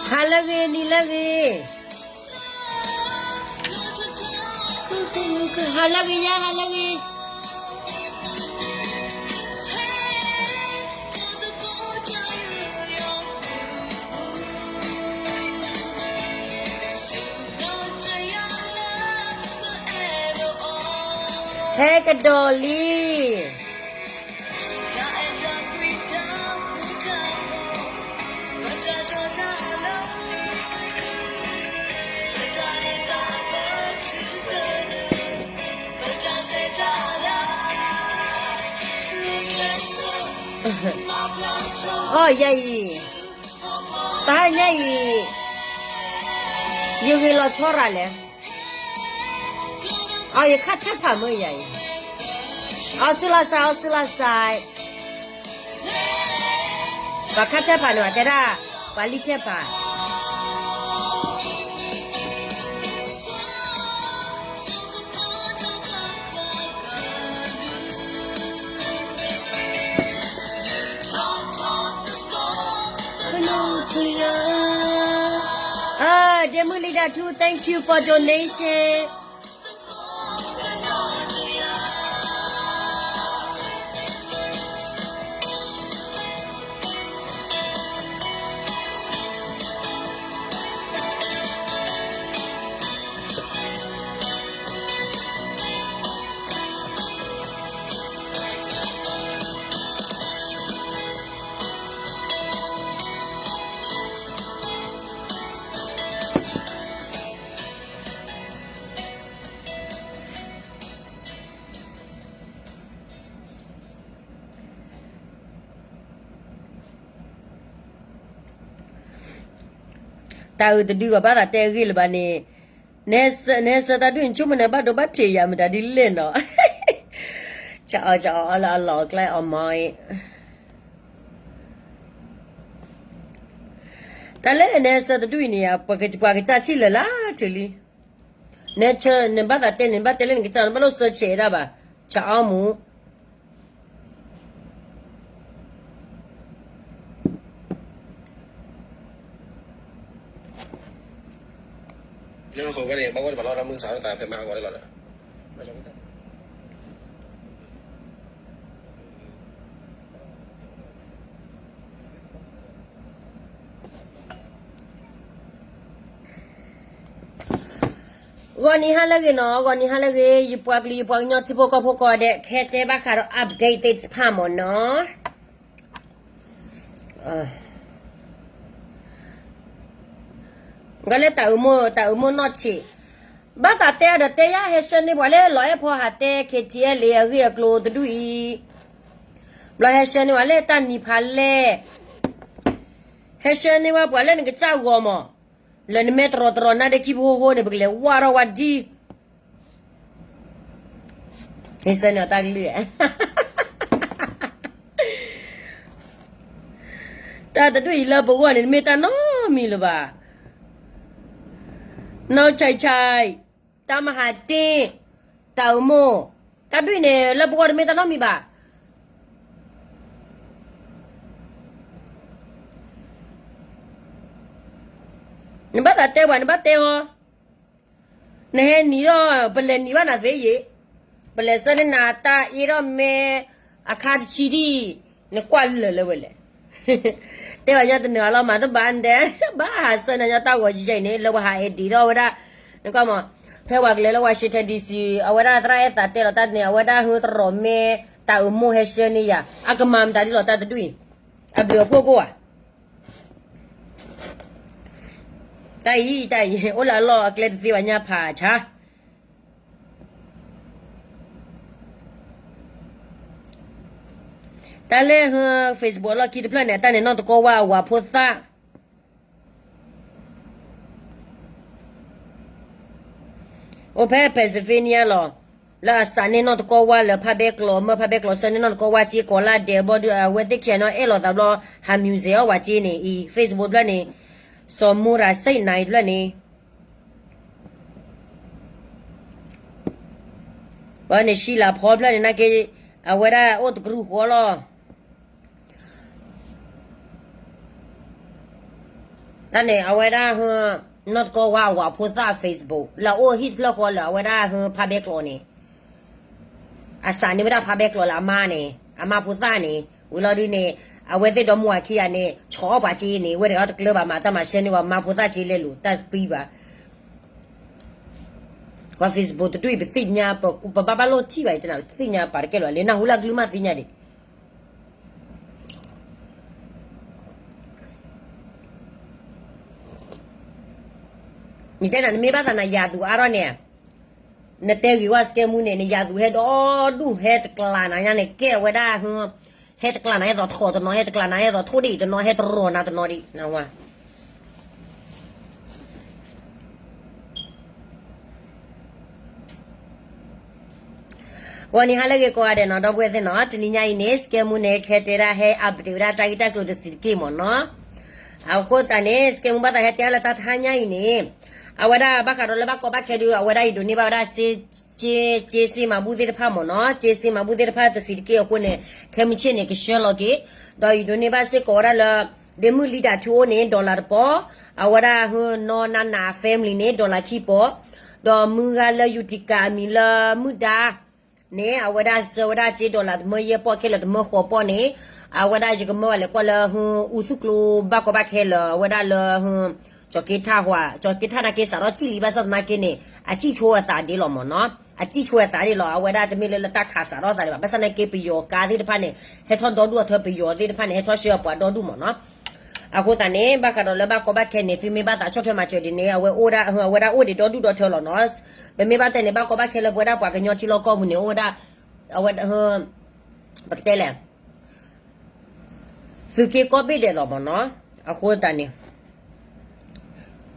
ဟါလၢအဂ့ၤ နံၤလၢအဂ့ၤ, ဟါလၢအဂ့ၤယါ ဟါလၢအဂ့ၤ. ဟဲကဒီးလံ. အီ ယၤအံၤ, တဟါညါအံၤ, ယဂ့ၤလီၤဆီရၤလဲၣ်. အီ ယခါထဲဖးမ့ၢ်ယၤအံၤ, အီစူလါစါ အီစူလါစါ, ပှၤခါထဲဖးန့ၣ် ပှၤတဲဒၣ် ပှၤလံထဲဖး. အ ဒ့မုၣ်လံဒၣ်ထူ thank you for donation. တၢ်အုးတဒုဘၣ်ဘၣ်သးတဲအဂ့ၢ်လၢၤဘၣ်န့ၣ်, နဟဲဆၢတၢ်ဒုၣ်န့ၣ် ဆိကမိၣ်န့ၣ် ဘၣ်ဒိဘၣ်ထံးယၤမတၤဒ်လဲၣ်နီၤ. ကၠီအီၣ်ကၠီအီလၢအလီၢ်အကျဲအီၤမီၤအံၤ, တၢ်လၢနဟဲဆၢတၢ်ဒုၣ်အံၤန့ၣ် ပှၤကစၢ်ထံၣ်လၢာ်လၢာ်ထုးလံ. နဆၢ နဘၣ်သးတဲန့ၣ် နဘၣ်တဲလၢနကစၢ် နဘၣ်လိၣ်ဆၢဆဲးဒၣ်ဘၣ်, ကၠီအီမူ ဂီၤနံၤဟါလၢအဂ့ၤနီၤ, ဂီၤနံၤဟါလၢအဂ့ၤ, ယပှၤကလုာ်ယပှၤကညီထံဖိကီၢ်ဖိကိးဂၤဒဲး, ခဲတဲဘၣ်ဃးဒီး update သ့ၣ်တဖၣ်မ့ၢ်နီၤ. ကလၢတၢ်အုးမိၢ်, တၢ်အုးမိၢ်နီၢ်ဆံး, ဘၣ်သးတဲအါဒီးတဲယါ, ဟဲဆှၢန့ၢ်ပှၤလၢလီၤအဲၣ်ဖီဟးတဲ KTLA အဂ့ၢ်အကျိၤတဒူၣ်အံၤ, ဘျီဟဲဆှၢန့ၢ်ပှၤလၢတၢ်နံၤဖးလဲၢ်, ဟဲဆှၢန့ၢ်ဝဲပှၤလၢနကစၢ်ဂီၤမး, လၢနမ့ၢ်တရီတရီနါဒ့ခံဖိဟိဟိန့ၣ် ပကလဲၤဝါထီၣ်ဝဲဒ် ဟဲဆှၢန့ၢ်အီၤတၢ်ကလုၢ်, တၢ်တဒူၣ်အံၤလၢပဂီၢ်န့ၣ် တမ့ၢ်တၢ်နီတမံၤလၢၤဘၣ်. နီၢ်ဆဲးဆဲး, တၢ်မၤဟးတ့ၢ်, တၢ်အုးမိၢ်, တၢ်ဒူၣ်အံၤန့ၣ် လၢပဂီၢ်တမ့ၢ်တၢ်နီတမံၤဘၣ်. နဘၣ်သးတဲပှၤ နဘၣ်တဲအီၤ, နဟဲနံၤဒီး ပလဲၤနံၤဘၣ်နၤသ့ယ့ၣ်, ပလဲၤဆှၢန့ၢ်နၤတၢ်အ့ၣ်ဒီးမဲ အခါတဆံဒံၣ်, နကွၢ်လၢာ်လၢဝဲလဲၣ်. တဲပှၤညီတနၢၤအလီၤမၤတဘၣ်ဒဲး, ဘၣ်ဟးဆှၢန့ၢ်ညီတၢ်ဂီၤယံၤယံၤန့ၣ် လၢပှၤဟးအဲၣ်ဒ့းထီၣ်ဝဲဒၣ်, နကွၢ်မး, ဖဲပှၤကလဲၤလၢ Washington D C အဝဲဒၣ်သရၣ်အဲၣ်သးတဲလီၤတၢ်န့ၣ် အဝဲဒၣ်ဟုတရီၤမဲ တၢ်အုးမိၢ်ဟဲဆှၢန့ၢ်ယၤ, အကမၤမတၤဒ်လီၤတၢ်တဒူၣ်အံၤ, အဘျုးအဖှိၣ်ကိးဧါ. တၢ်အံၤ တၢ်အံၤ အိၣ်လၢအလီၢ်အကျဲတသ့ဘၣ်ညါဖးဆါ. တၢ်လၢ Facebook အလီၢ်ခံတဖျၢၣ်န့ၣ် အတၢ်န့ၣ်နီၢ်တကီဝါအဝၤဖိသၣ် အိၣ်ဖဲ Pennsylvania လီၤ. လၢအစးန့ၢ်နီၢ်တကီဝါလၢဖးဘဲကျိး မၢဖးဘဲကျိးဆၢန့ၢ်နီၢ်တကီဝါက့ ကီးလါဒဲးဘီဒုး အဝဲသ့ၣ်ခံဂၤနီၢ်အဲၣ်လိာ်သးဘျီ ဟး music အီၣ်ဝဲက့န့ၣ်အံၤ Facebook တဖျၢၣ်န့ၣ် စီၤမူရၤစ့ၣ်နၤအံၤတဖျၢၣ်န့ၣ် ဘၣ်န့ၣ် ရှံလၤဖီတဖျၢၣ်န့ၣ် နာ်က့ အဝဲဒၣ်အိၣ်တကရူၢ်ဃီလီၤ. တၢ် တၢ်န့ၣ် အဝဲဒၣ်ဟ နီၢ်တကီဝါအဝၤဖိသၣ် Facebook လၢအအိၣ်ဟံၣ်တဖျၢၣ်ဃီလၢအဝဲဒၣ်ဟ ဖးဘဲကျိးန့ၣ်, အစးန့ၢ်ဝဲဒၣ်ဖးဘဲကျိးလၢအမါန့ၣ် အမါဖိသၣ်န့ၣ် ဝံၤလီၤဒုန့ၣ် အဝဲသ့ၣ်ဒီမါဝၤခံဂၤန့ၣ် ဆီၣ်အီၣ်ပှၤစ့န့ၣ် ဝဲတဂၤတကျၢၤဘၣ်မး တၢ်မၤဆှၢန့ၢ်ဝဲမါဖိသၣ်စ့လဲလိာ် တၢ်ပံဘၣ် ပှၤ Facebook တဒူၣ်အံၤ ပသ့ၣ်ညါ ပဘၣ်ဘၣ်လိၣ်ထံၣ်ဘၣ်အံၤ တနၤ ပသ့ၣ်ညါပာ်တကဲလၢၤဘၣ် လၢနၢ်ဟူလၢအကလုၢ်မးသ့ၣ်ညါဒံး နတဲနၤ နမ့ၢ်ဘၣ်သးနယၤသူအါထီၣ်န့ၣ်, နတဲဂ့ၤဝဲစကဲမူန့ၣ် နယၤသူဟဲဒီဒူၣ် ဟဲတကျးနၤညါန့ၣ် ကဲဝဲဒၣ်, ဟဲတကျးနၤဟဲသိးထီၣ်တနီၤ ဟဲတကျးနၤဟဲသိးထိၣ်ဒံၣ်တနီၤ ဟဲတရီၢ်နၤတနီၤဒံး နဝၤ ဂီၤနံၤဟါလၢအဂ့ၤကိးဂၤဒဲးနီၤ ဒီပုၢ်ဝဲၢ်သ့ၣ်နီၤ တနံၤညါအံၤန့ၣ် စကဲမူန့ၣ် ခဲတဲဒၣ်ဟဲ update ဝဲဒၣ်တၢ်ဂ့ၢ်တၢ်ကျိၤတဆံးတက့ၢ်မ့ၢ်နီၤ, အဃိသတးန့ၣ် စကဲမူဘၣ်သးဟဲတဲအါလၢတၢ်တဟါညါအံၤန့ၣ်, အဝဲဒၣ်ဘၣ်ဃးဒီးလၢဘၣ်ကီဘၣ်ခဲဒုး အဝဲဒၣ်အံၤဒိးန့ၢ်ဘၣ်ဝဲဒၣ် စ့စ့စ့မၤဘူၣ်သ့ၣ်တဖၣ်မ့ၢ်နီၤ စ့စ့မၤဘူၣ်သ့ၣ်တဖၣ်တဆံးတက့ၢ်အဃိန့ၣ်, ခဲမုၢ်ဆ့ၣ်န့ၣ် ကဆှၢလီၤက့ၤ, ဒီးအံၤဒိးန့ၢ်ဘၣ်စ့ၢ်ကီးဝဲဒၣ်လၢ ဒ့မုၢ်လံတၢ်ထူအိၣ်န့ၣ် dollar တပီၤ, အဝဲဒၣ်ဟ နီၢ်နးနး family န့ၣ် dollar ခံပီၤ, ဒီးမုၢ်ဂၤလၢယူၤတံကၤအမံၤလၢမုၢ်ဒါ န့ၣ် အဝဲဒၣ်စၢၤဝဲဒၣ်စ့ dollar တမၢယဲၢ်ပီၢ်ခဲလၢာ်တမၢဃိးပီၢ်န့ၣ်, အဝဲဒၣ်ယကမၢဘၣ်လဲၤကွၢ်လၢဟ အူသူၣ်ကျိဘၣ်ကီဘၣ်ခဲလၢာ် အဝဲဒၣ်လၢဟ ကၠီၤက့ထၣ်ဟ ကၠီၤက့ထၣ်နာ်က့စးထီၣ်စံၣ်လံ ဘၣ်ဆၣ်သနာ်က့န့ၣ် အစံၣ်ဆိဝဲသးဒ်လီၤမ့ၢ်နီၤ, အစံၣ်ဆိဝဲသးဒ်လီၤ အဝဲဒၣ်တမ့ၢ်လၢလၢတၢ်ခးစးထီၣ်သးဒံးဘၣ် ဘၣ်ဆၣ်သနာ်က့ပယီၤကါသ့ၣ်တဖၣ်န့ၣ် ဟဲထီၣ်ဒီဒူၣ်အထၢ ပယီၤသ့ၣ်တဖၣ်န့ၣ် ဟဲထီၣ်ဆှၢအပှၤဒီဒူၣ်မ့ၢ်နီၤ အဃိသတးန့ၣ် ဘၣ်ဃးဒီးလၢဘၣ်ကီဘၣ်ခဲန့ၣ် သုမ့ၢ်ဘၣ်သးဆီၣ်ထွဲမၤစၢၤဒ်န့ၣ် အဝဲအိၣ်ဒၣ် အဝဲဒၣ်အိၣ်ဒံးဒီဒူၣ်ဒီထၢလီၤနီၤ, ပမ့ၢ်ဘၣ်တဲန့ၣ် ဘၣ်ကီဘၣ်ခဲလၢပဝဲဒၣ်ပှၤကညီထံလီၢ်ကီၢ်ပူၤန့ၣ် အိၣ်ဝဲဒၣ် အဝဲ ပကတဲလဲၣ် သုးက့ကိးဘ့ၣ်ဒဲးလီၤမ့ၢ်နီၤ, အဃိသတးန့ၣ်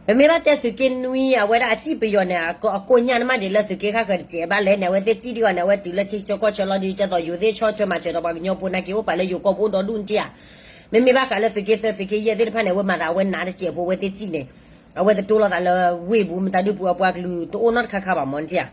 ပမ့ၢ်ဘၣ်တဲသုးက့နွံ အဝဲဒၣ်အစံၣ်ပယီၤန့ၣ် အကိးညၣ်နမးဒ်လၢသုးက့ခါဃၢၤတစဲးဘၣ်လဲၣ်န့ၣ် အဝဲသ့ၣ်စံၣ်ဒံးအီၤန့ၣ် အဝဲတုၤလၢထံဆၢကီၢ်ဆၢလီၤဒ် ကဲသိးယိၤသ့ၣ်ဆီၣ်ထွဲမၤစၢၤဒီးပှၤကညီဖိနာ်က့ အိၣ်ပာ်လၢယိၤကီၢ်ပူၤအိၣ်ဒီဒူၣ်နထံၣ်ဧါ, မ့မ့ၢ်ဘၣ်ဃးလၢသုးက့သၢသုးက့ယဲၢ်သ့ၣ်တဖၣ်န့ၣ် အဝဲမၤသးအဝဲနးတစဲးဖိ အဝဲသ့ၣ်စံၣ်န့ၣ် အဝဲတတိလိာ်သးလၢဝ့ၢ်ပူၤ မတၤဒုးပူၤအပှၤကလုာ်တအိၣ်နီတခါခါဘၣ်မ့ၢ် နထံၣ်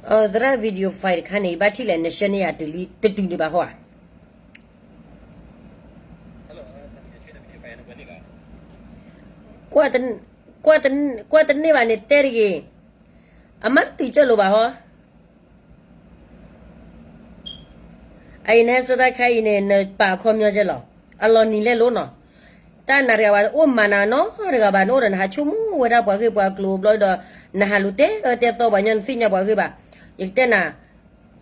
ဧါ သရၣ် video file တခါန့ၣ် ယဘၣ်ထံၣ်လဲၣ် နဆှၢန့ၢ်ယၤတုၤလံ တတုၤဒံးဘၣ်ဟီဧါ ကွၢ်တန့ၢ်ဘၣ်န့ၣ် တဲတဂ့ၤ, အမ့ၢ်တတုၤကၢၢ်လိာ်ဘၣ်ဟီ, အအံၤနဟဲဆၢတၢ်ခါအံၤန့ၣ် နပာ်အခီပညီကဲလီၤ, အလီၤနံၤလဲၣ်လိၤနီၤ, တၢ်နၤတဂၤဘၣ် အိၣ်မၤနၤနီတဂၤဘၣ် နအိၣ်ဒီးနဟးဆိကမိၣ်ဝဲဒၣ်ပှၤဂ့ၢ်ပှၤကျိၤဘျီဒီး နဟးလူၤတဲအၢတဲသီပှၤကညီ နသ့ၣ်ညါပှၤဂ့ၢ်ဘၣ်, ယကတဲနၤ,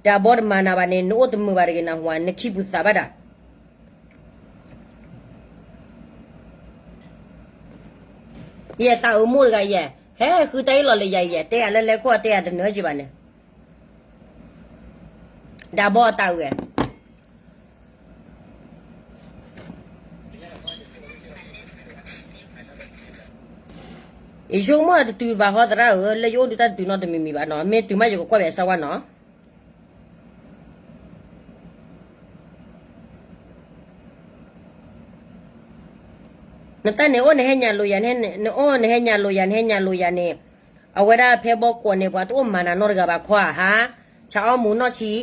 တၢ်ဘီတမၤနၤဘၣ်န့ၣ် နအိၣ်တမုာ်ဘၣ်တဂ့ၤ နဟူဧါ နခံပူၤသးဘၣ်ဒၣ် ယဲတၢ်အၢမိၢ်တဂၤယဲ, ဟဲဃုတၢ်အ့ၣ်လီၤလၢယၤယဲ, တဲယၤလၢလဲၤခိၣ်တဲယၤတနၢၤကံဘၣ်န့ၣ်, ဒၣ်ဘီအတၢ်အုးဧဲ, ယဆိကမိၣ်တတုၤဘၣ်ဟီသရၣ်ဧၢ, လၢယအိၣ်ဒုးတၢ်တတုၤနီတမံၤမံၤဘၣ်နီၤ, မ့ၢ်တုၤမးယကကွၢ်ဘၣ်စၢဝါနီၤ. နတၢ်န့ၣ်အိၣ်နဟဲညါလိာ်ယၤ, နအိၣ်နဟဲညါလိာ်ယၤ, နဟဲညါလိာ်ယၤန့ၣ်, အဝဲဒၣ်ဖဲဘီကွီၢ်န့ၣ် ပှၤတအိၣ်မၤနၤနီတဂၤဘၣ်ခီဧါ, ဆၣ်အီၣ်မူၤနီၢ်ဆံး,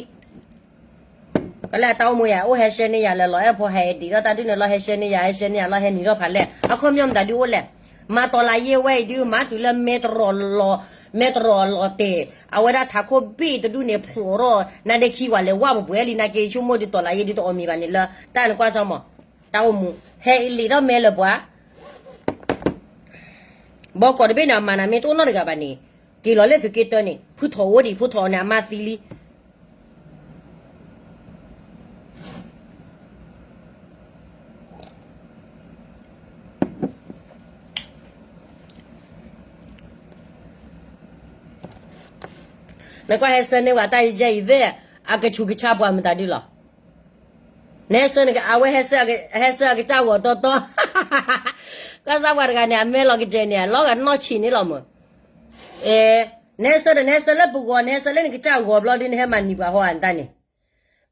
ကလဲၣ်အတၢ်အိၣ်မူယၤ, အိၣ်ဟဲရှဲန့ၢ်ယၤလၢ လီၤအဲၣ်ဖိဟဲဒံးထီၣ်တၢ်ဒုးန့ၣ် လီၤဟဲရှဲန့ၢ်ယၤ, ဟဲရှဲန့ၢ်ယၤ လီၤဟဲနံၤထီၣ်ဖးလဲၣ်, အခီပညီမတၤဒုးအိၣ်လဲၣ်, မၤတီၤလးယ့ၢ်ဝဲအံၤဒုး မၤတုၤလၢမဲတရီလီၤ, မဲတရီလီၤတဲာ်, အဝဲဒၣ်ထးခိၣ်ဘ့ၣ်တဒူၣ်န့ၣ် ဖျိးထီၣ်, နါဒ့ခံဝဲလဲၤဝဲပှဲၤပှဲၤလံ, နာ်က့ဆိကမိၣ်ဒုးတီၤလးယ့ၢ်ဒုးတအီၣ်မ့ၤဘၣ်န့ၣ်လၢ တၢ်နကွၢ်စၢမး, တၢ်အိၣ်မူ, ဟဲလံာ်ထီၣ်မဲလၢပှၤ ဘီကီၢ်တဘ့ၣ်န့ၣ် အမၤနၤမ့ၢ်တအိၣ်နီတဂၤဘၣ်န့ၣ်, က့ၤလီၤလၢသုးက့တၢန့ၣ်, ဖုထီၣ်အိၣ်ဒံး, ဖုထီၣ်န့ၣ် အမါသံလံ. နကွၢ်ဟဲဆၢန့ၢ်ဝဲတၢ်ယဲၢ်အံၤသ့ၣ်, အကဆူးကဆါပှၤမတၤဒုးလီၤ. နဲစၢၤန့ၣ် အဝဲဟဲစၢၤအကစၢ်ဂီၤတီတီ, ကီၢ်စၢ်ပှၤတဂၤန့ၣ် အမဲလီၤကစဲၤန့ၣ် အလီၤဂာ်နီၢ်ဆံးန့ၣ်လီၤမၢ်. အဲ, နဲစၢၤဒီး နဲစၢၤလၢပဂီၤ, နဲစၢၤလၢနကစၢ်ဂီၤဘျီဒုး နဟဲမၤနံၤပှၤဟီဧါနတၢ်န့ၣ်,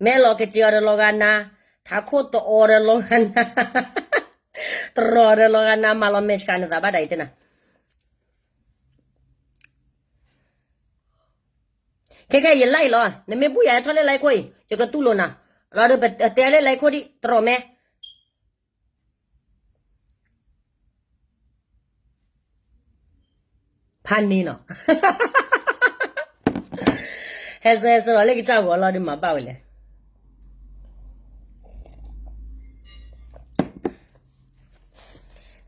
မဲလီၤကစဲၤအီၤဒီးလီၤဂာ်နၤ, ထးခိၣ်တအီၤဒီးလီၤဂာ်နၤ, တရီၤဒီးလီၤဂာ်နၤ, မၤလီၤမဲာ်ဆှးနသးဘၣ်ဒၣ်အံၤတဲနၤ ခဲခဲအံၤယ live လီၤ, နမ့ၢ်ဘူၣ်ယၤဟဲထီၣ်လၢ live ခိၣ်အံၤ ယကတူၢ်လိာ်နၤ, လီၤဒီးပတဲလၢ live ခိၣ်ဒံး တရီၤမဲ ဖးန့ၢ်နီၤ, ဟဲစၢၤဟဲစၢၤလီၤလၢကစၢ်ဂီၤလီၤဒုးမၤဘၣ်ဝဲလဲၣ်.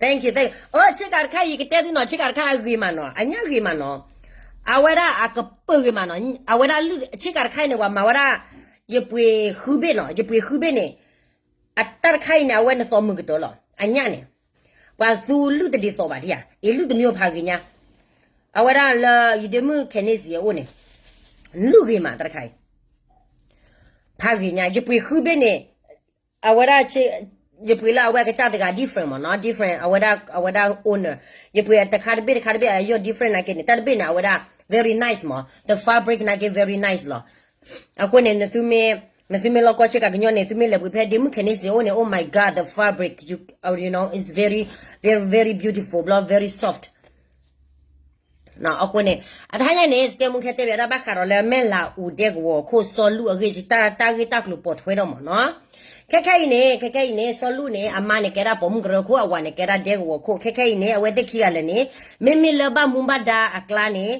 Thank you, thank you. အိ ဆ့ကၤတခါအံၤ ယကတဲသုနီၤ, ဆ့ကၤတခါအဂ့ၤမးနီၤ, အညၣ်ဂ့ၤမးနီၤ, အဝဲဒၣ်အကပၢၢ်ဂ့ၤမးနီၤ, အဝဲဒၣ်ဆ့ကၤတခါအံၤန့ၣ် ပှၤမၤဝဲဒၣ် ယပှ့ၤဃုဘ့ၣ်နီၤ, ယပှ့ၤဃုဘ့ၣ်န့ၣ်, အတၢ်တခါအံၤန့ၣ် အဝဲနသီမုာ်ကတၢၢ်လီၤ, အညၣ်န့ၣ်, ပှၤသူလုၢ်တဒ်သိးဘၣ်ဒံးဧါ, အ့ၣ်လုၢ်တမံၤဖးဂ့ၤညါ, အဝဲဒၣ်လၢယဒ့မုၣ်ခဲန့ၣ်စံး အအိၣ်န့ၣ်, လုၢ်ဂ့ၤမးတၢ်တခါအံၤ ဖးဂ့ၤညါ, ယပှ့ၤဃုဘ့ၣ်န့ၣ်, အဝဲဒၣ်, ယပှ့ၤလၢအဝဲအကစၢ်တဂၤ different မ့ၢ်နီၤ, different အဝဲဒၣ်, အဝဲဒၣ် owner, ယပှ့ၤတခါတဘ့ၣ်တခါတဘ့ၣ်အယိာ် different နာ်က့န့ၣ်, တၢ်တဘ့ၣ်န့ၣ် အဝဲဒၣ် very nice မ့ၢ်, the fabric နာ်က့ very nice လီၤ. အဃိန့ၣ် နသုမ့ၢ်လီၢ်ကီဆ့ကၤကညီန့ၣ် သုမ့ၢ်လဲၤပှ့ၤဖဲဒ့မုၣ်ခဲန့ၣ်စံး အအိၣ်န့ၣ်, oh my god, the fabric, you, you know, it's very, very, very beautiful ဘျီ very soft. အဃိန့ၣ်, အတဟါညါန့ၣ် စကဲမူခဲတဲဘၣ်ဒၣ်ဘၣ်ဃးဒီးလၢမဲၢ်လးအူဒဲကဝီၤခိၣ်စီၤလူၢ်အဂ့ၢ် တၢ်ဂ့ၢ်တၢ်ကျိၤပိာ်ထွဲဒီးမ့ၢ်နီၤ. ခဲခဲအံၤန့ၣ်, ခဲခဲအံၤန့ၣ် စီၤလူၢ်န့ၣ် အမါန့ၣ်ကဲဒၣ်ပိာ်မုၣ်ကရၢခိၣ်, အဝၤန့ၣ်ကဲဒၣ်ဒဲကဝီၤခိၣ်. ခဲခဲအံၤန့ၣ် အဝဲသ့ၣ်ခံဂၤလၢာ်န့ၣ်, မ့မ့ၢ်လၢဘၣ်မူဘၣ်ဒါအကျါန့ၣ်,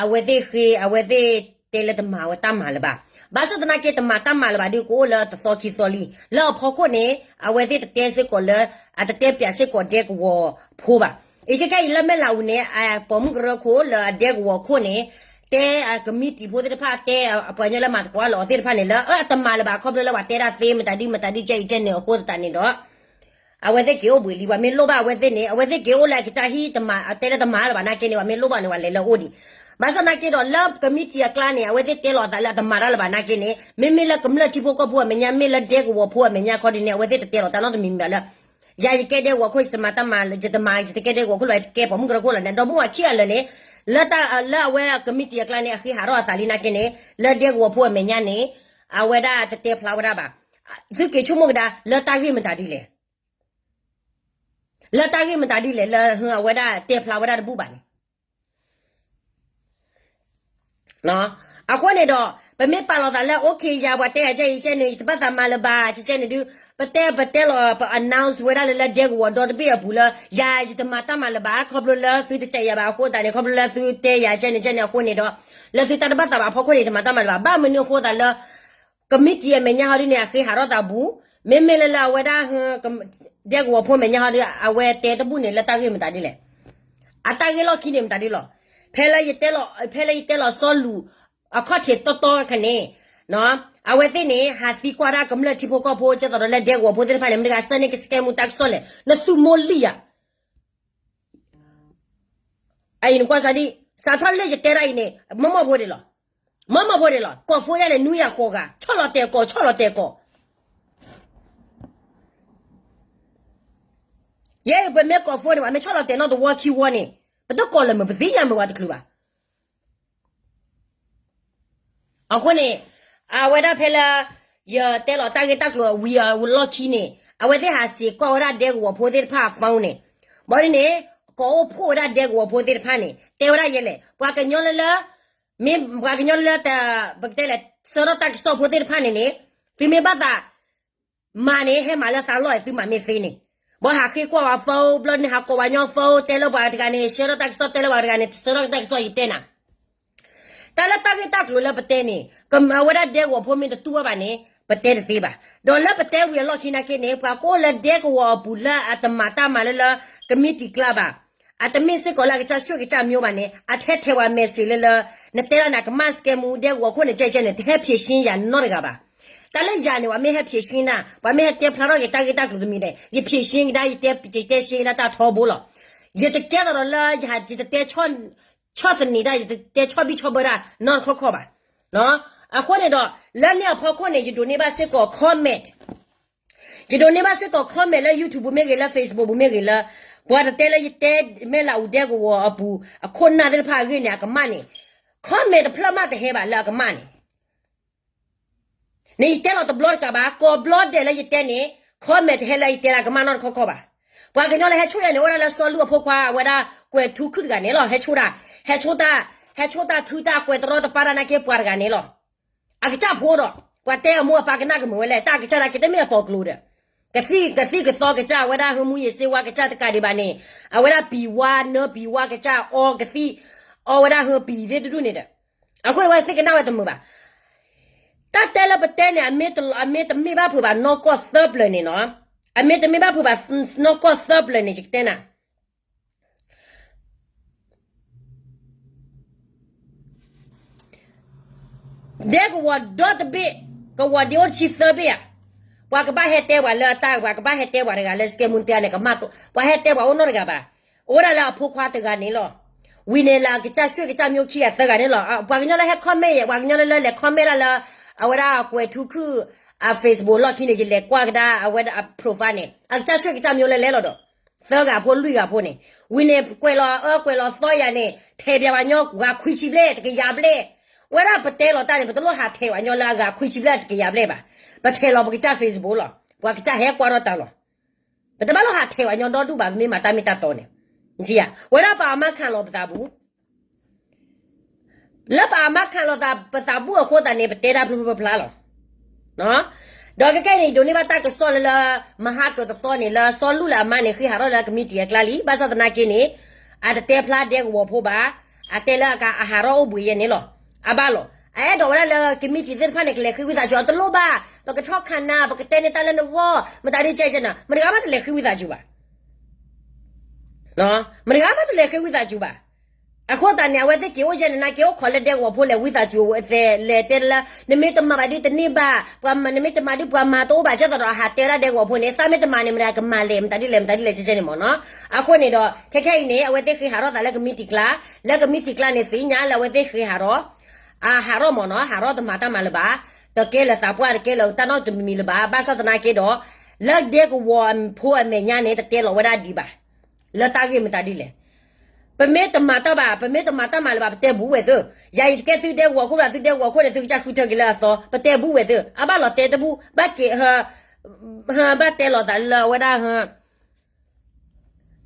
အဝဲသ့ၣ်ဃ့, အဝဲသ့ၣ်တဲလၢတမၤဝဲတၢ်မၤလၢၤဘၣ်. ဘၣ်ဆၣ်သနာ်က့ တမၤတၢ်မၤလၢၤဘၣ်ဒီး ကအိၣ်လၢတသီခံသီလံ. လၢအဖီခိၣ်န့ၣ် အဝဲသ့ၣ်တတဲစ့ၢ်ကီးလၢ, အတတဲပၠးစ့ၢ်ကီးဒဲကဝီၤဖိဘၣ်. အံၤခဲခဲအံၤလၢမဲၢ်လးအူန့ၣ် အပိာ်မုၣ်ကရၢခိၣ်လၢအဒဲကဝီၤခိၣ်န့ၣ်, တဲအကမံးတံာ်ဖိသ့ၣ်တဖၣ်, တဲအပှၤကညီလၢမၤသကိးလၢအီၤသ့ၣ်တဖၣ်န့ၣ် လၢအတမၤလၢၤဘၣ် ခီဖျိလၢပှၤတဲဒၣ်သ့မတၤဒ်မတၤဒ်ကဲအံၤကဲန့ၣ်အဃိသတးန့ၣ်ဒီး အဝဲသ့ၣ်က့ၤအိၣ်ဘှံးလံ. ပှၤမ့ၢ်လိၣ်ဘၣ်အဝဲသ့ၣ်န့ၣ်, အဝဲသ့ၣ်က့ၤအိၣ်လၢအကစၢ်ဟံၣ်, တဲလၢတမၤလၢၤဘၣ်နာ်က့န့ၣ်, ပှၤမ့ၢ်လိၣ်ဘၣ်န့ၣ် ပှၤလဲၤလၢအအိၣ်ဒံး. ဘၣ်ဆၣ်သနာ်က့ဒီး လၢကမံးတံာ်အကျါန့ၣ် အဝဲသ့ၣ်တဲလီၤအသးလၢအတမၤတၢ်လၢၤဘၣ်နာ်က့န့ၣ်, မ့မ့ၢ်လၢကမျၢၢ်ထံဖိကီၢ်ဖိအမဲာ်ညါ, မ့ၢ်လၢဒဲကဝီၤဖိအမဲာ်ညါခီဒ်န့ၣ် အဝဲသ့ၣ်တတဲလီၤတၢ်နီတမံၤမံၤဘၣ်လၢ ယၤယကဲဒဲကဝီၤခိၣ်, ယတမၤတၢ်မၤ, ယတမၤ, ယတကဲဒဲကဝီၤခိၣ်လၢၤဘၣ်, ယတကဲပိာ်မုၣ်ကရၢခိၣ်လၢၤန့ၣ်. ဒီးမ့ၢ်ဝဲခံဂၤလၢာ်န့ၣ်, လၢတၢ်လၢအဝဲကမံးတံာ်အကျါန့ၣ် အဃ့ဟးထီၣ်အသးလံနာ်က့န့ၣ်, လၢဒဲကဝီၤဖိအမဲာ်ညါန့ၣ် အဝဲဒၣ်တတဲဖျါဝဲဒၣ်ဘၣ်. သုက့ၤဆိကမိၣ်ကဒါ လၢတၢ်ဂ့ၢ်မတၤဒ်လဲၣ်, လၢတၢ်ဂ့ၢ်မတၤဒ်လဲၣ်လၢအဝဲဒၣ်တဲဖျါဝဲဒၣ်တဘူၣ်ဘၣ်န့ၣ်. အဃိန့ၣ်ဒီး ပမ့ၢ်ပာ်လီၤသးလၢ okay ယၤပှၤတဲယၤကဲအံၤကဲန့ၣ် ယတဘၣ်သးမၤလၢၤဘၣ်, ကဲန့ၣ်ဒုး, ပတဲပတဲလီၤ ပ announce ဝဲဒၣ်လၢ လၢဒဲကဝီၤဒီတဘ့ၣ်အပူၤလၢ ယၤယတမၤတၢ်မၤလၢၤဘၣ်, ခီဖျိလၢသုတကးယၤဘၣ်အဃိသတးန့ၣ်, ခီဖျိလၢသုတဲယၤကဲန့ၣ်ကဲန့ၣ်အဃိန့ၣ်ဒီး, လၢသုတၢ်တဘၣ်သးဘၣ်အဖီခိၣ်န့ၣ် ယတမၤတၢ်မၤလၢၤဘၣ်. ဘၣ်မနုၤအဃိသတးလၢ ကမံးတံာ်အမဲာ်ညါဟီဒုန့ၣ် အဃ့ဟးထီၣ်သးဘူး, မ့မ့ၢ်လၢလၢအဝဲဒၣ် ဒဲကဝီၤဖိအမဲာ်ညါဟီဒု အဝဲတဲတဘူၣ်န့ၣ် လၢတၢ်ဂ့ၢ်မတၤဒ်လဲၣ်. အတၢ်ဂ့ၢ်လီၢ်ခံန့ၣ်မတၤဒ်လဲၣ်. ဖဲလၢယတဲလီၤ, ဖဲလၢယတဲလီၤစီၤလူၢ် အခီၣ်ထံးတီတီခါန့ၣ်, အဝဲသ့ၣ်န့ၣ် ဟးသံကွၢ်ဒၣ်ကမျၢၢ်ထံဖိကီၢ်ဖိ ကဲသိးဒီးလၢဒဲကဝီၤဖိသ့ၣ်တဖၣ်န့ၣ် မတၤတဂၤဆၢန့ၢ်ကစကဲမူတၢ်ကစီၣ်လဲၣ်, နသူၣ်မိၢ်လံၢ်ဧါ. အံၤနကွၢ်စၢ်ဒ်, စးထီၣ်လၢယတဲဒၣ်အံၤန့ၣ် မ့ၢ်မီၢ်ဖိဒံးလီၤ. မ့ၢ်မီၢ်ဖိဒံးလီၤ. ကိးဖိယါန့ၣ် နွံဂၤဃိးဂၤ ဆီၣ်လီၤတဲာ်ကိး ဆီၣ်လီၤတဲာ်ကိး. ယဲအံၤပမ့ၢ်ကိးဖိန့ၣ် ပှၤမ့ၢ်ဆီၣ်လီၤတဲာ်နီတဝီခံဝီန့ၣ် ပတကိးလၢၤမုၢ် ပသ့ၣ်ညါမုၢ်ဝဲတချုးဘၣ်. အဃိန့ၣ် အဝဲဒၣ်ဖဲလၢ ယတဲလီၤတၢ်ဂ့ၢ်တၢ်ကျိၤဝံၤအလီၢ်ခံန့ၣ် အဝဲသ့ၣ်ဟးစံးကွၢ်ဝဲဒၣ်ဒဲကဝီၤဖိသ့ၣ်တဖၣ်အ phone န့ၣ်, ဘၣ်ဒ်န့ၣ် ကိးအိၣ်ဖှိၣ်ဝဲဒၣ်ဒဲကဝီၤဖိသ့ၣ်တဖၣ်န့ၣ် တဲဝဲဒၣ်ယဲလဲၣ်, ပှၤကညီလၢလၢ မ့ၢ်ပှၤကညီလၢလၢ ပကတဲလဲၣ် ဆၢထၢၣ်တၢ်ကစီၣ်ဖိသ့ၣ်တဖၣ်န့ၣ်န့ၣ် သုမ့ၢ်ဘၣ်သး မၤန့ၣ် ဟဲမၤလၢသးလီၢ် သုမၤမ့ၢ်သ့န့ၣ်, ဘၣ်ဟးဃ့ကွၢ်ဝဲ phone ဘျီန့ၣ် ဟးကိးပှၤကညီ phone တဲလၢပှၤတဂၤန့ၣ် ဆၢထၢၣ်တၢ်ကစီၣ် တဲလၢပှၤတဂၤန့ၣ် ဆၢထၢၣ်တၢ်ကစီၣ် ယတဲနၤ တၢ်လၢတၢ်ဂ့ၢ်တၢ်ကျိၤလၢပတဲန့ၣ် အဝဲဒၣ်ဒဲကဝီၤဖိမ့ၢ်တတူၢ်ဘၣ်ဘၣ်န့ၣ် ပတဲတသ့ဘၣ်. ဒီးလၢပတဲဝံၤအလီၢ်ခံနာ်က့န့ၣ် ပှၤကအိၣ်လၢဒဲကဝီၤအပူၤလၢအတမၤတၢ်မၤလၢလၢ ကမံးတံာ်ကျါဘၣ်, အတမ့ၢ်စ့ၢ်ကီးလၢအကစၢ်ဆှဲကစၢ်မိဘၣ်န့ၣ် အထဲထဲဝဲ message လၢလၢ နတဲဒၣ်နၤကမၣ်စကဲမူ ဒဲကဝီၤခိၣ်န့ၣ် ကဲကဲန့ၣ် တဟဲဖြေရှင်းယၤနီတဂၤဘၣ်. တၢ်လၢယၤန့ၣ် ပှၤမ့ၢ်ဟဲဖြေရှင်းနၤ ပှၤမ့ၢ်ဟဲတဲဖျါထီၣ်က့ၤတၢ်ဂ့ၢ်တၢ်ကျိၤတမံၤန့ၣ် ယဖြေရှင်းကဒါ ယတဲရှင်းကဒါတၢ်ထီဘိလီၤ. ယတကဲသိးဒီးလၢ ယတတဲ ဆီၣ်သနံးတၢ် ယတတဲဆီၣ်ဘံၣ်ဆီၣ်ဘၢတၢ်နီတခီၣ်ခီၣ်ဘၣ်. အဃိန့ၣ်ဒီး လၢန့ၣ်အဖီခိၣ်န့ၣ် ယဒိးန့ၢ်ဘၣ်စ့ၢ်ကီး comment ယဒိးန့ၢ်ဘၣ်စ့ၢ်ကီး comment လၢ YouTube ပူၤမ့ၢ်ဂ့ၤ လၢ Facebook ပူၤမ့ၢ်ဂ့ၤ လၢ ပှၤတတဲလၢယတဲမဲၢ်လးအူဒဲကဝီၤအပူၤ အခိၣ်နၢ်သ့ၣ်တဖၣ်အဂ့ၢ်န့ၣ် အကမၣ်န့ၣ် comment တဖျၢၣ်မးတဟဲဘၣ်လၢအကမၣ်န့ၣ် န့ၣ်ယတဲလီၤတဘျီတကးဘၣ် ကိးဘျီဒဲးလၢယတဲန့ၣ် comment တဟဲလၢယတဲဒၣ်ကမၣ်နီတခီခီဘၣ်. ပှၤကညီလၢဟဲဆိၣ်ယၤန့ၣ် အိၣ်ဒၣ်လၢစီၤလူၢ်အဖိခွါ အဝဲဒၣ်ကွဲၤထူခုၣ်တဂၤန့ၣ်လီၤ. ဟဲဆိၣ်တၢ်, ဟဲဆိၣ်တၢ်, ဟဲဆိၣ်တၢ်ထုတၢ်ကွဲၤတရီတပါတၢ်နာ်က့ပှၤတဂၤန့ၣ်လီၤ. အကစၢ်ဖိဒီး ပှၤတဲအမိၢ်အပၢ်ကနၣ်ကမုာ်ဝဲလဲၣ် တၢ်ကစၢ်ဒၣ်ကတမ့ၢ်အပိာ်ကျိၤဒီး ကသံၣ်ကသံၣ်ကသီကစၢ် အဝဲဒၣ်ဟုမူယ့ၤစ့ဝါကစၢ်တကးဒံးဘၣ်န့ၣ် အဝဲဒၣ်ပံၤဝါနၢပံၤဝါကစၢ်အီကသံၣ် အီဝဲဒၣ်ဟုပံၤသ့ၣ်တဒူၣ်န့ၣ်ဒီး အဃိန့ၣ်ဝဲသ့ၣ်ကနၣ်ဝဲတမုာ်ဘၣ်. တၢ်တဲလၢပတဲန့ၣ် အမ့ၢ်တမ့ၢ်ဘၣ်ဖုးဘၣ်နီၢ်ကီၢ်သၢပျၢၤန့ၣ်နီၤ, အမ့ၢ်တမ့ၢ်ဘၣ်ဖုးဘၣ်နီၢ်ကီၢ်သၢပျၢၤန့ၣ် ယကတဲနၤ ဒဲကဝီၤဒီတဘ့ၣ်, ကဝီၤဒ့အိၣ်တဆံသၢဘ့ၣ်ဧါ, ပှၤကဘၣ်ဟဲတဲပှၤလၢအတၢ် ပှၤကဘၣ်ဟဲတဲပှၤတဂၤလၢ စကဲမူၣ်တဲန့ၣ် ကမၣ်တိ ပှၤဟဲတဲပှၤအိၣ်နီတဂၤဘၣ်, အိၣ်ဒၣ်လၢအဖိခွါတဂၤန့ၣ်လီၤ. ဝံၤန့ၣ်လၢအကစၢ်ဆှၢကစၢ်မျိၢ်ခံဂၤသၢဂၤန့ၣ်လီၤ. ပှၤကညီလၢဟဲ comment ယဲ ပှၤကညီလၢလၢလဲၤ comment ဒၣ်လၢ အဝဲဒၣ်ကွဲၤထူခုၣ် အ Facebook လီၢ်ခံန့ၣ် ယလဲၤကွၢ်ကဒါအဝဲဒၣ်အ profile န့ၣ် အကစၢ်ဆှၢကစၢ်မျိၢ်လၢလဲၤလီၤဒီး သၢဂၤဖိလွံၢ်ဂၤဖိန့ၣ်, ဝံၤန့ၣ် ကွဲးလီၤအအၢကွဲးလီၤသီယၤန့ၣ် ထဲးပၠးပှၤညီဂၤခွံဆံဘျဲၣ် တကယၤဘျဲၣ်, ဝဲဒၣ်ပတဲလီၤတၢ်န့ၣ် ပတလိၣ်ဟးထဲးပှၤညီလၢအဂၤခွံဆံဘျဲၣ်တကယၤဘျဲၣ်ဘၣ်, ပထဲးလီၤပကစၢ် Facebook လီၤ. ပှၤကစၢ်ဟဲကွၢ်ထီၣ်တၢ်လီၤ. ပတဘၣ်လိၣ်ဟးထဲးပှၤညီဒီဒူၣ်ဘၣ် ပမ့ၢ်မၤတၢ်မ့ၢ်တၢ်တီန့ၣ်, ဝဲဒၣ်ပအမါခးလီၤပသးပူၤ လၢပအမါခးလီၤပသးပူၤအဃိသတးန့ၣ် ပတဲတၢ်ဖျိဖျိဖျါဖျါလီၤ. ဒီးခဲခဲအံၤန့ၣ် ယဒိးန့ၢ်ဘၣ်တၢ်ကစီၣ်လၢလၢ မဟါကတသီန့ၣ် လၢစီၤလူၢ်လၢအမါန့ၣ် ဃ့ဟးထီၣ်လၢကမံးတံာ်အကျါလံ, ဘၣ်ဆၣ်သနာ်က့န့ၣ် အတတဲဖျါဒဲကဝီၤဖိဘၣ်, အတဲလၢအကဟးထီၣ်အိၣ်ဘှံးယဲန့ၣ်လီၤ. အဘၣ်လီၤ. အအဲၣ်ဒိးဝဲဒၣ်လၢကမံးတံာ်သ့ၣ်တဖၣ်န့ၣ် ကလဲၤဃ့ဝံသးစူၤအီၤတလိၣ်ဘၣ်, ပကထီၣ်ခးနၤ ပကတဲန့ၢ်တၢ်လၢနဂီၢ် မတၤဒ်ကဲကဲနၤ မတဂၤမးတလဲၤဃ့ဝံသးစူၤဘၣ် မတဂၤမးတလဲၤဃ့ဝံသးစူၤဘၣ်. အဃိသတးန့ၣ် အဝဲသ့ၣ်က့ၤအိၣ်ယဲန့ၣ် နာ်က့အိၣ်ခိးလၢဒဲကဝီၤဖိလဲၤဝံသးစူၤ လဲၤတဲလၢ နမ့ၢ်တမၤဘၣ်ဒ်တန့ၢ်ဘၣ်, ပှၤမၤ နမ့ၢ်တမၤဒ်ပှၤမၤတအိၣ်ဘၣ် ကဲသိးဒီးအဟးတဲဝဲဒၣ်ဒဲကဝီၤဖိန့ၣ် သးမ့ၢ်တမၤန့ၣ် မတၤကမၤလဲၣ် မတၤဒ်လဲၣ် မတၤဒ်လဲၣ် ကဲကဲန့ၣ်မ့ၢ်နီၤ. အဃိန့ၣ်ဒီး ခဲခဲအံၤန့ၣ် အဝဲသ့ၣ်ဃ့ဟးထီၣ်သးလၢကမံးတံာ်ကျါ, လၢကမံးတံာ်ကျါန့ၣ် သ့ၣ်ညါလၢအဝဲသ့ၣ်ဃ့ဟးထီၣ် အဟးထီၣ်မ့ၢ်နီၤ, ဟးထီၣ်တမၤတၢ်မၤလၢၤဘၣ်, တကဲလၢသးပှၢ် တကဲလၢတၢ်နီတမံၤမံၤလၢၤဘၣ်, ဘၣ်ဆၣ်သနာ်က့ဒီး လၢဒဲကဝီၤဖိအမဲာ်ညါန့ၣ် တတဲလီၤဝဲဒၣ်ဒံးဘၣ်, လၢတၢ်ဂ့ၢ်မတၤဒ်လဲၣ်. ပမ့ၢ်တမၤတၢ်ဘၣ်, ပမ့ၢ်တမၤတၢ်မၤလၢၤဘၣ် ပတဲဘူးဝဲသ့ၣ်, ယၤအံၤတကဲသုဒဲကဝီၤခိၣ်ဘၣ် သုဒဲကဝီၤခိၣ်ဒီး သုကစၢ်ဃုထၢက့ၤလၢအသီ, ပတဲဘူးဝဲသ့ၣ်, အဘၣ်လီၤတဲတဘူး, ဘၣ်က့ၤ ဘၣ်တဲလီၤသးလၢအဝဲဒၣ်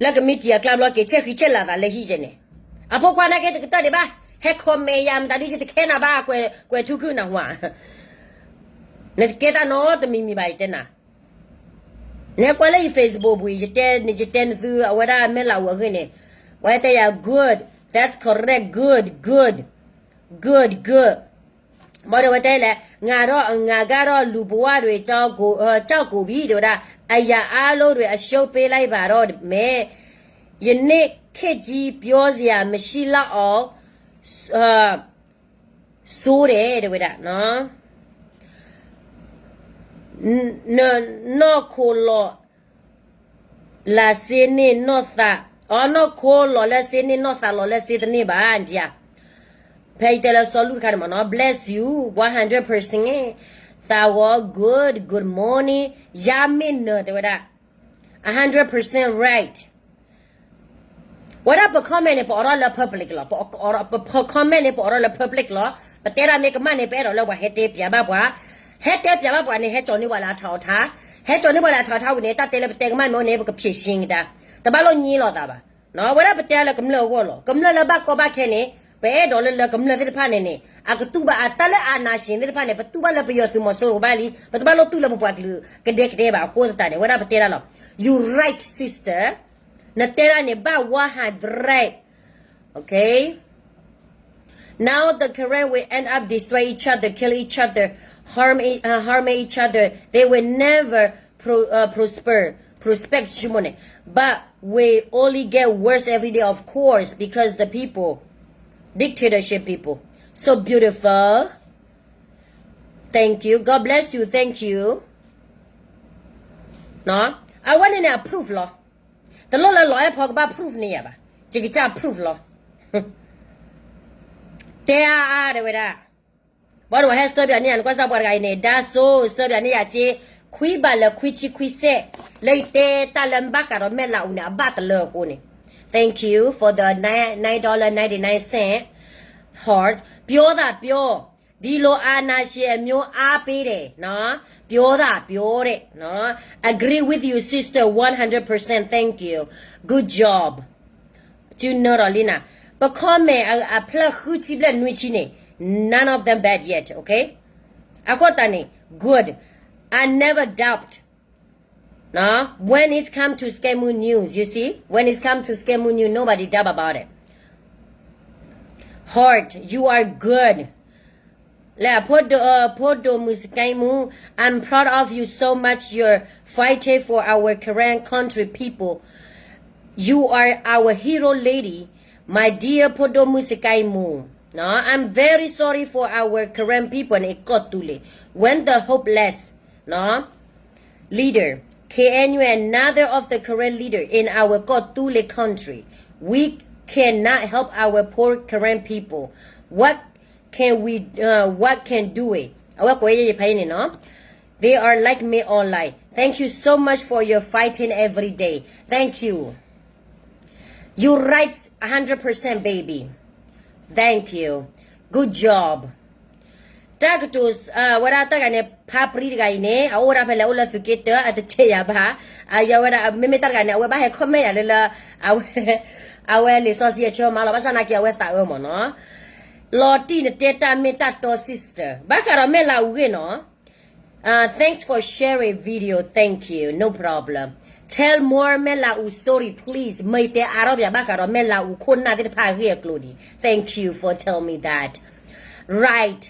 လၢကမံးတံာ်အကျါဘျီ က့ၤဆဲးဃံဆဲးလၤသးလၢဟံၣ်ယဲန့ၣ်, အဖိခွါနာ်က့တကတၢၢ်ဒံးဘၣ်, ဟဲ comment ယၤ မတၤဒ်ယတခဲနၤဘၣ်, ကွဲၤထူခုၣ်နၢ်ဟူဧါ, နတကဲတၢ်နီတမံၤမံၤဘၣ် ယတဲနၤ, နဟဲကွၢ်လၢယ Facebook ပူၤ ယတဲနသုအဝဲဒၣ်မဲၢ်လးအူအဂ့ၢ်န့ၣ်, ပှၤတဲယၤ good, that's correct, good, good, good, good. ဘၣ်ဒီးဝဲတဲလဲၣ်, ငါဒီး ငါကတော့ လူဘဝတွေ ကြောက်ကို ကြောက်ကုန်ပြီ တဲဝဲဒၣ်, အရာအားလုံးတွေ အရှုံးပေးလိုက်ပါတော့မယ်, ယနေ့ခေတ်ကြီး ပြောစရာမရှိလောက်အောင် ဆိုးတယ် တဲဝဲဒၣ်, နီၢ်ခိၣ်လီၤ လၢစ့န့ၢ်နီၢ်သး, အီ နီၢ်ခိၣ်လီၤလၢစ့န့ၢ်နီၢ်သးလီၤလၢစ့တန့ၢ်ဘၣ်, ဒ်ယၤ, ဖဲအံၤတဲလၢစီၤလူၢ်တခါန့ၣ်မ့ၢ်နီၤ, bless you one hundred percent, သးဝီ good, good morning, ယါမ့ၢ်နၢၤ တဲဝဲဒၣ်, a hundred percent right. ဝဲဒၣ်ပ comment န့ၣ် ပအိးထီၣ်လၢ public လီၤ, ပ comment န့ၣ် ပအိးထီၣ်လၢ public လီၤ, ပတဲဒၣ်မ့ၢ်ကမၣ်န့ၣ် ပအဲၣ်ဒိးလၢပှၤဟဲတဲပၠးဘၣ်ပှၤ, ဟဲတဲပၠးဘၣ်ပှၤန့ၣ် ဟဲကၠီၤန့ၢ်ပှၤလၢအထးအီထါ, ဟဲကၠီၤန့ၢ်ပှၤလၢအထးအီထါဝံၤန့ၣ် တၢ်တဲလၢပတဲကမၣ်မ့ၢ်အိၣ်န့ၣ် ပကဖြေရှင်းကဒါ, တဘၣ်လိၣ်ညံလီၤသးဘၣ်, ဝဲဒၣ်ပတဲလၢကမျၢၢ်အဂီၢ်လီၤ, ကမျၢၢ်လၢဘၣ်ကီဘၣ်ခဲန့ၣ် ပအဲၣ်ဒိးလၢလၢကမျၢၢ်သ့ၣ်တဖၣ်န့ၣ်န့ၣ် အကတူၢ်ဘၣ်အတၢ်လၢ အာဏာရှင် သ့ၣ်တဖၣ်န့ၣ် ပတူၢ်ဘၣ်လၢပယီၤသုးမီၤစိရိၤဘၣ်လံ, ပတဘၣ်လိၣ်တူၢ်လၢပပှၤကလုာ်ကဒဲကဒဲဘၣ်အဃိသတးန့ၣ် ဝဲဒၣ်ပတဲဒၣ်လီၤ, you right sister, နတဲဒၣ်န့ၣ် ဘၣ် one hundred, okay? Now the Karen will end up destroy each other, kill each other, harm, e- uh, harming each other. They will never pro- uh, prosper, prospect ရှုံးမန့ၣ်, but we only get worse every day, of course, because the people, dictatorship people, so beautiful. Thank you. God bless you. Thank you. အဝဲန့ၣ်န့ၣ် အ proof လီၤ. တလိၣ်လၢလီၤအဲၣ်ဖီကဘၣ် proof န့ၢ်ယၤဘၣ်. ယကစၢ် proof လီၤ. တဲအါအါဒၣ်ဝဲဒၣ်. ဘၣ်ဒီးဝဲဟဲစၢပၠးန့ၢ်ယၤ နကွၢ်စၢ်ပှၤတဂၤအံၤန့ၣ် ဒါစိ စၢပၠးန့ၢ်ယၤက့ ခွံဘးလၢခွံဆံခွံစဲး, လၢယတဲတၢ်လၢဘၣ်ဃးဒီးမဲၢ်လးအူန့ၣ် အဘၣ်တလၢအဃိန့ၣ်, thank you for the nine dollar ninety nine cent heart. ပြောတာပြော, ဒီလိုအာဏာရှင်အမျိုးအားပေးတယ်နော်, ပြောတာပြောတဲ့နော်, agree with you sister one hundred percent, thank you, good job. ကနၢၤဒီးလံနၤ, ပ comment အဖျၢၣ်ဃုဆံဘျဲၣ်နွံဆံန့ၣ်, none of them bad yet, okay. အဃိသတးန့ၣ် good, I never doubt. When it's come to Skemu news, you see, when it's come to Skemu news, nobody doubt about it. Heart, you are good. လၢအဖိဒိၣ်, ဖိဒိၣ်မုၣ် Skemu, I'm proud of you so much. You're fighting for our Karen country people. You are our hero lady, my dear ဖိဒိၣ်မုၣ် Skemu. I'm very sorry for our Karen people န့ၣ် ကီၢ်သူလ့ၤ, when the hopeless leader, K N U and another of the Karen leader in our ကီၢ်သူလ့ၤ country, we cannot help our poor Karen people. What can we, uh, what can do it? အဝဲကွဲးယဲယဖးယဲန့ၣ်နော်. They are like me online. Thank you so much for your fighting every day. Thank you. You right a hundred percent, baby. Thank you. Good job. တၢ်ကတိၤ, ဝဲဒၣ်တၢ်ဂၤန့ၣ် ဖါပြံတဂၤအံၤန့ၣ် အအိၣ်ဝဲဒၣ်ဖဲလဲၣ် အိၣ်လၢသုးက့တၢ အတဆဲးယၤဘၣ်. အယဝဲဒၣ် မ့မ့ၢ်တၢ်တဂၤန့ၣ် အဝဲဘၣ်ဟဲ comment ယၤလၢလၢ အဝဲ အဝဲလံာ်စီဆှံအဆၢမၤလီၤ ဘၣ်ဆၣ်နာ်က့အဝဲသးအၢမ့ၢ်နီၤ. လီၤတံၢ်နတဲတၢ်မ့ၢ်တၢ်တီ sister ဘၣ်ဃးဒီးမဲၢ်လးအူဂ့ၢ်နီၤ. Thanks for sharing video, thank you, no problem. Tell more မဲၢ်လးအူ story please. မ့ၢ်တဲအါထီၣ်ပၠးဘၣ်ဃးဒီးမဲၢ်လးအူခိၣ်နၢ်သ့ၣ်တဖၣ်အဂ့ၢ်အကျိၤဒံး. Thank you for tell me that. Right.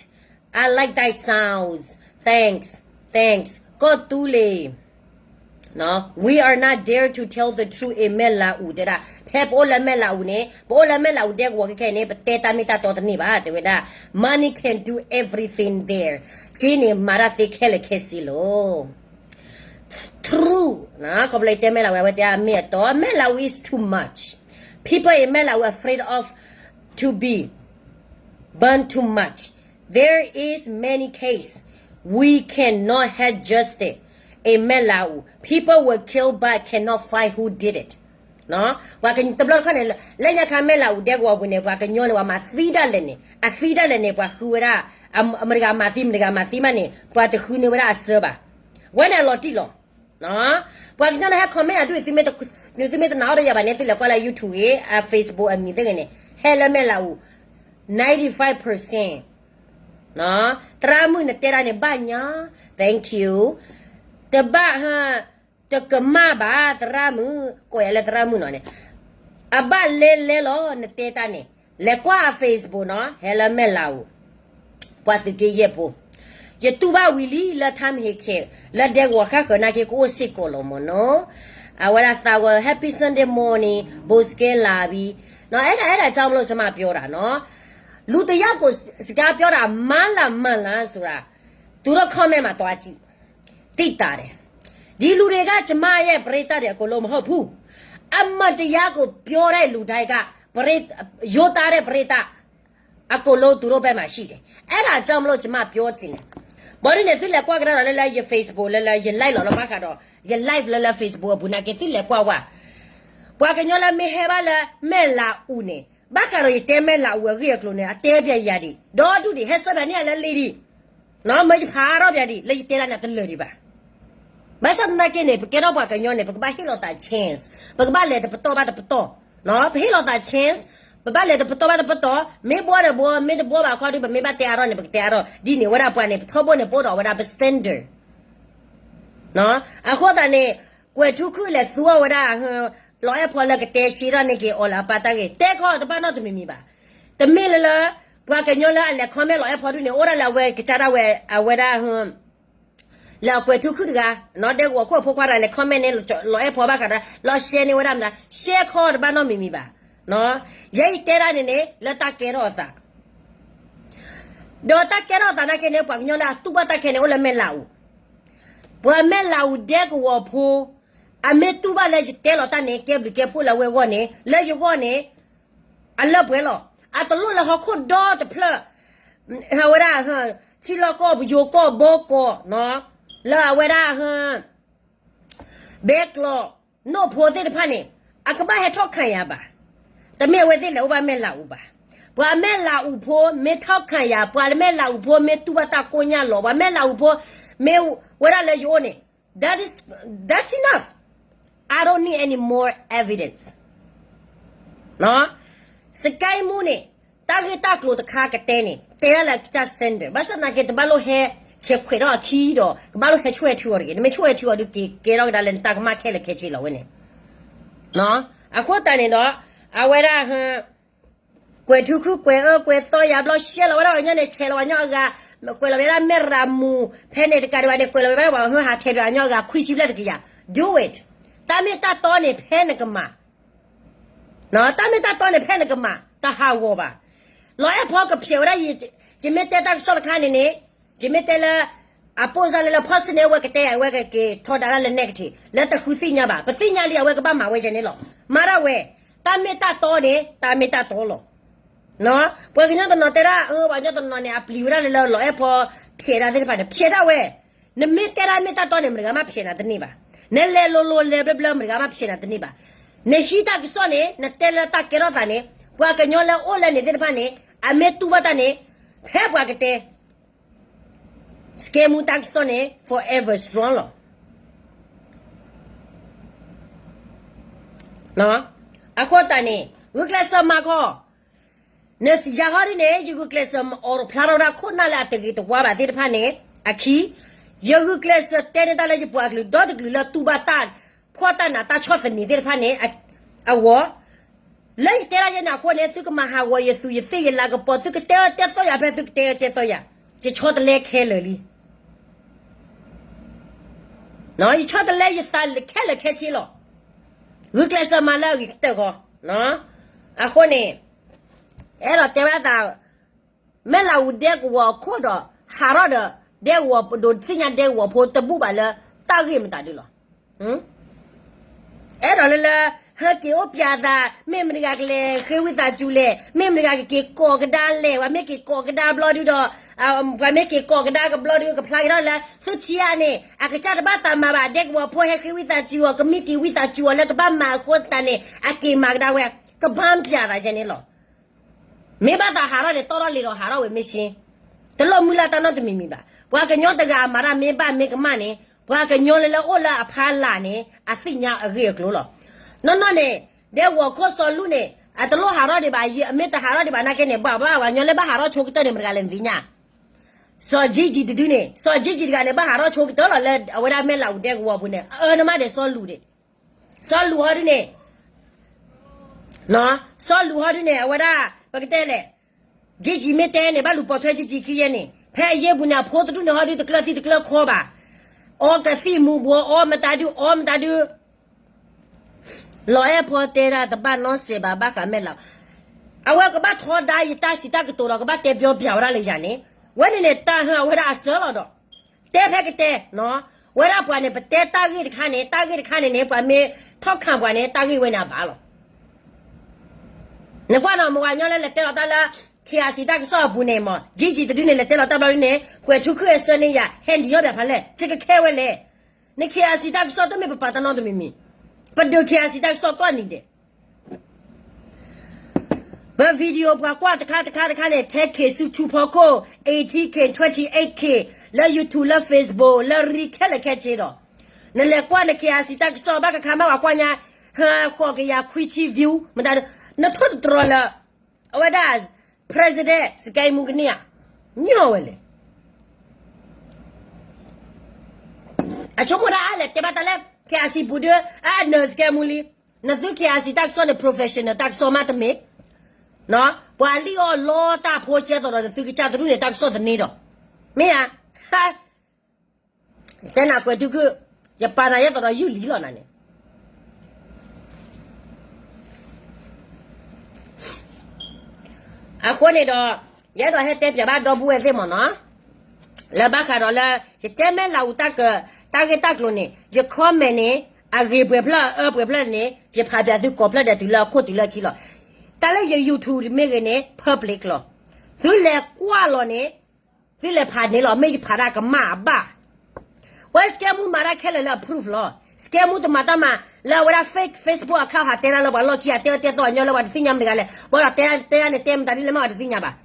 I like that sounds. Thanks. Thanks. ကီၢ်သူလ့ၤ We are not there to tell the truth in မဲၢ်လးအူတဲဒၣ်. ဖဲပအိၣ်လၢမဲၢ်လးအူန့ၣ်, ပအိၣ်လၢမဲၢ်လးအူဒဲကဝီၤခဲခဲအံၤန့ၣ် ပတဲတၢ်မ့ၢ်တၢ်တီတန့ၢ်ဘၣ် တဲဝဲဒၣ်. Money can do everything there. က့န့ၣ်မၤတၢ်သ့ခဲလၢာ်ခဲဆ့လီၤ. True. ခီဖျိတဲမဲၢ်လးအူ အဝဲတဲမ့ၢ်အတီ, မဲၢ်လးအူ is too much. People in မဲၢ်လးအူ afraid of to be burned too much. There is many case we cannot have justice in မဲၢ်လးအူ. People were killed but cannot find who did it. ပှၤကညီတဘျီတခီၣ်န့ၣ် လၢညါခါမဲၢ်လးအူဒဲကဝီၤပူၤန့ၣ် ပှၤကညီန့ၣ် ပှၤမၤသံဒၣ်လဲာ်န့ၣ် အသံဒၣ်လဲာ်န့ၣ် ပှၤဃုဝဲဒၣ်, အမတဂၤမၤသံ မတဂၤမၤသံမးန့ၣ် ပှၤတဃုန့ၢ်ဝဲဒၣ်အစၢဘၣ်. ဝဲန့ၣ်အလီၤတံၢ်လီၤ. ပှၤကညီန့ၣ်ဟဲ comment အဒိၣ်, သုမ့ၢ်တနာ်အီၤဒီးယၤဘၣ်န့ၣ် သုလဲၤကွၢ်လၢ YouTube ဂ့ၤ, အ Facebook အမံၤသ့ၣ်ဂ့ၤန့ၣ် ဟဲလၢမဲၢ်လးအူ ninety five percent. သရၣ်မုၣ်နတဲတၢ်န့ၣ်ဘၣ်ညါ, thank you. တဘၣ်ဟ, တကမၣ်ဘၣ် သရၣ်မုၣ်, ကိးယၤလၢသရၣ်မုၣ်နီၤန့ၣ်, အဘၣ်လဲၤလဲၤလီၤ နတဲတၢ်န့ၣ်, လဲၤကွၢ်အ Facebook နီၤ, ဟဲလၢမဲၢ်လးအူ ပှၤသုးက့ယဲၢ်ဖိ, ယတူၢ်ဘၣ်ဝံၤလံလၢ ထၢၣ်ဟ့ၣ်ခ့ၣ် လၢဒဲကဝီၤဃၣ်ဃၢၤနာ်က့ ကအိၣ်စ့ၢ်ကီးလီၤမ့ၢ်နီၤ. အဝဲဒၣ်သးဝဲ Happy Sunday morning ဘိစကဲလၤဘံ, အဲဒၣ်အဲဒၣ် ကၠီမလိၣ်ကမၣ်ပၠီတၢ်နီၤ, လူတယောက်ကိုစကားပြောတာ မၤလၤမၤလၤဆိုတာ သူတို့ comment မှာသွားကြည့်, သိသာတယ်. ဒီလူတွေက ကျမရဲ့ပရိသတ်တွေအကုန်လုံးမဟုတ်ဘူး. အမှန်တရားကိုပြောတဲ့လူတိုင်းက ပရိသတ်, ရိုးသားတဲ့ပရိသတ် အကုန်လုံးသူတို့ဘက်မှာရှိတယ်. အဲဒါကြောင့်မလို့ ကျမပြောချင်တယ်. ဘၣ်ဒ်န့ၣ် သုလဲၤကွၢ်ကဒါဒီးလၢလၢယ Facebook လၢလၢယ live လီၤလၢဘၣ်ဃးဒီး ယ live လၢလၢ Facebook အပူၤနာ်က့ သုလဲၤကွၢ်ဝဲ, ပှၤကညီလၢမ့ၢ်ဟဲဘၣ်လၢမဲၢ်လးအူန့ၣ် ဘၣ်ဃးဒီးယတဲမဲၢ်လးအူအဂ့ၢ်အကျိၤန့ၣ် အတဲပျးယၤဒံး, ဒီဒူၣ်ဒံး ဟဲဆှၢပျးန့ၢ်ယၤလၢလံဒံး, မ့ၢ်ယဖးထီၣ်ပျးဒံး လၢယတဲတၢ်န့ၣ်တလၢာ်ဒံးဘၣ်. ဘၣ်ဆၣ်သနာ်က့န့ၣ် ပကဲထီၣ်ပှၤကညီန့ၣ် ပကဘၣ်ဟ့ၣ်လီၤသး chance, ပကဘၣ်လဲၤတပတီၢ်ဘၣ်တပတီၢ်, ပဟ့ၣ်လီၤသး chance, ပဘၣ်လဲၤတပတီၢ်ဘၣ်တပတီၢ်, မ့ၢ်ဘှီဒီးဘှီ, မ့ၢ်တဘှီဘၣ်ခီဒုး ပမ့ၢ်ဘၣ်တဲအါထီၣ်န့ၣ် ပကတဲအါထီၣ်, ဒ်န့ၣ်ဝဲဒၣ်ပှၤန့ၣ် ပထီဘိန့ၣ် ပအိၣ်ဒီးဝဲဒၣ်ပ standard. အဃိသတးန့ၣ် ကွဲၤထူခုၣ်လဲၤသူအီၤဝဲဒၣ် လီၤအဲၣ်ဖီလၢကတဲရှဲထီၣ်န့ၢ်က့ၤအီၤလၢအပၢ်တၢ်ဂ့ၢ် တဲခီတဘၣ်နီတမံၤမံၤဘၣ်. တမ့ၢ်လၢလၢ ပှၤကညီလၢအလဲၤ comment လီၤအဲၣ်ဖီဒုန့ၣ် အိၣ်ဒၣ်လၢအဝဲကစၢ်ဒၣ်ဝဲ အဝဲဒၣ် လၢအကွဲၤထူခုၣ်တဂၤ, ဒဲကဝီၤခိၣ်ဖိခွါတဂၤလဲၤ comment န့ၣ် လီၤအဲၣ်ဖီဘၣ်ဃးဒီး လီၤ share န့ၢ်ဝဲဒၣ်မတၤ, share ခီတဘၣ်နီတမံၤမံၤဘၣ်. ယဲယတဲဒၣ်န့ၣ်န့ၣ် လၢတၢ်ကဲထီၣ်အသး, ဒီးတၢ်ကဲထီၣ်အသးနာ်က့န့ၣ် ပှၤကညီလၢအတူၢ်ဘၣ်တၢ်ခဲန့ၣ် အိၣ်လၢမဲၢ်လးအူ, ပှၤမဲၢ်လးအူဒဲကဝီၤဖိ, အမ့ၢ်တူၢ်ဘၣ်လၢယတဲလီၤတၢ်န့ၣ် ကဲဘျုးကဲဖှိၣ်လၢအဝဲအဂီၢ်န့ၣ် လၢယဂီၢ်န့ၣ် အလၢပှဲၤလီၤ. အတလိၣ်လၢဟီၣ်ခိၣ်ဒီတဖျၢၣ်, အဝဲဒၣ် ထံလီၢ်ကီၢ်ပယိၤကီၢ်ဘီကီၢ်, လၢအဝဲဒၣ် ဘဲကျီး နိၣ်ဖိသ့ၣ်တဖၣ်န့ၣ် အကဘၣ်ဟဲထီၣ်ခးယၤဘၣ်. တမ့ၢ်အဝဲသ့ၣ်လဲၤအိၣ်ဘၣ်မဲၢ်လးအူဘၣ်. ပှၤမဲၢ်လးအူဖိမ့ၢ်ထီၣ်ခးယၤ, ပှၤမဲၢ်လးအူဖိမ့ၢ်တူၢ်ဘၣ်တၢ်ကိၢ်ညါလီၤ, ပှၤမဲၢ်လးအူဖိမ့ၢ်ဝဲဒၣ်လၢယအိၣ်န့ၣ် that is, that's enough. I don't need any more evidence. စကဲမူန့ၣ် တၢ်ဂ့ၢ်တၢ်ကျိၤတခါကတဲန့ၣ် တဲဒၣ်လၢအကစၢ် standard ဘၣ်ဆၣ်သနာ်က့ တဘၣ်လိၣ်ဟဲ ဆဲးခွဲးထီၣ်အခံဒီး ကဘၣ်လိၣ်ဟဲဆိၣ်ဟဲထုအီၤတဂ့ၤ. နမ့ၢ်ဆိၣ်ဟဲထုအီၤဒုးက့ၤကဲထီၣ်ကဒါလၢနတၢ်ကမၣ်ခဲလၢာ်ခဲဆ့လီၤဝဲန့ၣ်. အဃိသတးန့ၣ်ဒီး အဝဲဒၣ် ကွဲးထူခု ကွဲးအၢကွဲးသီယၤဘျီ ရှဲလီၤဝဲဒၣ်ပှၤကညီန့ၣ် ထဲးလီၤပှၤကညီအဂၤ, ကွဲးလီၤဝဲဒၣ်မဲၢ်ရၤမူၤ ဖဲန့ၣ်တကးဒံးဘၣ်န့ၣ် ကွဲးလီၤဝဲဒၣ်ပှၤဟၢဟးထဲးဘၣ်ပှၤကညီအဂၤ ခွံဆံဘျဲၣ်တကယၤ. Do it. တၢ်မ့ၢ်တၢ်တီန့ၣ်ဖဲနကမၤ တၢ်မ့ၢ်တၢ်တီန့ၣ်ဖဲနကမၤ တဟးဂီၤဘၣ်. လီၤအဲၣ်ဖီကဖျဲးဝဲဒၣ် ယမ့ၢ်တဲတၢ်ကစီၣ်တခါန့ၣ်န့ၣ် ယမ့ၢ်တဲလၢ အပိၢ်စၢ်လၢလၢ ဖီၣ်စ့န့ၣ် အဝဲကတဲ အဝဲကက့ၤထီဒါတၢ်လၢ negative လၢတဃုသ့ၣ်ညါဘၣ်, ပသ့ၣ်ညါလံ အဝဲကဘၣ်မၤဝဲဒ်န့ၣ်လီၤ. မၤဒၣ်ဝဲ, တၢ်မ့ၢ်တၢ်တီန့ၣ် တၢ်မ့ၢ်တၢ်တီလီၤ. ပှၤကညီတနီၤတဲဒၣ် ပှၤကညီတနီၤန့ၣ် အပျံၤဝဲဒၣ်လၢလၢလီၤအဲၣ်ဖီဖျဲးဒၣ်သ့ၣ်တဖၣ်န့ၣ် ဖျဲးဒၣ်ဝဲ. နမ့ၢ်တဲဒၣ်မ့ၢ်တၢ်တီန့ၣ် မတဂၤမးဖျဲးနၤတန့ၢ်ဘၣ်. နလဲၤလိၤလိၤလဲၤဘျၢဘျၢ မတဂၤမးဖျဲးနၤတန့ၢ်ဘၣ်. နဟံးတၢ်ကစီၣ်န့ၣ် နတဲလၢတၢ်ကဲထီၣ်သးန့ၣ် ပှၤကညီလၢအိၣ်လၢန့ၣ်သ့ၣ်တဖၣ်န့ၣ် အမ့ၢ်တူၢ်ဘၣ်တၢ်န့ၣ် ဖဲပှၤကတဲ စကဲမူတၢ်ကစီၣ်န့ၣ် forever strong လီၤ. အဃိသတးန့ၣ် ဂုာ်ကျဲးစၢးမၤခီ, နယၤဟီဒ်န့ၣ် ယဂုာ်ကျဲးစၢးမၤအိးဖျါထီၣ်ဝဲဒၣ်ခိၣ်နၢ်လၢအတဂ့ၤတဝါဘၣ်သ့ၣ်တဖၣ်န့ၣ် အခံ, ယဂုာ်ကျဲးစၢးတဲန့ၢ်တၢ်လၢယပှၤကလုာ်ဒီတကလုာ်လၢတူၢ်ဘၣ်တၢ် ဖှီၣ်တၢ်နးတၢ်ဆီၣ်သနံးသ့ၣ်တဖၣ်န့ၣ် အဂီၢ် လၢယတဲဒၣ်ယဲန့ၣ်အဃိန့ၣ် သုကမၤဟးဂီၤယသူးယသ့ၣ်ယလၤကပီၤ သုကတဲအၢတဲသီယၤဖဲသုကတဲအၢတဲသီယၤ, ယဆီတလဲခဲလၢာ်လံ. ယဆီတလဲယသးခဲလၢာ်ခဲဆ့လီၤ. ဂုာ်ကျဲးစၢးမၤလၢအဂ့ၤကတၢၢ်ဃီ. အဃိန့ၣ် အဲၣ်ဒိးတဲဝဲဒၣ်သး မဲၢ်လးအူဒဲကဝီၤအခိၣ်ဒီး ဟးထီၣ်ဒီး ဒဲကဝီၤဒိးသ့ၣ်ညါဒဲကဝီၤဖိတဘူၣ်ဘၣ်လၢ တၢ်ဂ့ၢ်မတၤဒုလီၤ. အဲၣ်ဒိးလၢလၢ ဟဲက့ၤအိၣ်ပျးသး မ့ၢ်မတဂၤကလဲၤဃ့ဝံသးစူၤလဲၣ်, မ့ၢ်မတဂၤကက့ၤကိးကဒါလဲၣ်, ပှၤမ့ၢ်က့ၤကိးကဒါဘျီဒုဒီး ပှၤမ့ၢ်က့ၤကိးကဒါကဘျီဒု ကဖျါက့ၤထီၣ်လၢ သုထံအါန့ၣ် အကစၢ်တဘၣ်သးမၤဘၣ် ဒဲကဝီၤဖိဟဲဃ့ဝံသးစူၤအီၤ ကမံးတံာ်ဝံသးစူၤအီၤလၢကဘၣ်မၤအဃိသတးန့ၣ် အက့ၤမၤကဒါဝဲ ကဘၣ်ပျးသးယဲန့ၣ်လီၤ. မ့ၢ်ဘၣ်သးဟးထီၣ်န့ၣ် တီၢ်ထီၣ်လံဒီးဟးထီၣ်ဝဲမ့ၢ်ရှ့, တလိၣ်မုၢ်လၢ်တၢ်နီတမံၤမံၤဘၣ်. ပှၤကညီတဂၤအမၤတၢ်မ့ၢ်ဘၣ်မ့ၢ်ကမၣ်န့ၣ် ပှၤကညီလၢလၢအိၣ်လၢအဖီလာ်န့ၣ် အသ့ၣ်ညါအဂ့ၢ်အကျိၤလီၤ. နီၢ်နီၢ်န့ၣ် ဒဲကဝီၤခိၣ်စီၤလူၢ်န့ၣ် အတလိၣ်ဟးထီၣ်ဒံးဘၣ်, အမ့ၢ်တဟးထီၣ်ဒံးဘၣ်နာ်က့န့ၣ် ဘၣ်ဘၣ်ပှၤကညီလၢဘၣ်ဟးထီၣ်ဆိကတၢၢ်န့ၣ် မတဂၤလဲၣ်နသ့ၣ်ညါ စီၤကၠံကၠံတဒုန့ၣ် စီၤကၠံကၠံတဂၤန့ၣ် ဘၣ်ဟးထီၣ်ဆိကတၢၢ်လီၤလၢအဝဲဒၣ်မဲၢ်လးအူဒဲကဝီၤပူၤန့ၣ် အအၢနမးဒီးစီၤလူၢ်ဒၣ်, စီၤလူၢ်ဟီဒုန့ၣ် စီၤလူၢ်ဟီဒုန့ၣ် အဝဲဒၣ် ပကတဲလဲၣ်, ကၠံကၠံမ့ၢ်တဲန့ၣ် ဘၣ်လူၤပိာ်ထွဲကၠံကၠံခံယဲန့ၣ် ဖဲအယ့ၢ်ပူၤန့ၣ် အဖိတဒူၣ်န့ၣ်ဟီဒုတကျၢၢ်သံတကျၢၢ်ခီဘၣ်, အီကသံၣ်မူၤဘှီး အီမတၤဒု အီမတၤဒု လီၤအဲၣ်ဖီတဲဒၣ်တဘၣ်နီစဲးဘၣ် ဘၣ်ဃးမဲၢ်လး, အဝဲကဘၣ်ထီဒါယတၢ်စံးတၢ်ကတိၤဒီး ကဘၣ်တဲပျီပျးဝဲဒၣ်လၢယၤန့ၣ်, ဝဲန့ၣ်န့ၣ် တၢ်ဟၢအဝဲဒၣ်အစၢလီၤဒီး, တဲဖဲကတဲ, ဝဲဒၣ်ပှၤန့ၣ် ပတဲတၢ်ဂ့ၢ်တခါန့ၣ် တၢ်ဂ့ၢ်တခါန့ၣ်န့ၣ် ပှၤမ့ၢ်ထီၣ်ခးပှၤန့ၣ် တၢ်ဂ့ၢ်ဝဲန့ၣ်အဘၣ်လီၤ. နကွၢ်နီၤ မုၢ်ဂၤညီလၢလဲၤတဲလီၤတၢ်လၢ KIC တၢ်ကစီၣ်အပူၤန့ၣ်မး ကၠံကၠံတဒုန့ၣ် လဲၤတဲလီၤတၢ်ဘျီဒုန့ၣ် ကွဲးထူခုအစၢန့ၢ်ယၤ ဟဲနံၤညီဘၣ်ဖးလဲၣ် ကကခဲဝဲလဲၣ်. န KIC တၢ်ကစီၣ်တမ့ၢ်ပပာ်တၢ်နီတမံၤမံၤ, ပဒုး KIC တၢ်ကစီၣ်ကိးနံၤဒဲး ပ video ပှၤကွၢ်တခါတခါတခါန့ၣ် ten K ဆူဆူဖီခိၣ် eighteen K twenty eight K လၢ YouTube လၢ Facebook လၢရံခဲလၢာ်ခဲဆ့ဒီး, နလဲၤကွၢ်န KIC တၢ်ကစီၣ်ဘၣ်ကခါမး ပှၤကွၢ်ညါ ဟၢဃိးကယၤခွံဆံ view မတၤ, နထိၣ်သတြီၤလၢ အဝဲဒၣ် president စကဲမူကန့ၢ်ဧါ, ညီဝဲလဲၣ်. အဆိကမိၣ်ဒၣ်အလဲၤတဲဘၣ်တၢ်လၢ KIC ပူၤဒု အနၢၤစကဲမူလံ, နသု KIC တၢ်ကစီၣ်န့ၣ် professional တၢ်ကစီၣ်မးတမ့ၢ်, ပှၤလံၣ်အီၣ်လီတၢ်ဖိကဲသိးဒီး နသုကစၢ်တရူၣ်န့ၣ် တၢ်ကစီၣ်တန့ၢ်ဒီး, မ့ၢ်ဧါ. တဲနၤကွဲးထူခု, ယပာ်နၤယဲသိးဒီးယုၢ်လံလီၤနၤန့ၣ်. အဃိန့ၣ်ဒီး ယအဲၣ်ဒိးဟဲတဲပၠးဘၣ်ဒီပုၢ်ဝဲၢ်သ့ၣ်မးနီၤ, လၢဘၣ်ဃးဒီးလၢ ယတဲမဲၢ်လးအူတၢ်က, တၢ်ဂ့ၢ်တၢ်ကျိၤန့ၣ် ယ comment န့ၣ် အဂ့ၤပှဲၤဖျၢၣ်အအၢပှဲၤဖျၢၣ်န့ၣ် ယဖးပၠးသုကိးဖျၢၣ်ဒဲးတုၤလၢအခိၣ်တုၤလၢအခံလီၤ. တၢ်လၢယ YouTube မ့ၢ်ဂ့ၤန့ၣ် public လီၤ. သုလဲၤကွၢ်လီၤန့ၣ် သုလဲၤဖးန့ၣ်လီၤ မ့ၢ်ယဖးတၢ်ကမၣ်အဘၣ်. ပှၤ scam မူမၤတၢ်ခဲလၢာ်လၢအ proof လီၤ. Scam မူတမၤတၢ်မၤလၢအဝဲဒၣ် fake Facebook account ဟးတဲတၢ်လၢပှၤလီၢ်ခံ အတဲအၢတဲသီအညီလၢပှၤတသ့ၣ်ညါမတၤတဂၤလဲၣ်. ဘၣ်ဒီးတဲတဲဒၣ်န့ၣ် တဲမတၤဒ်လဲၣ်မးပှၤတသ့ၣ်ညါဘၣ်.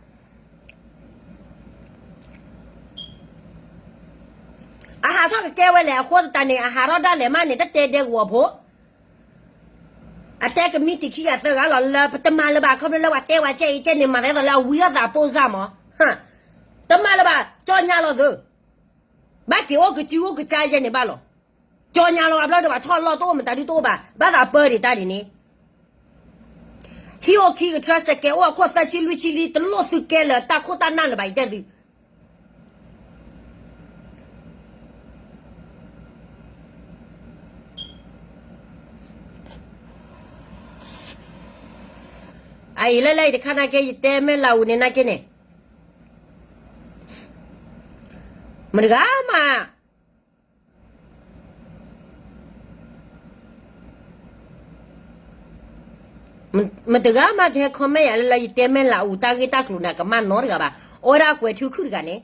အဟးထီၣ်ကကဲဝဲလဲၣ်. အဃိသတးန့ၣ် အဟးထီၣ်ဒၣ်လဲာ်မးန့ၣ် တတဲဒဲကဝီၤဖိ အတဲကမံးတံာ်ခံဂၤသၢဂၤလီၤလၢ ပတမၤလၢၤဘၣ် ခီဖျိလၢပှၤတဲဝဲကဲအံၤကဲန့ၣ် မၤသးဒ်သိးလၢအဝံထီၣ်သးပိၢ်စၢ်မး. တမၤလၢၤဘၣ် ကၠီညါလီၤသု. ဘၣ်က့ၤအိၣ်ကစုအိၣ်ကစါယဲန့ၣ်ဘၣ်လီၤ. ကၠီညါလီၤ အဘျီဒီးပှၤထီၣ်လီၢ်တအိၣ် မတၤဒုတအိၣ်ဘၣ် ဘၣ်သးပၢဒံးတၢ်ဒ်န့ၣ် ဟံၣ်အိၣ်ခံကထၢစဲးကဲးအိၣ်အခိၣ်သၢဆံလွံၢ်ဆံလံ တလိၣ်သုကဲလၢၤတၢ်ခိၣ်တၢ်နၢ်လၢၤဘၣ် ယတဲသု အအံၤလၢလၢအံၤတခါနာ်က့ ယတဲမဲၢ်လးအူန့ၣ်နာ်က့န့ၣ် မတဂၤမး မတဂၤမးတဟဲ comment ယၤလၢလၢယတဲမဲၢ်လးအူတၢ်ဂ့ၢ်တၢ်ကျိၤန့ၣ် အကမၣ်နီတဂၤဘၣ်. အဝဲဒၣ်ကွဲးထုခုၣ်တဂၤန့ၣ်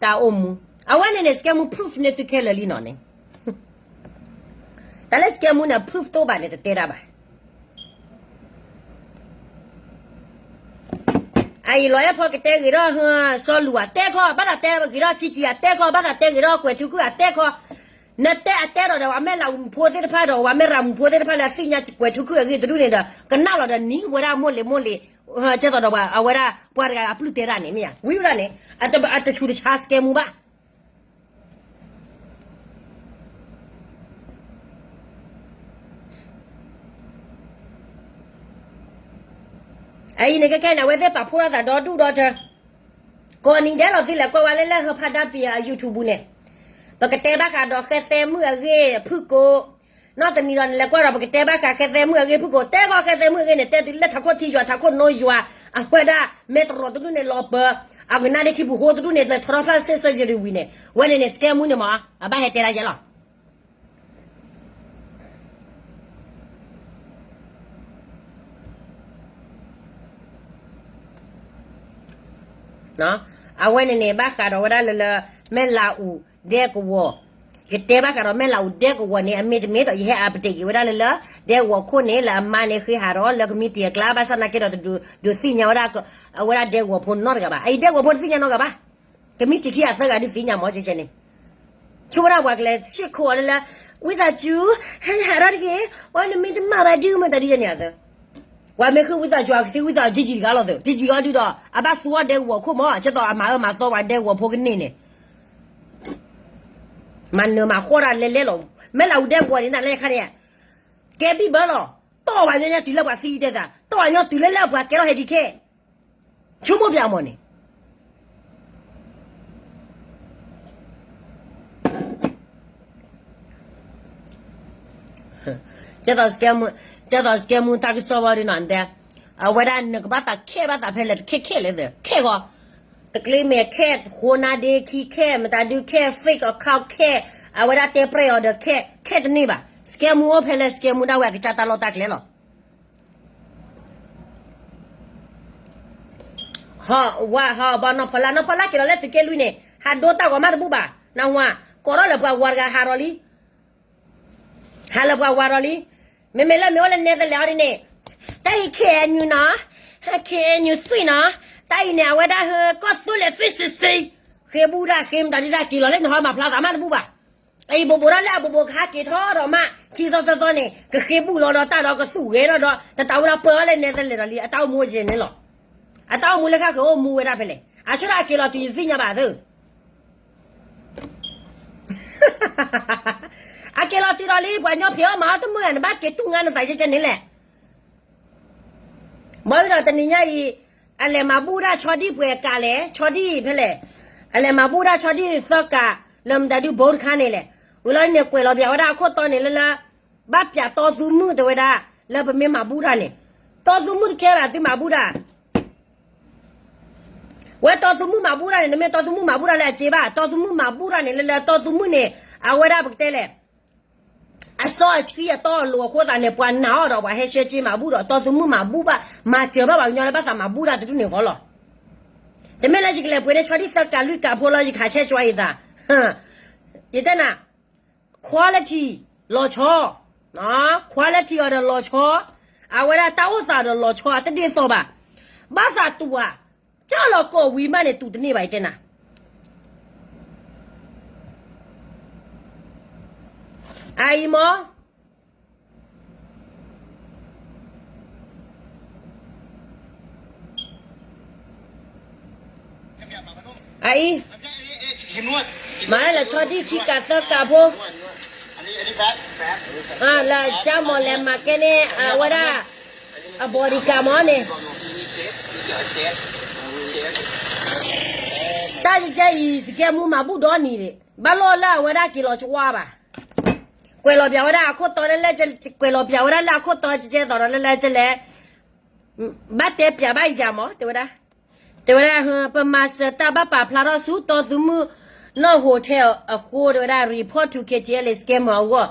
တၢ်အိၣ်မူ အဝဲန့ၣ်န့ၣ် scam မူ proof န့ၢ်သုခဲလၢာ်လံနီၤန့ၣ် တၢ်လၢ scam မူန့ၣ် proof တအိၣ်ဘၣ်န့ၣ် တတဲတၢ်ဘၣ်. အအံၤလီၤအဲၣ်ဖီကတဲဂ့ၤထီၣ် စီၤလူၤဧါ တဲခီ ဘၣ်သးတဲဂ့ၤထီၣ်ကံကံဧါ တဲခီ ဘၣ်သးတဲဂ့ၤထီၣ်ကွဲးထုခုၣ်ဧါ တဲခီ နတဲအတဲဒီးဒီး ပှၤမဲၢ်လးအူဖိသ့ၣ်တဖၣ်ဒီး ပှၤမဲၢ်ရၤမူဖိသ့ၣ်တဖၣ်လၢအသ့ၣ်ညါကွဲးထုခုၣ်အဂ့ၢ်တဒူၣ်န့ၣ်ဒီး ကနၣ်လီၤဒီးနံၤဝဲဒၣ်မိၢ်လ့ၤမိၢ်လ့ၤ ကဲသိးဒီးအဝဲဒၣ်ပှၤတဂၤအပျုၢ်တဲတၢ်န့ၣ် မ့ၢ်ဧါ ဝံၤဝဲဒၣ်န့ၣ် အတဆူးတဆါ scam မူဘၣ်. အအံၤန့ၣ် ခဲခဲန့ၣ် အဝဲသ့ၣ်ပာ်ဖှိၣ်ထီၣ်သးဒီဒူၣ်ဒီထၢ ကိးနံၤဒဲးလီၤ သုလဲၤကွၢ်ဝဲလၢလၢ ဟၢဖးဒါပံၤ အ YouTube ပူၤန့ၣ် ပကတဲဘၣ်ဃးဒီးဃဲသဲမုၣ်အဂ့ၢ်ဖုၣ်ကိာ် နီၢ်တနံၤဒီးနလဲၤကွၢ်ဒီး ပကတဲဘၣ်ဃးဃဲသဲမုၣ်အဂ့ၢ်ဖုၣ်ကိာ် တဲခီဃဲသဲမုၣ်အဂ့ၢ်န့ၣ် တဲတုၤလၢထးခိၣ်ထံယွၤ ထးခိၣ်နိယွၤ အဝဲဒၣ် မဲတရီတဒူၣ်န့ၣ်လီၤပၢၤ အကနၣ်ဒ့ခံပူၤဃိတဒူၣ်န့ၣ် လဲၤထီထီၣ်ဖျၢၣ် surgery ဝံၤန့ၣ် ဝဲန့ၣ်န့ၣ် scam မူန့ၣ်မး အဘၣ်ဟဲတဲဒၣ်ယဲလီၤ. အဝဲန့ၣ်န့ၣ် ဘၣ်ဃးဒီးဝဲဒၣ်လၢလၢ မဲၢ်လးအူဒဲကဝီၤ ယတဲဘၣ်ဃးဒီးမဲၢ်လးအူဒဲကဝီၤန့ၣ် အမ့တမ့ၢ်ဒီး ယဟဲ update က့ၤဝဲဒၣ်လၢလၢ ဒဲကဝီၤခိၣ်န့ၣ် လၢအမါန့ၣ်ဃ့ဟးဒီးလၢကမံးတံာ်အကျါ ဘၣ်ဆၣ်နာ်က့ဒီး တဒုးသ့ၣ်ညါဝဲဒၣ် အဝဲဒၣ်ဒဲကဝီၤဖိနီတဂၤဘၣ်. အအံၤဒဲကဝီၤဖိတသ့ၣ်ညါနီတဂၤဘၣ်. ကမံးတံာ်ခံဂၤသၢဂၤဒုးသ့ၣ်ညါမး ကဲကဲန့ၣ် ဆိဝဲဒၣ်ပှၤကလဲၤဆ့ၣ်ခိးအီၤလၢလၢ ဝံသးစူၤ ဟဲဟးထီၣ်တဂ့ၤ အီနမ့ၢ်တမၤဘၣ်ဒုးမတၤဒ်န့ၣ်အသၢ ပှၤမ့ၢ်ဃ့ဝံသးစူၤ အကသ့ဝံသးစူၤ ကံကံတဂၤလီၤသၢ ကံကံအီၤဒုးဒီး အဘၣ်သူအီၤဒဲကဝီၤခိၣ်မး ကဲသိးအမၤအၢမၤသီပှၤဒဲကဝီၤဖိကန့ၢ်န့ၣ် မၤနၢၤမၤဃီတၢ်လဲၤလဲၤလီၤ. မဲၢ်လးအူဒဲကဝီၤန့ၣ် နလဲၤခါန့ၣ် ကဲဘံၣ်ဘၢလီၤ. တီၢ်ဝဲညီညီတုၤလၢပှၤသံတဲသး တီၢ်ဝဲညီတုၤလၢလၢပှၤကဲထီၣ်ဟဲဒံးခဲ ဆိကမိၣ်ပၠးမးန့ၣ် ကဲသိး scam တၢ်ကစီၣ်ဝဲဒ်နီၤတဲ အဝဲဒၣ်နကဘၣ်သးခဲဘၣ်သးဖဲလဲၣ် တခဲခဲလဲၣ် ခဲဂီၤ တကျ့မဲာ်ခဲ ဃိနါဒ့ခံခဲ မတၤဒုခဲ fake account ခဲ အဝဲဒၣ်တဲပြဲၢ်အီၤဒီးခဲ ခဲတန့ၢ်ဘၣ် scam အိၣ်ဖဲလဲၣ် scam ဒၣ်ဝဲအကစၢ်တၢ်လီၢ်တၢ်ကျဲလီၤ. ဟီၣ်ဝါဟီၣ်ဘီနီၢ်ဖီလာ် နီၢ်ဖီလာ်က့ၤလီၤလၢသုးက့လွံၢ်န့ၣ် ဟးဒိတၢ်ဂီၤမးတဘူၣ်ဘၣ် နဟါ ကိးထီၣ်လၢပှၤဝၤတဂၤဟးဒီးလံ ဟးလၢပှၤဝၤဒီးလံ မ့မ့ၢ်လၢမ့ၢ်အိၣ်လၢနဲသလဲၣ်အီၤဒ်န့ၣ် တၢ်အံၤ KNU နီၤ KNU သွံၣ်နီၤ တၢ်အံၤန့ၣ် အဝဲဒၣ်ဟၢကီၢ်သူလ့ၤသွံၣ်စံစံ ဃ့ဘူၣ်တၢ်ဃ့မတၤဒုတၢ်က့ၤလီၤလၢနဟီမၤဖျါသးမးတဘူၣ်ဘၣ် အအံၤဘိးဘိးဒၣ်လၢအဘိးဘိးကဟးက့ၤထီၣ်ဒီးမး ခံသီသၢသီန့ၣ် ကဃ့ဘူၣ်လီၤဒီးတၢ်ဒီးကသူၣ်ဂဲၤထီၣ်ဒီး တတၢ်ဝဲဒၣ်ပၢအီၤလၢနဲသလဲၣ်ဒီးလံ အတၢ်အိၣ်မူအစ့န့ၣ်လီၤ. အတၢ်အိၣ်မူလၢဃၣ်ဃၢၤအိၣ်မူဝဲဒၣ်ဖဲလဲၣ် အဆိဒၣ်အက့ၤလီၤတုၤယသ့ၣ်ညါဘၣ်သၢ အက့ၤလီၤတုၤဒီးလံ ပှၤညီဖံးအီၣ်မၤအီၣ် တမုာ်ဂၤ နဘၣ်က့ၤတူၢ်ငါနသးကဲကဲန့ၣ်လဲၣ် ဘၣ်ဝံၤဒီးတနံၤညါအံၤ အလဲၤမၤဘူၣ်ဒၣ်ဆီဒံၣ်ပှဲၤကးလဲၣ် ဆီဒံၣ်ဖဲလဲၣ် အလဲၤမၤဘူၣ်ဒၣ်ဆီဒံၣ်သၢကး လၢမတၤဒုဘိတခါန့ၣ်လဲၣ် ဝံၤလီၤန့ၣ် ကွဲးလီၤပၠးဝဲဒၣ်အခိၣ်တီန့ၣ်လၢလၢ ဘၣ်ပၠးတီသူမုၣ်တဲဝဲဒၣ် လၢပမ့ၢ်မၤဘူၣ်တၢ်န့ၣ် တီသူမုၣ်တခဲဘၣ်သုမၤဘူၣ်တၢ် ဝဲတီသူမုၣ်မၤဘူၣ်တၢ်န့ၣ် နမ့ၢ်တီသူမုၣ်မၤဘူၣ်တၢ်လၢအစ့ဘၣ် တီသူမုၣ်မၤဘူၣ်တၢ်န့ၣ် လၢလၢတီသူမုၣ်န့ၣ် အဝဲဒၣ်ပကတဲလဲၣ် အစီအဆှံအတီအလိၤအဃိသတးန့ၣ် ပှၤနာ်အီၤဒီးပှၤဟဲဆှၢစ့မၤဘူၣ်ဒီး တီသူမုၣ်မၤဘူၣ်ဘၣ် မၤစၢၤဘၣ်ပှၤကညီလၢဘၣ်သးမၤဘူၣ်တၢ်တဒူၣ်န့ၣ်ဃီလီၤ. တမ့ၢ်လၢယကလဲၤပှ့ၤန့ၢ်ဆီဒံၣ်သၢကးလွံၢ်ကးဖိလီၤ ယခးဆဲးကွၢ်ယသး, ယတဲနၤ, quality လီၤဆီ, quality of the လီၤဆီ, အဝဲဒၣ်တၢ်အိၣ်သးဒီးလီၤဆီ တဒ်သိးဘၣ်, ဘၣ်သးတူၢ်ဧါ, ကၢ်လီၤကီၢ်ဝံၤမးန့ၣ် တူၢ်တန့ၢ်ဘၣ် ယတဲနၤ အအံၤမ့ၢ် အအံၤ, မၤလၢဆီဒံၣ်ခံကးသၢကးဖိ, လၢကၠၢမီၣ်လဲၤမၤကဲန့ၣ် အဝဲဒၣ် အ bodyguard မ့ၢ်န့ၣ်, တၢ်ကဲအံၤ စကဲမူမၤဘူၣ်ဒီနံၤဒံး ဘၣ်လီၢ်လၢအဝဲဒၣ်က့ၤလီၤကဝါဘၣ်, ကွဲးလီၤပၠးဝဲဒၣ်အခိၣ်တီလၢ, ကွဲးလီၤပၠးဝဲဒၣ်လၢအခိၣ်တီကဲသိးဒီးလၢလၢကလဲၣ်, ဘၣ်တဲပၠးဘၣ်ယၤမး တဲဝဲဒၣ်, တဲဝဲဒၣ် ပမၤစၢၤတၢ်ဘၣ်ပာ်ဖျါထီၣ်ဆူတီသုးမုၢ်နီၢ် hotel အဃိ တဲဝဲဒၣ် report to K T L scammer အဂီၢ်,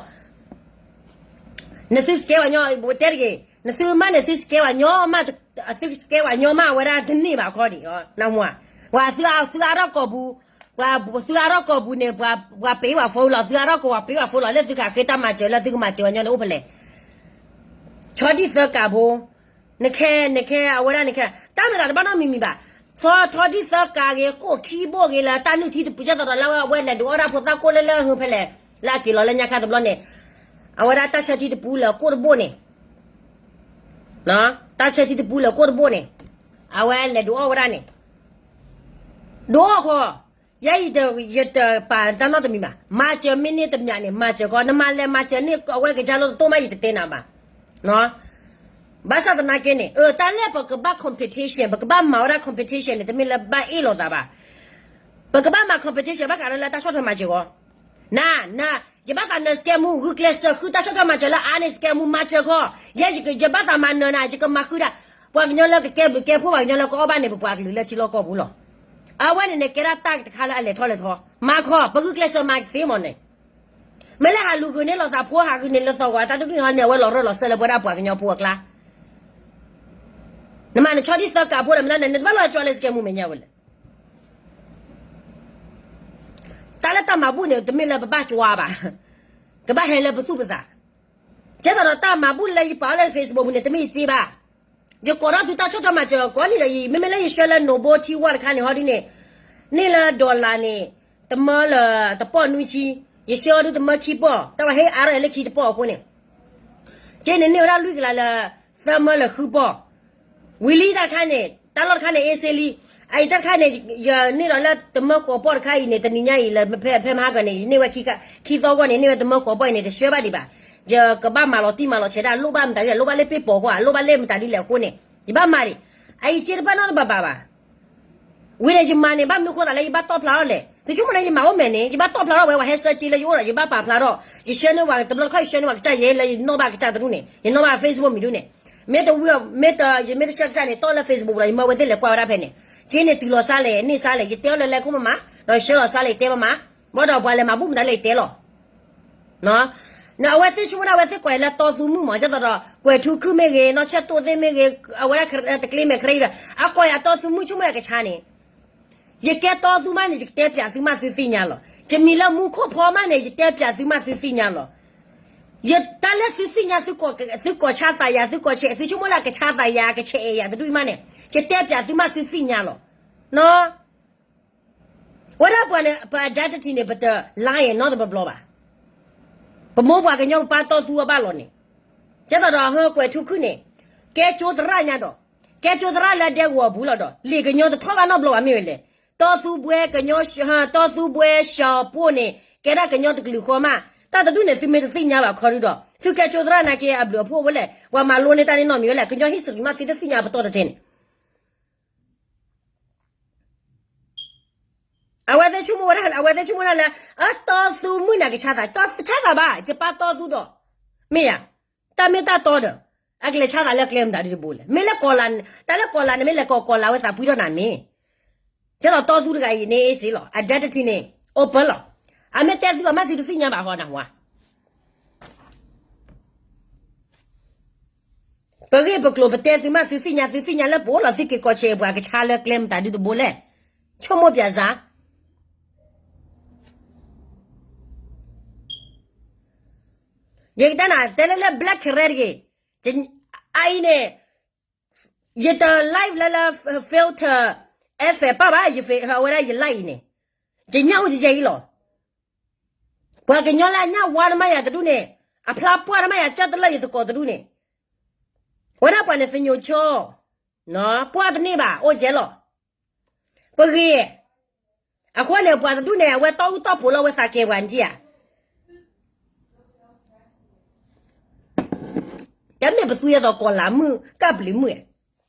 နသုစကဲဝဲညီ, တဲတဂ့ၤ, နသုမးန့ၣ် သုစကဲဝဲညီမး, သုစကဲဝဲညီမး အဝဲဒၣ်တန့ၢ်ဘၣ်ခီဒံး, နမ့ၢ်, ပှၤသုအါထီၣ်ကီၢ်ပူၤ, ပှၤသုအါထီၣ်ကီၢ်ပူၤန့ၣ် ပှၤ, ပှၤပ့ၤဝဲဖိလီၤ, သုအါထီၣ်ကီၢ်ပူၤ ပှၤပ့ၤဝဲဖိလီၤ, လၢသုကဃ့တၢ်မၤစၢၤ လၢသုကမၤစၢၤဝဲညီန့ၣ်အိၣ်ဖဲလဲၣ်, ဆီဒံၣ်သၢကးဖိ, နခဲ, နခဲအဝဲဒၣ်နခဲ, တၢ်မၤသးတဘၣ်နီတမံၤမံၤဘၣ်, ဆီဒံၣ်သၢကးဂ့ၤ ကိၣ်ခံဘိၣ်ဂ့ၤ လၢတၢ်နုၢ်ထံတပူၤ ကဲသိးဒီးလၢအဝဲလဲၤဒုးအီၣ်ဒၣ်ဖိသၣ်ကိၣ်လၢလၢဟုဖဲလဲၣ်, လၢအက့ၤလီၤလၢညါခါတဘျီန့ၣ်, အဝဲဒၣ်တၢ်ဆၢထံတပူၤလၢကိၣ်တဘိၣ်န့ၣ်, တၢ်ဆၢထံတပူၤလၢကိၣ်တဘိၣ်န့ၣ်, အဝဲလဲၤဒုးအီၣ်ဝဲဒၣ်န့ၣ်, ဒုးအီၣ်ဃီ, ယဲယတပာ်တၢ်နီတမံၤဘၣ်, မၤစၢၤမ့ၢ်န့ၢ်တမံၤန့ၣ် မၤစၢၤခီ, နမၤလဲၤမၤစၢၤန့ၢ်အဝဲကစၢ်လိၣ်တတိၢ်မး ယတတဲနၤဘၣ်, ဘၣ်ဆၣ်သနာ်က့န့ၣ် အတၢ်လၢပကဘၣ် competition ပကဘၣ်မၤဝဲဒၣ် competition န့ၣ် တမ့ၢ်လၢဘၣ်အ့ၣ်လိာ်သးဘၣ်, ပကဘၣ်မၤ competition ဘၣ်ဃးလၢတၢ်ဆီၣ်ထွဲမၤစၢၤဃီ, န, န, ယဘၣ်သးနစကဲမူ ဂုာ်ကျဲးစၢးဃုတၢ်ဆီၣ်ထွဲမၤစၢၤလၢအါန့ၣ် စကဲမူမၤစၢၤခီ, ယဲယက, ယဘၣ်သးမၤနၢၤနၤ ယကမၤဃုဒၣ်, ပှၤကညီလၢကကဲဘျုးကဲဖှိၣ် ပှၤကညီလၢကအီၣ်ဘၣ်န့ၣ် ပပှၤကလုာ်လၢထံလီၢ်ကီၢ်ပူၤလီၤ, အဝဲန့ၣ်န့ၣ် ကဲဒၣ်တၢ်တခါလၢအလဲၤထီၣ်လဲၤထီ, မၤခီ, ပဂုာ်ကျဲးစၢးမၤသ့မးန့ၣ် မ့ၢ်လၢဟးလူၤဂုာ်န့ၢ်လီၤသးဖိ ဟးဂုာ်န့ၢ်လၢသီဂီၤ တၢ်တဒူၣ်န့ၣ်ဟီန့ၣ် အဝဲလီၤရၢၢ်လီၤစၢၤလၢပဝဲဒၣ်ပှၤကညီဖိအကျါ, နမၤနဆီဒံၣ်သၢကးဖိလၢမနုၤန့ၣ် နတဘၣ်လီၤကွၢ်လၢစကဲမူမဲာ်ညါဝဲလဲၣ်, တၢ်လၢတၢ်မၤဘူၣ်န့ၣ် တမ့ၢ်လၢပဘၣ်ကွၢ်ဘၣ်, ကဘၣ်ဟဲလၢပသူၣ်ပသး, ကဲသိးဒီးတၢ်မၤဘူၣ်လၢယပာ်အီၤလၢ Facebook ပူၤန့ၣ် တမ့ၢ်ယစ့ဘၣ်, ယကိးထီၣ်သုတၢ်ဆီၣ်ထွဲမၤစၢၤကိးနံၤဒီးအံၤ မ့မ့ၢ်လၢယဆှၢလၢ Noble T one တခါန့ၣ် ဟီဒ်န့ၣ်, န့ၢ်လၢ dollar န့ၣ်, တမၢလၢတပီၢ်နွံဆံ, ယဆှၢအီၤဒုတမၢခံပီၢ် တၢ်ဝဲဟ့ၣ်အါထီၣ်ယၤလၢခံတပီၢ်အဃိန့ၣ်, က့န့ၣ်န့ၢ်ဝဲဒၣ်လွံၢ်ကလးလၢ သၢမၢလၢဃုပီၢ်, ဝံၤလံတၢ်တခါန့ၣ် တၢ်လီၢ်တခါန့ၣ် အ့စ့လံ, အအံၤတၢ်တခါန့ၣ် ယန့ၢ်ဒီးလၢတမၢဃိးပီၢ်တခါအံၤန့ၣ် တနံၤညါအံၤလၢဖဲမဟါကၢၤန့ၣ် ယန့ၢ်ဝဲခံသီဂီၢ်န့ၣ် န့ၢ်ဝဲတမၢဃိးပီၢ်အံၤန့ၣ် တဆှၢဘၣ်ဒံးဘၣ်, ယကဘၣ်မၤလီၤတံၢ်မၤလီၤဆဲးဒၣ် လိၣ်ဘၣ်မတၤဒ်လဲၣ် လိၣ်ဘၣ်လၢပ့ၢ်ပိာ်အဃိ လိၣ်ဘၣ်လၢမတၤဒ်လဲၣ်အဃိန့ၣ် ယဘၣ်မၤဒံး, အအံၤစ့တဘၣ်နီတဘၣ်ဘၣ်ဘၣ် ဝံၤန့ၣ် ယမၤန့ၣ် ဘၣ်မနုၤဃိသးလၢယဘၣ်တီၣ်ဖျါထီၣ်လဲၣ်, သုဆိကမိၣ်န့ၣ် ယမၤအိၣ်မဲာ်န့ၣ် ယဘၣ်တီၣ်ဖျါထီၣ်ဝဲ ပှၤဟဲဆှၢစ့လၢယအိၣ်ဒီး ယဘၣ်ပာ်ဖျါထီၣ်, ယဆှၢန့ၢ်ဝဲ တဘျီတခီၣ် ယဆှၢန့ၢ်ဝဲကစၢ်ယဲလၢယနီၣ်ဘၣ်ကစၢ်တဒူၣ်န့ၣ် ယနီၣ်ဘၣ် Facebook မံၤဒူၣ်န့ၣ်, မ့ၢ်တဝံၤ မ့ၢ်တ ယမ့ၢ်တဆှၢကစၢ်န့ၣ် တီၣ်လၢ Facebook လီၤ ယမၢဝဲသ့ၣ်လဲၤကွၢ်ဝဲဒၣ်ဖဲန့ၣ်, စ့န့ၣ်တုၤလီၤစါလဲၣ် န့ၢ်စါလဲၣ် ယတဲအီၤလၢလဲၤခိၣ်မးမး, ဒီးဆှၢလီၤစါလဲၣ် ယတဲမးမး, ဘၣ်ဒီးပှၤလဲၤမၤဘူၣ်မတၤလဲၣ် ယတဲလီၤ အဝဲသ့ၣ်ဆိကမိၣ်ဒၣ် အဝဲသ့ၣ်ကွၢ်လၢတီသူမုၣ်မး ဒ်သိးဒီး ကွဲၤထူခုၣ်မ့ၢ်ဂ့ၤ နီၢ်ဆၢၣ်တိၣ်သ့ၣ်မ့ၢ်ဂ့ၤ အဝဲဒၣ်တကျ့မဲာ်ချ့ဒီး အကွၢ်ယၤတီသူမုၣ်ဆိကမိၣ်ယၤကဆါန့ၣ်, ယကဲတီသူမးန့ၣ် ယကတဲပၠးသုမးသုသ့ၣ်ညါလီၤ. ယမံၤလၢမူခိၣ်ဖီမးန့ၣ် ယတဲပၠးသုမးသုသ့ၣ်ညါလီၤ. ယတၢ်လၢသုသ့ၣ်ညါ သုကိးဆါသးယၤ သုကိးဆဲး သုဆိကမိၣ်လၢကဆါသးယၤ ကဆဲးအဲၣ်ယၤတဒူၣ်အံၤမးန့ၣ် ယတဲပၠးသုမးသုသ့ၣ်ညါလီၤ. ဝဲဒၣ်ပှၤန့ၣ် ပ identity န့ၣ် ပတ lie နီတဘျီဘျီဘၣ်. ပမိၢ်ပှၤကညီပပၢ်တီသူအီၤဘၣ်လီၤန့ၣ်, ကဲသိးဒီးဟၢကွဲၤထူခုၣ်န့ၣ် ကဲကၠိသရၣ်ညါဒီး ကဲကၠိသရၣ်လၢဒဲကဝီၤပူၤလီၤဒီး လံာ်ကညီတထီၣ်ဘၣ်နီတဘျီဘၣ်မ့ၢ်ဝဲလဲၣ်. တီသူဘှဲကညီ တီသူဘှဲစှၤပိၢ်န့ၣ် ကဲဒၣ်ကညီတကလုာ်ဃီမး, တၢ်တဒူၣ်န့ၣ် သုမ့ၢ်တသ့ၣ်ညါဘၣ်ခီဒုဒီး သုကဲကၠိသရၣ်နာ်က့ အဘျုးအဖှိၣ်ဝဲလဲၣ်, ပှၤမၤလိန့ၢ်တၢ်န့ၣ်နီတမံၤဝဲလဲၣ်, ကညီ history မးသုတသ့ၣ်ညါပတီၢ်တတဲန့ၣ် အဝဲသ့ၣ်ဆိကမိၣ်ဝဲဒၣ် အဝဲသ့ၣ်ဆိကမိၣ်ဒၣ်လၢ အတီသူမုၣ်န့ၣ်ကဆါသး, တဆါသးဘၣ်, ယပၢ်တီသူဒီး မ့ၢ်ယၤ, တၢ်မ့ၢ်တၢ်တီဒီး အကလဲၤဆါသးလၢကျဲမတၤဒုတဘိလဲၣ်. မ့ၢ်လၢကီၢ်လၤ, တၢ်လၢကီၢ်လၤန့ၣ် မ့ၢ်လဲၤကီၢ်ကီၢ်လၤဝဲသးပှံထီၣ်နၤမ့ၢ်, ကဲသိးတီသူတဂၤအံၤန့ၣ် အ့စ့လီၤ, identity န့ၣ် open လီၤ. အမ့ၢ်တဲသုအမးသုတသ့ၣ်ညါဘၣ်ဃီနၢ်ဟူဧါ ပဂ့ၢ်ပကျိၤပတဲသုမးသုသ့ၣ်ညါ, သုသ့ၣ်ညါလၢပအိၣ်လီၤသုက့ၤကီၢ်ဆဲးပှၤကဆါလၢကျဲမတၤဒုတဘိလဲၣ်. ဆိကမိၣ်ပၠးစၢ်, ယကတဲနၤ တဲလၢလၢ black ကရဲတဂ့ၤ, အအံၤန့ၣ် ယတ live လၢလၢ filter effect ပၣ်ဘၣ်, ယ အဝဲဒၣ်ယ live အံၤန့ၣ် ယညၣ်အိၣ်ကဲအံၤလီၤ. ပှၤကညီလၢအညၣ်ဝါတမၣ်ယၤတဒူၣ်န့ၣ်, အဖျါပှၢ်တမၣ်ယၤ ကၢ်တလၢၢ်ယသကိးတဒူၣ်န့ၣ်, ဝဲဒၣ်ပှၤန့ၣ်သညိးဆိ, ပှၢ်တန့ၢ်ဘၣ် အိၣ်ကဲလီၤ. ပဂ့ၤ, အဃိန့ၣ် ပှၤတဒူၣ်န့ၣ် အဝဲတီအူတီၢ်ပူၤလီၤ အဝဲသးကဲပှၤနကံဧါ. တမ့ၢ်ပသူယဲသိးကီၤလၤမုၣ် ကၢ်ပျံၤမုၣ်,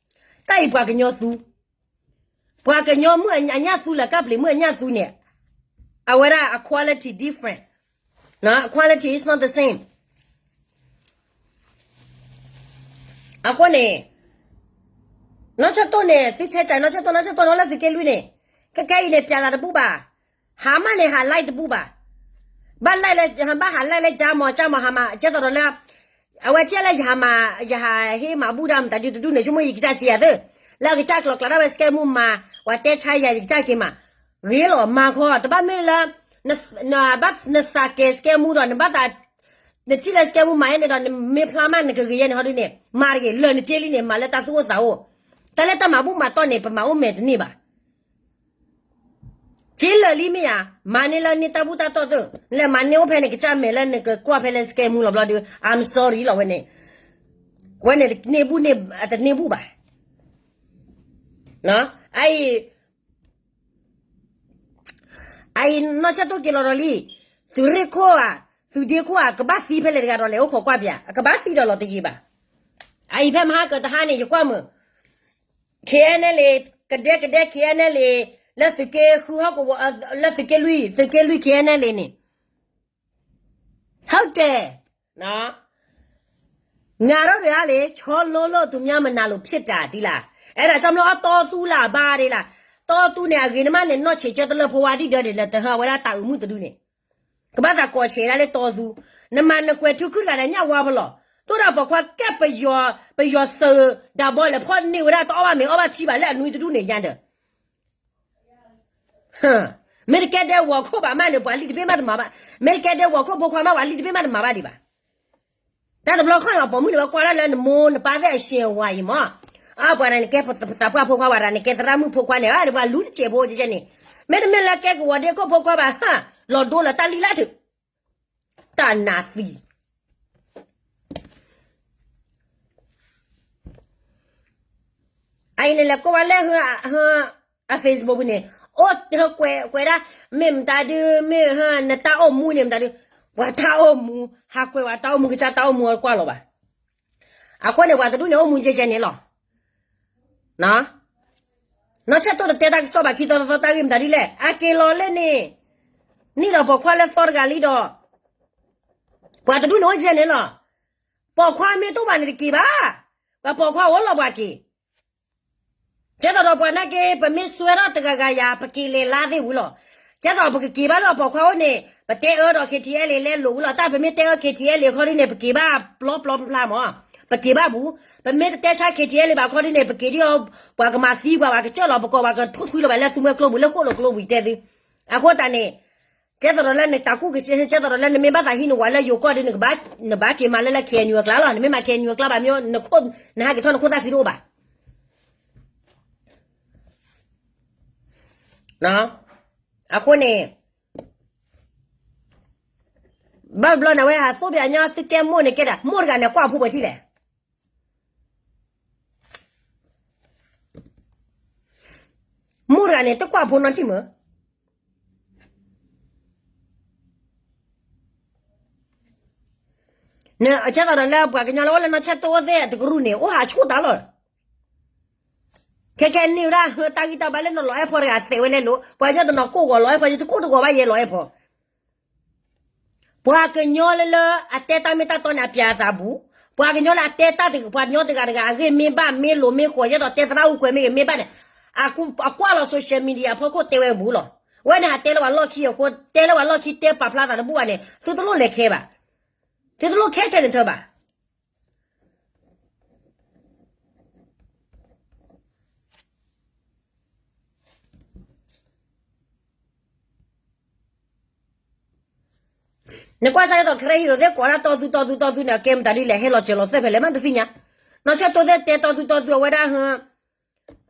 တၢ်အံၤပှၤကညီသူ, ပှၤကညီမုၣ်အညၣ်သူလၢကၢ်ပျံၤမုၣ်အညၣ်သူန့ၣ်, အဝဲဒၣ်အ quality different, quality is not the same. အဃိန့ၣ် နီၢ်ဆၢတိၢ်န့ၣ် သုဆဲးကနီၢ်ဆၢတိၢ် နီၢ်ဆၢတိၢ်န့ၣ် အိၣ်လၢသုးက့လွံၢ်န့ၣ်, ခဲခဲအံၤန့ၣ် ပၠးသးတဘူၣ်ဘၣ်, ဟးမၢ်န့ၣ် ဟး live တဘူၣ်ဘၣ်, ဘၣ် live လၢ ဘၣ်ဟး live လၢကၠါမီၤ ကၠါမီၤဟးမး ကဲသိးဒီးလၢ အဝဲကဲလၢယဟးမး ယဟးဟ့ၣ်မၤဘူၣ်ဒၣ်မတၤဒုတဒူၣ်န့ၣ် ဆိကမိၣ်ယကစၢ်က့ၤယၤသ့, လၢအကစၢ်ကျိၤကျါဒၣ်ဝဲ စကဲမူမၤ, ပှၤတဲဆါယၤ ယကစၢ်က့ၤမး, ဂ့ၤလီၤ မၤခီ တဘၣ်မ့ၢ်လၢ နဘၣ်နသးကဲစကဲမူဒီး နဘၣ်သး နထံၣ်လၢစကဲမူမၤယဲန့ၣ်ဒီး နမ့ၢ်ဖျါမး နကဂ့ၤယဲန့ၣ် ဟီဒုန့ၣ် မၤတဂ့ၤ လၢာ်နက့လံန့ၣ် မၤလၢတၢ်သူၣ်အိၣ်သးအိၣ်, တၢ်လၢတၢ်မၤဘူၣ်မၤတီၢ်န့ၣ် ပမၤအိၣ်မဲာ်တန့ၢ်ဘၣ်. က့လၢာ်လံမ့ၢ်ဧါ, မၤန့ၢ်လၢန့ၢ်တၢ်ဘူၣ်တၢ်တီၢ်သ့ၣ်, လဲၤမၤန့ၢ်အိၣ်ဖဲန့ၣ် ကစၢ်မဲာ်လၢနကကွၢ်ဖဲလၢစကဲမူလီၤဘျီဒီး I'm sorry လီၤဝဲန့ၣ်, ဝဲန့ၣ်တန့ၢ်ဘူၣ်န့ၣ် တန့ၢ်ဘူၣ်ဘၣ်. အအံၤ အအံၤနီၢ်ဆၢတိၢ်က့ၤလီၤဒီးလံ, သုးရ့ၣ်ခိၣ်ဧါ, သုးဒ့ခိၣ်ဧါ ကဘၣ်သံဖဲလဲၣ်တဂၤဒီးလဲၣ် အိၣ်ခိးကွၢ်ပၠး, အကဘၣ်သံဒီးလီၤတယံာ်ဘၣ်. အအံၤဖဲမဟါကတဟါန့ၣ် ယကွၢ်မုာ် ခဲအံၤန့ၣ်လံ, ကဒဲကဒဲ ခဲအံၤန့ၣ်လံ, လၢသုးက့ဃုဟီၣ်ကဝီၤ, လၢသုးက့လွံၢ်, သုးက့လွံၢ် ခဲအံၤန့ၣ်လံန့ၣ် ဟုတ်တယ်, ငါတို့တွေကလေ ချောလောလို့ သူများမနာလို့ ဖြစ်တာသီးလၢ်, အဲဒါကြောင့်မလို့ အတီသူလၢ်ဘၣ်ဒ်လၢ်, တီသူန့ၣ် အဂ့ၤနမ့ၢ်န့ၣ် နီၢ်ဆံးကၢတလၢဖိဝါဒ်ဒၢဒ်လၢတဟၢဝဲဒၣ်တၢ်အုးမုၢ်တဒုန့ၣ်, ကဘၣ်သးကိးဆံးဒၣ်လၢတီသူ, နမၤနကွဲးထူခုတဂၤန့ၣ် ညၣ်ဝါဖဲလီၤ, တိၣ်ဒၣ်ပိာ်ခွါကဲပယီၤ, ပယီၤသုးဒၣ်ဘီလဲၣ် ဖီၣ်န့ၢ်ဝဲဒၣ်တအီၣ်ဘၣ်မ့ၤအီၣ်ဘၣ်ထံဘၣ်လၢအနွံတဒုန့ၣ်ညါဒီး မ့ၢ်တကဲဒဲဝီၤခိၣ်ဘၣ်မးန့ၣ် ပှၤလံာ်တဘ့ၣ်မးတမၤဘၣ်, မ့ၢ်တကဲဒဲဝီၤခိၣ်ဖိခွါမး ပှၤလံာ်တဘ့ၣ်မးတမၤဘၣ်ဒံးဘၣ်. တၢ်တဘျီခီၣ်န့ၣ် ပိာ်မုၣ်န့ၣ်ပှၤကွၢ်ဒၣ်လၢနမိၢ်နပၢ်သ့ၣ်အရှဲဝါအံၤမး, အပှၤန့ၣ်နကဲသးပှၢ်ဖိခွါ ပှၤန့ၣ်ကဲသရၣ်မုၣ်ဖိခွါန့ၣ် ပှၤလူတစဲးဖိကဲန့ၣ်, မ့တမ့ၢ်လၢကဲကဝီၤဒ့ခိၣ်ဖိခွါဘၣ်ဟၣ်, လီၤဒိလီၤတၢ်လံလၢ်ထုး, တၢ်နးသံ အအံၤန့ၣ် လဲၤကိးဝဲလၢ အ Facebook ပူၤန့ၣ်, အိၣ်ကွဲးကွဲးဒၣ်, မ့ၢ်မတၤဒု မ့ၢ်နတၢ်အိၣ်မူန့ၣ်မတၤဒု, ပှၤတၢ်အိၣ်မူ, ဟးကွဲးပှၤတၢ်အိၣ်မူ ကစၢ်တၢ်အိၣ်မူအကွၢ်လီၤဘၣ်. အဃိန့ၣ် ပှၤတဒူၣ်န့ၣ် အိၣ်မူကဲကဲန့ၣ်လီၤ. နီၢ်ဆၢတိၢ်တတဲတၢ်ကစီၣ်ဘၣ် ခံသီသီတၢ်ဂ့ၢ်မတၤဒ်လဲၣ် အက့ၤလီၤလၢန့ၣ်, န့ၣ်ဒီးပိာ်ခွါလၢသီတဂၤလံဒီး, ပှၤတဒူၣ်န့ၣ်အိၣ်ကဲန့ၣ်လီၤ. ပိာ်ခွါမ့ၢ်တအိၣ်ဘၣ်န့ၣ်တက့ၤဘၣ်, ပှၤပိာ်ခွါအိၣ်လီၤပှၤက့ၤ ကဲသိးဒီးပှၤနာ်က့ ပမ့ၢ်စွဲထီၣ်တဂၤဂၤယၤ ပက့ၤလဲၤလါသ့ၣ်ဝံၤလီၤ. ကဲသိးပကက့ၤဘၣ်လၢအပိာ်ခွါအိၣ်န့ၣ် ပတဲအၢဒီး KTLA လဲၤလိာ်ဝံၤလီၤ. တၢ်ပမ့ၢ်တဲအၢ KTLA အခီဒ်န့ၣ် ပက့ၤဘၣ်ပျီပျီဖျါဖျါမး, ပက့ၤဘၣ်ပူၤ, ပမ့ၢ်တတဲဆါ KTLA ဘၣ်အခီဒ်န့ၣ် ပက့ၤဒ်အီၤ ပှၤကမၤသံပှၤ ပှၤကစၢၢ်လီၤပကိး ပှၤကထိၣ်ထွံလီၤဘၣ်လၢသူမွဲကျိပူၤ လၢဃိၣ်လိာ်ကျိပူၤတဲသု. အဃိသတးန့ၣ် ကဲသိးဒီးလၢနတၢ်ကူၣ်ကဆ့ ကဲသိးဒီးလၢ နမ့ၢ်ဘၣ်သးဟံးနဝၤလၢယိၤကီၢ်ဒီး နကဘၣ်, နဘၣ်က့ၤမၤလၢလၢ KNU အကျါလီၤ. နမ့ၢ်မၤ KNU အကျါဘၣ်မ့ၢ် နဟးက့ၤထီၣ်နခိၣ်သၣ်ခံတအိၣ်ဘၣ်. အဃိန့ၣ် ဘၣ်ဘျီန့ၣ် အဝဲဟးသိၣ်ပၠးညီသုကဲမိၢ်န့ၣ်ကဲဒၣ် မိၢ်တဂၤန့ၣ်ကွၢ်ဖိပှဲၤထံၣ်လဲၣ်. မိၢ်တဂၤန့ၣ် တကွၢ်ဖိနီတထံၣ်မး. ကဲသိးဒီးလၢပှၤကညီလၢအိၣ်လၢနီၢ်ဆၢတိၢ်အိၣ်သ့ၣ်တကရူၢ်န့ၣ် အိၣ်ဟးဆိၣ်တၢ်လီၤ. ခဲခဲန့ၢ်ဝဲဒၣ် ဟၢတၢ်ဂံၢ်တၢ်ဘါလၢနီၢ်လီၤအဲၣ်ဖီတဂၤသဲးဝဲလဲၤလိၤ, ပှၤကညီတနီၤကိၢ်ဂီၤလီၤအဲၣ်ဖီ ယတကိၢ်တဂီၤဘၣ်ယဲလီၤအဲၣ်ဖီ ပှၤကညီလၢလၢအတဲတၢ်မ့ၢ်တၢ်တီန့ၣ် အပျးအသးဘူး, ပှၤကညီလၢအတဲတၢ်တဂၤ ပှၤကညီတဂၤတဂၤ အဂ့ၢ်မ့ၢ်ဘၣ်မ့ၢ်လိၤမ့ၢ်ဃိး ယဲဒီးတဲသရၣ်အူကွဲးမ့ၢ်ဂ့ၤမ့ၢ်ဘၣ်န့ၣ်, အကွၢ်လီၤ social media အဖီခိၣ်တဲဝဲဘူးလီၤ. ဝဲန့ၣ်ဟးတဲလၢပှၤလီၢ်ခံအဃိ တဲလၢပှၤလီၢ်ခံတဲပာ်ဖျါသးတဘူၣ်ဘၣ်န့ၣ် သုတလိၣ်လဲၤခဲဘၣ်, သုတလိၣ်ခဲခဲန့ၣ်ထၢဘၣ်. နကွၢ်စၢ်ကဒီး ကရၢဟံၣ်ရိၤသ့ၣ်ကိးဒၣ်တီသူတီသူတီသူန့ၣ် အကဲမတၤဒ်လဲၣ် ဟဲလီၤစၢၤလီၤသွဲၣ်ဖဲလဲၣ် မ့ၢ်တသ့ၣ်ညါ. နီၢ်ဆၢတိသ့ၣ်တဲတီသူတီသူ အဝဲဒၣ်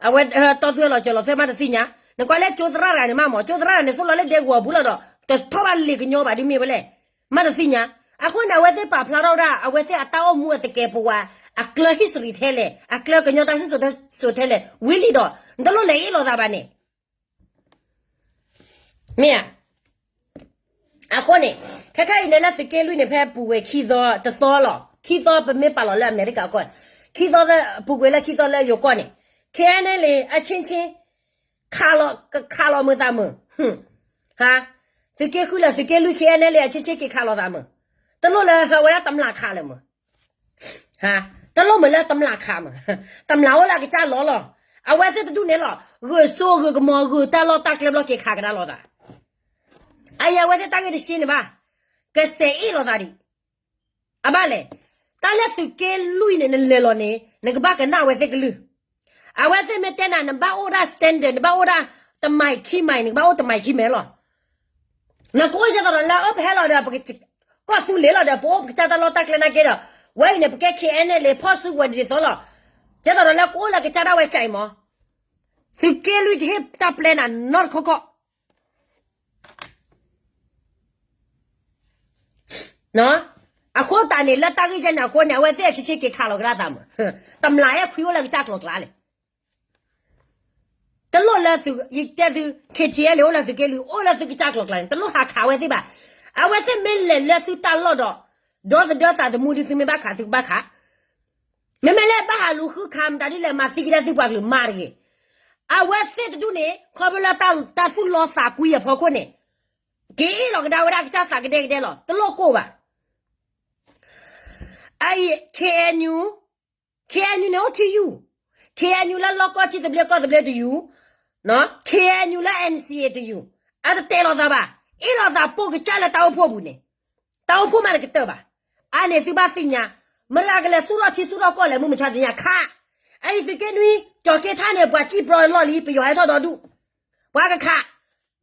အဝဲတီသူဟဲလီၤစၢၤလီၤသွဲၣ် မ့ၢ်တသ့ၣ်ညါ. နကွၢ်လၢကၠိသရၣ်တဂၤန့ၣ်မးမး ကၠိသရၣ်တဂၤန့ၣ် သိၣ်လီၤလၢဒဲကဝီၤပူၤလီၤဒီး တထီၣ်ဘၣ်လံာ်ကညီဘၣ်ဒ်မ့ၢ်ဝဲလဲၣ်, မ့ၢ်တသ့ၣ်ညါ. အဃိန့ၣ် အဝဲသ့ၣ်ပာ်ဖျါထီၣ်ဝဲဒၣ် အဝဲသ့ၣ်အတၢ်အိၣ်မူအသကဲးပဝး အကျၢၤ history ထဲလဲၣ် အကျၢၤကညီတၢ်စံၣ်စိၤတဲစိၤထဲလဲၣ် ဝံၤလံဒီး နတလိၣ်လဲၤအ့ၣ်လိာ်သးဘၣ်န့ၣ် မ့ၢ်ဧါ. အဃိန့ၣ် ခဲခါအံၤန့ၣ်လၢသုးက့လွံၢ်န့ၣ် ဖဲပူၤကွံာ်ခံသီတသီလီၤ. ခံသီပမ့ၢ်ပာ်လီၤလၢအမဲရကၤအကီၢ်, ခံသီ ပူၤကွံာ်လၢခံသီလၢယိၤကီၢ်န့ၣ် ခဲအံၤန့ၣ်လံ အချင်းချင်း ခးလီၤ ကခးလီၤမုာ်သးမုာ်, ဟါ, သုးက့ဃုလၢသုးက့လွံၢ် ခဲအံၤန့ၣ်လံ အချင်းချင်း က့ၤခးလီၤသးမုာ်, တလိၣ်လၢအဝဲဒၣ်တမျးခးလၢၤမုာ် တလိၣ်မုာ်လၢတမျးခးမုာ်, တမျးအိၣ်လၢအကစၢ်လီၤလီၤ. အဝဲသ့ၣ်တဒူၣ်န့ၣ်လီၤ ဂုာ်စိဂုာ်ကမီၤ ဂုာ်တၢ်လီၢ်တၢ်ကျဲဘျီ က့ၤခးကဒါလိာ်သး. အအံၤအဝဲသ့ၣ်တၢ်ဂ့ၢ်တဆှံန့ၣ်ဘၣ်, ကစဲးအ့ၣ်လိာ်သးဒံး အဘၣ်လဲၣ်. တၢ်လၢသုးက့လွံၢ်န့ၣ် နလဲၤလီၤန့ၣ် နကဘၣ်ကနၣ်အဝဲသ့ၣ်ကလုၢ်. အဝဲသ့ၣ်မ့ၢ်တဲနၤ နဘၣ်အိၣ်ဒၣ် standard နဘၣ်အိၣ်ဒၣ်တမံၤခံမံၤ နကဘၣ်အိၣ်တမံၤခံမံၤလီၤ. နကအိၣ်ဒ်သိးဒီးလၢအၢပဟဲလီၤဒီး ကီၢ်သူလ့ၤလီၤဒီး ပအိၣ်ပကစၢ်တၢ်လီၢ်တၢ်ကျဲနာ်က့ဒီး ဝဲအံၤန့ၣ် ပကဲ ခဲအံၤန့ၣ်လံ ဖီၣ်စုကဝဲၤဒ်သိးလီၤ. ဒ်သိးဒီးလၢကအိၣ်လၢကစၢ်ဒၣ်ဝဲကၠဲးမး, သုးက့လွံၢ်တဟ့ၣ်တၢ်ပျဲနၤနီတခီခီ အဃိသတးန့ၣ် လၢတၢ်ဂ့ၢ်ကဲန့ၣ်အဃိန့ၣ် အဝဲသ့ၣ်အဆံးဆံးက့ၤခးလီၤကဒါသးမး, တမျးအဲၣ်ခွံအိၣ်လၢကစၢ်ကျိၤကျါလဲၣ်. တလိၣ်လၢသုး ယတဲသု ခဲကဲလံ အိၣ်လၢသုးက့လွံၢ် အိၣ်လၢသုကစၢ်ကျိၤကျါန့ၣ် တလိၣ်ဟးခးအဝဲသ့ၣ်ဘၣ်. အဝဲသ့ၣ်မ့ၢ်လဲၤလၢသုတၢ်လီၢ်ဒီး ဒီသဒၢသးသမူဒ်သုမ့ၢ်ဘၣ်ခး သုကဘၣ်ခး မ့မ့ၢ်လၢဘၣ်ဟးလူၤဃုခးမတၤဒ်လဲၣ် မၤသံကဒါသုပှၤကလုာ်မၤတဂ့ၤ. အဝဲသ့ၣ်တဒူၣ်န့ၣ် ခီဖျိလၢတၢ်သူၣ်လီသးကွံအဖီခိၣ်န့ၣ် က့ၤအ့ၣ်လိာ်ကဒါဝဲဒၣ်ကစၢ်သးကဒဲကဒဲလီၤ တလိၣ်ကိၢ်ဘၣ်. အအံၤ KNU, KNU န့ၣ်အိၣ်ခံယူၢ်, KNU လၢလီၢ်ကီၢ်ထံသဘျ့ကီၢ်သဘျ့တယူၢ်, KNU လၢ NCA တယူၢ်, အတတဲာ်လိာ်သးဘၣ်, အ့ၣ်လိာ်သးပိာ်ကစၢ်လၢတၢ်အိၣ်ဖှိၣ်ပူၤန့ၣ်, တၢ်အိၣ်ဖှိၣ်မးတကတၢၢ်ဘၣ်. အန့ၣ်သုဘၣ်သ့ၣ်ညါ, မတၤကလဲၤသူၣ်ထီၣ်ထံသူၣ်ထီၣ်ကီၢ်လဲၣ် မုၢ်မဆါတနံၤညါခး, အအံၤသုးက့နွံ ကၠီၤက့ထၣ်န့ၣ် ပှၤစံၣ်ပြီလီၢ်လံ ပယီၤဟဲထီၣ်ဒီဒူၣ်, ပှၤကခး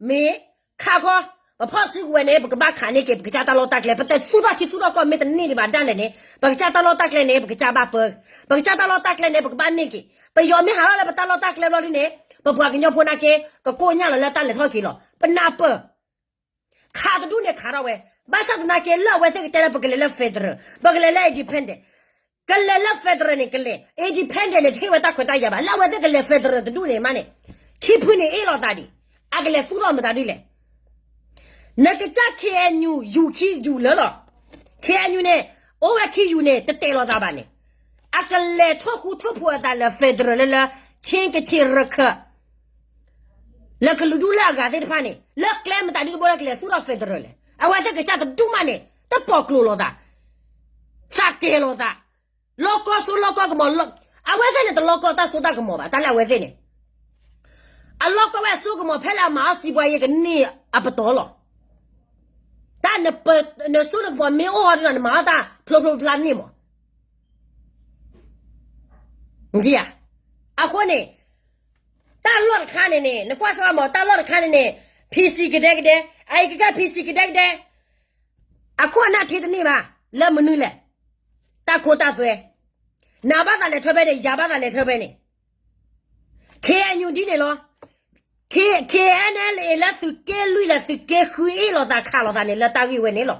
မ့ၢ်ခးခီ, ပဖီၣ်စုကဝဲၤန့ၣ် ပကဘၣ်ခးန့ၢ်က့ၤ ပကစၢ်တၢ်လီၢ်တၢ်ကျဲ, ပတသူၣ်ထီၣ်ထံသူၣ်ထီၣ်ကီၢ်မ့ၢ်တန့ၢ်ဒံးဘၣ်ဒၣ်လဲာ်န့ၣ် ပကစၢ်တၢ်လီၢ်တၢ်ကျဲန့ၣ် ပကစၢ်ဘၣ်ပၢ, ပကစၢ်တၢ်လီၢ်တၢ်ကျဲန့ၣ် ပကဘၣ်န့ၢ်က့ၤ. ပယီၤမ့ၢ်ဟးထီၣ်လၢပတၢ်လီၢ်တၢ်ကျဲဘျီဒ်န့ၣ် ပပှၤကညီဖိနာ်က့ ကကိညၢ်လီၤလၢတၢ်လဲၤထီၣ်က့ၤလီၤ. ပနၢ်ပၢၢ် ခးတဒူၣ်န့ၣ်ခးထီၣ်ဝဲ, ဘၣ်ဆၣ်သနာ်က့လၢအဝဲသ့ၣ်ကတဲလၢပကလဲၤလၢ federal, ပကလဲၤလၢ independent, ကလဲၤလၢ federal န့ၣ်ကလဲၤ, independent န့ၣ် တဟ့ၣ်ဝဲတၢ်ခွဲးတၢ်ယာ်ဘၣ်. လၢအဝဲသ့ၣ်ကလဲၤ federal တဒူၣ်န့ၣ်မးန့ၣ်, ခံဖုန့ၣ်အ့ၣ်လိာ်သးဒံး, အကလဲၤသူၣ်ထီၣ်မတၤဒ်လဲၣ်. နကစၢ် KNU ယူၤခံယူၤလၢာ်လီၤ. KNU န့ၣ် အိၣ်ဝဲခံယူၤန့ၣ် တတဲာ်လိာ်သးဘၣ်န့ၣ်, အကလဲၤထီၣ်ဃူထီၣ်ဖိးအသးလၢ federal လၢလၢ ချင်း ကချင် ရခိုင် လၢကလုာ်ဒူၣ်လၢအဂၤသ့ၣ်တဖၣ်န့ၣ် လၢကျဲမတၤဒ်တဘိလၢကလဲၤသူၣ်ထီၣ် federal လဲၣ်. အဝဲသ့ၣ်ကစၢ်တဒူၣ်မးန့ၣ် တပိာ်ကျိၤလိာ်သး, သးကဲၤလိာ်သး, လီၢ်ကီၢ်စိလီၢ်ကီၢ်ကမီၤ, အဝဲသ့ၣ်န့ၣ် တလီၢ်ကီၢ်တၢ်စိတၢ်ကမီၤဘၣ်. တၢ်လၢအဝဲသ့ၣ်န့ၣ် အလီၢ်ကီၢ်ဝဲအစိကမီၤ ဖဲလၢအမၤအီၣ်စံးပှၤယဲကန့ၢ်အပတီၢ်လီၤ. တၢ်နပ, နစိနကမီၤမ့ၢ်အိၣ်ဟီဒ်ဒီး နမၤအီၣ်တၢ်ဖျိဖျိဖျါဖျါန့ၣ်မး. နထံၣ်ဧါ. အဃိန့ၣ် တၢ်လီၢ်တခါန့ၣ်န့ၣ် နကွၢ်စၢ်မး တၢ်လီၢ်တခါန့ၣ်န့ၣ် PC ကဒဲကဒဲ, အအံၤကကဲ PC ကဒဲကဒဲ, အခိၣ်အနၢ်ထံတန့ၢ်ဘၣ်, လၢမနုၤလဲၣ်, တၢ်ခိတၢ်သွဲ, နၤဘၣ်သးလဲၤထၢဖဲန့ၣ် ယၤဘၣ်သးလဲၤထၢဖဲန့ၣ်, KNU ဒ်န့ၣ်လီၤ. K-, KNLA လၢသုးက့လွံၢ်လၢသုးက့ဃုအ့ၣ်လိာ်သးခးလိာ်သးန့ၣ် လၢတၢ်ဂ့ၢ်ဝဲန့ၣ်လီၤ.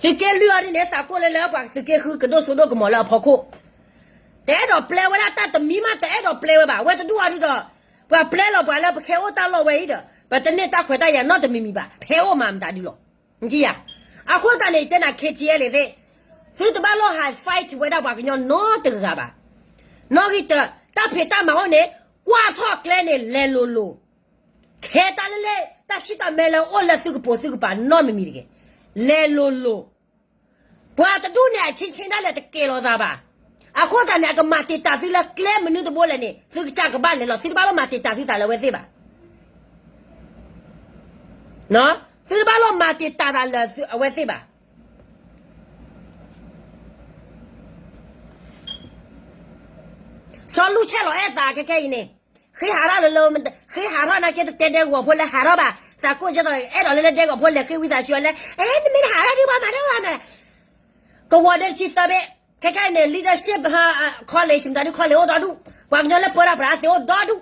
သုးက့လွံၢ်အီၤဒ်န့ၣ် သးကိၢ်လၢလၢပှၤသုးက့ဃုကဒိၣ်စိဒိၣ်ကမီၤလၢအဖီခိၣ်, တအဲၣ်ဒိးပျဲဝဲဒၣ်တၢ်တမံၤမး တအဲၣ်ဒိးပျဲဝဲဘၣ်. ဝဲတဒူၣ်အီၤဒ်ဒီး ပှၤပျဲလီၤပှၤလၢပကဟဲအိၣ်တၢ်လီၢ်ဝဲအံၤဒီး ပတန့ၢ်တၢ်ခွဲးတၢ်ယာ်နီတမံၤမံၤဘၣ်, ပဟဲအိၣ်မးမတၤဒုလီၤ. နထံၣ်ဧါ. အဃိသတးန့ၣ် ယတဲနၤ KTLA သ့ၣ်, သုတဘၣ်လိၣ်ဟး fight ဝဲဒၣ်ပှၤကညီနီတဂၤဘၣ်. နီၣ်ဂံၢ်တၢ, တၢ်ဖံးတၢ်မၤအိၣ်န့ၣ် ကွၢ်ထီၣ်ကျဲန့ၣ် လဲၤလိၤလိၤ, ခဲတၢ်လၢလၢ တၢ်ဆံၣ်တၢ်မဲလၢအိၣ်လၢသုကပိာ်သုကပၤနီတမံၤမံၤတဂ့ၤ, လဲၤလိၤလိၤ. ပှၤတဒူၣ်န့ၣ် အဆ့ဆ့ဒၣ်လဲာ်တကဲၤလိာ်သးဘၣ်. အဃိသတးန့ၣ် အကမၤတံာ်တာ်သုလၢကျဲမနုၤတဘိလဲၣ်န့ၣ် သုကစၢ်ကဘၣ်လဲၤလီၤ. သုတဘၣ်လိၣ်မၤတံာ်တာ်သုသးလၢအဝဲသ့ၣ်ဘၣ်. သုတဘၣ်လိၣ်မၤတံာ်တာ်သးလၢအဝဲသ့ၣ်ဘၣ်. စီၤလူၢ်ဆဲးလီၤအဲၣ်သးခဲခဲအံၤန့ၣ်, ဃ့ဟးထီၣ်လၢလၢ, ဃ့ဟးထီၣ်နာ်က့ တတဲဒဲကဝီၤဖိလဲၤဟးထီၣ်ဘၣ်, သးကိၢ်ကဲသိး အဲၣ်ဒိးလၢလၢဒဲကဝီၤဖိလဲၤဃ့ဝံသးစူၤအီၤလၢ အဲ နမ့ၢ်တဟးထီၣ်ဒံးဘၣ်မၤတၢ်ဘၣ်မး, ကဝီၤဒဲတဆံသၢဘ့ၣ်, ခဲခဲအံၤန့ၣ် leadership college မတၤဒု college အိၣ်ဒီဒူၣ်, ပှၤကညီလၢပၢတၢ်ပြးသ့အိၣ်ဒီဒူၣ်,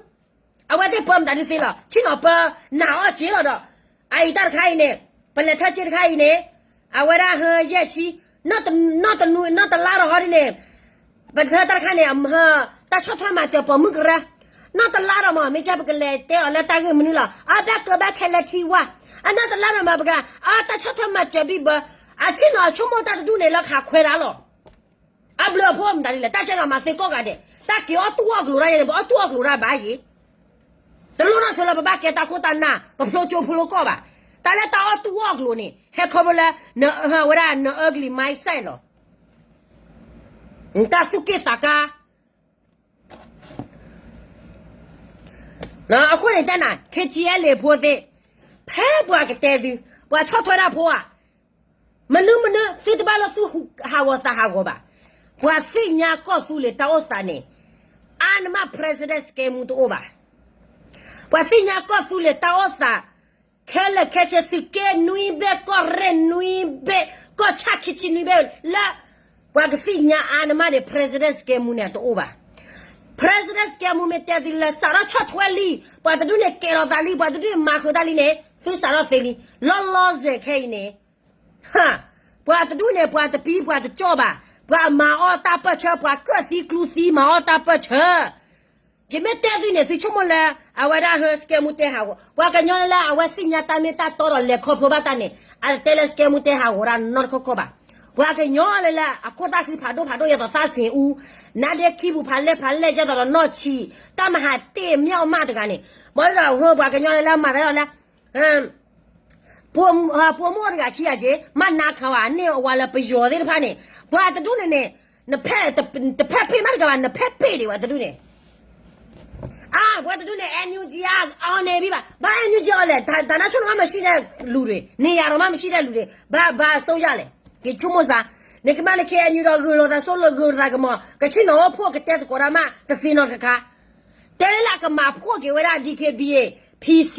အဝဲသ့ၣ်ပၢမတၤဒုသ့လီၤ, ဆ့ၣ်နီၤပၢနၢ်အီၣ်က့လီၤဒီး, အအံၤတၢ်တခါအံၤန့ၣ်, ပလဲၤထၢၣ်စ့တခါအံၤန့ၣ်, အဝဲဒၣ်ဟၢယဲၢ်ဆံ, နီၢ်တနူ, နီၢ်တလါဒီးဟီဒ်န့ၣ်, ပထၢၣ်တၢ်တခါန့ၣ်, တၢ်ဆီၣ်ထွဲမၤစၢၤပိာ်မုၣ်ကရၢ, နီၢ်တလါဒီးမ့ၢ် မ့ၢ်ကဲပကလဲၤတဲအီၤလၢတၢ်ဂ့ၢ်မနုၤလီၤ, အဘၣ်ကဘၣ်ခဲလၢာ်ထံဝါ, အနီၢ်တလါဒီးမ့ၢ်ပက, အတၢ်ဆီၣ်ထွဲမၤစၢၤဘံၣ်ဘၢ, အဆ့ၣ်နီၤအဆိကမိၣ်တၢ်တဒူၣ်န့ၣ်လၢခးခွဲးတၢ်လီၤ အဘျုးအဖှိၣ်မတၤဒ်လဲၣ်, တၢ်ကဲထီၣ်မၤသ့ကီၢ်ဂၤဒဲး, တၢ်က့ၤအီၣ်တူၢ်အီၣ်ကျိၤတၢ်ယဲန့ၣ် ပအီၣ်တူၢ်အီၣ်ကျိၤတၢ်ဘၣ်ယ့ၣ်, တလိၣ်နီၢ်ဆိလၢပဘၣ်ကဲတၢ်ခိၣ်တၢ်နၢ် ပဖျိကၠိဖျိကီၢ်ဘၣ်, တၢ်လၢတၢ်အီၣ်တူၢ်အီၣ်ကျိၤန့ၣ် ဟဲခီဖျိလၢ, ဝဲဒၣ်န ugly mindset လီၤ, နတၢ်သူၣ်က့ၣ်သးကါ အဃိန့ၣ်တဲနၤ ခ့ထံအဲလ့ၣ်ဖိသ့ၣ်, ဖဲပှၤကတဲသု, ပှၤဆီၣ်ထွဲတၢ်ဖိဧါ, မနုၤမနုၤ သုတဘၣ်လၢသုဟးဂီၤသးဟးဂီၤဘၣ်, ပှၤသ့ၣ်ညါကီၢ်သူလ့ၤတၢ်အိၣ်သးန့ၣ်, အါနမး president စကဲမူတအိၣ်ဘၣ်, ပှၤသ့ၣ်ညါကီၢ်သူလ့ၤတၢ်အိၣ်သး, ခဲလၢာ်ခဲဆ့သုးက့နွံဘ့ၣ် ကီၢ်ရဲၣ်နွံဘ့ၣ် ကီၢ်ဆၣ်ခံဆံနွံဘ့ၣ်လၢ, ပှၤကသ့ၣ်ညါအါနမးန့ၣ် president စကဲမူန့ၣ်တအိၣ်ဘၣ်, president စကဲမူမ့ၢ်တဲသုလၢစးထီၣ်ဆီၣ်ထွဲလံ, ပှၤတဒူၣ်န့ၣ်ကဲၤလီၤသးလံ, ပှၤတဒူၣ်န့ၣ်မၤဃုာ်တၢ်လံန့ၣ် သုစးထီၣ်သ့လံ, လီၤလီၤဆဲးခဲအံၤန့ၣ် ပှၤတဒူၣ်န့ၣ် ပှၤတပံပှၤတကၠီၣ်ဘၣ်, ပှၤမၤအီၣ်တၢ်ပၢၢ်ဆၢ ပှၤကၢၣ်သံကျူသံမၤအီၣ်တၢ်ပၢၢ်ဆၢ, ယမ့ၢ်တဲသုန့ၣ် သုဆိကမိၣ်လၢ, အဝဲဒၣ်ဟၢစကဲမူတဲဟးဂီၤ, ပှၤကညီလၢအဝဲသ့ၣ်ညါတၢ်မ့ၢ်တၢ်တီဒီးလဲၤခီဖျိဘၣ်တၢ်န့ၣ် အတတဲလၢစကဲမူတဲဟးဂီၤဒၣ်နီတခီခီဘၣ်, ပှၤကညီလၢလၢအခိၣ်သၣ်ဃံဖးဒိၣ်ဖးဒိၣ်ယဲသိးသးစ့ၣ်အူ, နါဒ့ခံပူၤဖးလဲၢ်ဖးလဲၢ်ယဲသိးဒီးနီၢ်ဆံး, တၢ်မၤဟးတ့ၢ်မ့ၢ်အီၣ်မးတဂၤန့ၣ်, ဘၣ်ဒီးဟၢပှၤကညီလၢလၢမၤတၢ်လီၤလၢ ပိာ်မုၣ်အီၤတဂၤခံဂၤက့ၤ မၤနးခးဝဲန့ၢ်အဝၤလၢပယီၤသ့ၣ်တဖၣ်န့ၣ်, ပှၤတဒူၣ်န့ၣ်န့ၣ်, တဖဲပ့ၣ်မးတဂၤဘၣ် နဖဲပ့ၣ်ဒံးဝဲတဒူၣ်န့ၣ်, အါ ပှၤတဒူၣ်န့ၣ် NUG အီၤန့ၣ်ဘံၣ်ဘၣ်, ဘၣ် NUG အီၤလဲၣ်, တၢ်နါဆိၣ်နမးမၤဆံၣ်ဒဲးလူၤဒံး န့ၢ်ယၤဒီးမးမၤဆံၣ်ဒဲးလူၤဒံး, ဘၣ်ဘၣ်အစိယၤလဲၣ်, က့ၤဆိကမိၣ်စး, နကမၤလၢ KNU ဒီးဂုာ်လိာ်သးစိလၢဂုာ်လိာ်သးကမီၤ ကဆ့ၣ်နီၤအိၣ်ဖှိၣ်ကတဲသကိးတၢ်မး တသ့နီတခါ တဲလၢကမၤဖှိၣ်က့ၤဝဲဒၣ် DKBA, PC,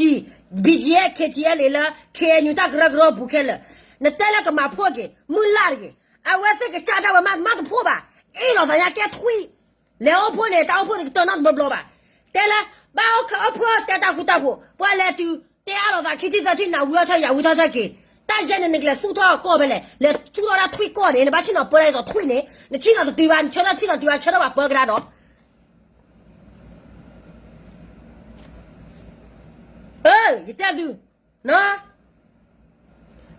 BGF, KTLA လၢ KNU တၢ်ကရၢကရိပူၤခဲလၢာ်, နတဲလၢကမၤဖှိၣ်က့ၤ မုၢ်လၢ်တဂ့ၤ, အဝဲသ့ၣ်ကစၢ်ဒၣ်ဝဲမး မၤတဖှိၣ်ဘၣ်, အ့ၣ်လိာ်သးညါကဲထွံၣ်, လဲၤအိၣ်ဖှိၣ်န့ၣ် တၢ်အိၣ်ဖှိၣ်န့ၣ် ကတၢၢ်နီတဘျီဘျီဘၣ်, တဲလၢ ဘၣ်အိၣ်ဖှိၣ်တဲတၢ်ဃူတၢ်ဖိး, ပှၤလဲၤတုၤ တဲအါလိာ်သးခံထံၣ်သၢထံၣ် နၢ်ဝံထီၣ်ထၢၣ်ယၢ်ဝံထီၣ်ထၢၣ်က့ၤ, တၢ်ယဲန့ၣ် နကလဲၤသူၣ်ထီၣ်ကီၢ်ဖဲလဲၣ်, လဲၤသူၣ်ထီၣ်ဒၣ်ထွံၣ်ကီၢ်န့ၣ် နဘၣ်ဆ့ၣ်နီၤပၢဒၣ်ယသိးထွံၣ်န့ၣ် နဆ့ၣ်နီၤတတုၤဘၣ် နဆၢထၢၣ်ဆ့ၣ်နီၤတုၤဘၣ်ဆၢထၢၣ်ပှၤပၢကဒါဒီး ယတဲသု,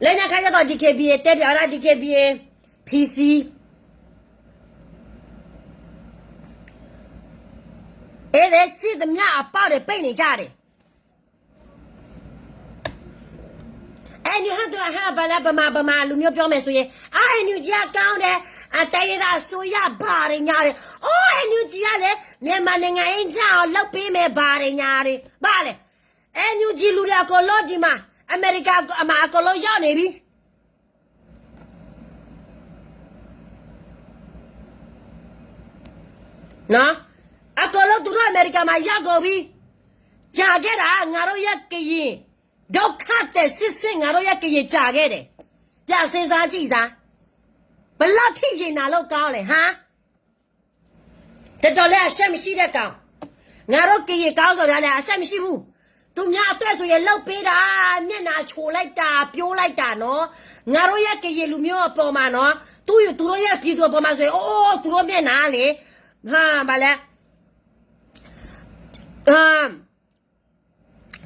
လၢညါခါယဲသိး DKBA တဲပၠးဝဲဒၣ် DKBA, PC, အဲ ရှိသမျှအပေါက်တွေ ပိတ်နေကြတယ်. အဲ နဟတ်တူဟတ်ဘၣ်လၢ ဗမာ ဗမာလူမျိုးပြောမယ်ဆိုရင် အာ NUG ကကောင်းတယ်, အတိုင်းရင်းသားအစိုးရ ဘာတွေညာတွေ, အိ NUG ကလည်း မြန်မာနိုင်ငံအကြောင်း လုပ်ပေးမယ် ဘာတွေညာတွေ, ဘာလဲ, NUG လူတွေအကုန်လုံးဒီမှာ အမေရိကမှာ အကုန်လုံးရောက်နေပြီ. နော်, အကုန်လုံးသူတို့အမေရိကမှာရောက်ကုန်ပြီ. ကြာခဲ့တာ ငါတို့ရဲ့ကရင် ဒုက္ခသည်စစ်စစ် ငါတို့ရဲ့ကရင် ကြာခဲ့တယ်. ပြန်စဉ်းစားကြည့်စမ်း, ဘယ်လောက်ထိရင်နာလို့ကောင်းလဲ, ဟာ. တော်တော်လေး အရှက်မရှိတဲ့ကောင်, ငါတို့ကရင်ခေါင်းဆောင်တွေကလည်း အရှက်မရှိဘူး. သူများအတွက်ဆိုရင် လုပ်ပေးတာ, မျက်နှာချိုလိုက်တာ, ပြောလိုက်တာနော်, ငါတို့ရဲ့ကရင်လူမျိုးအပေါ်မှာနော်, သူ, သူတို့ရဲ့ပြည်သူအပေါ်မှာဆိုရင် အိုး သူတို့မျက်နှာလေ, ဟာ, ဘာလဲ,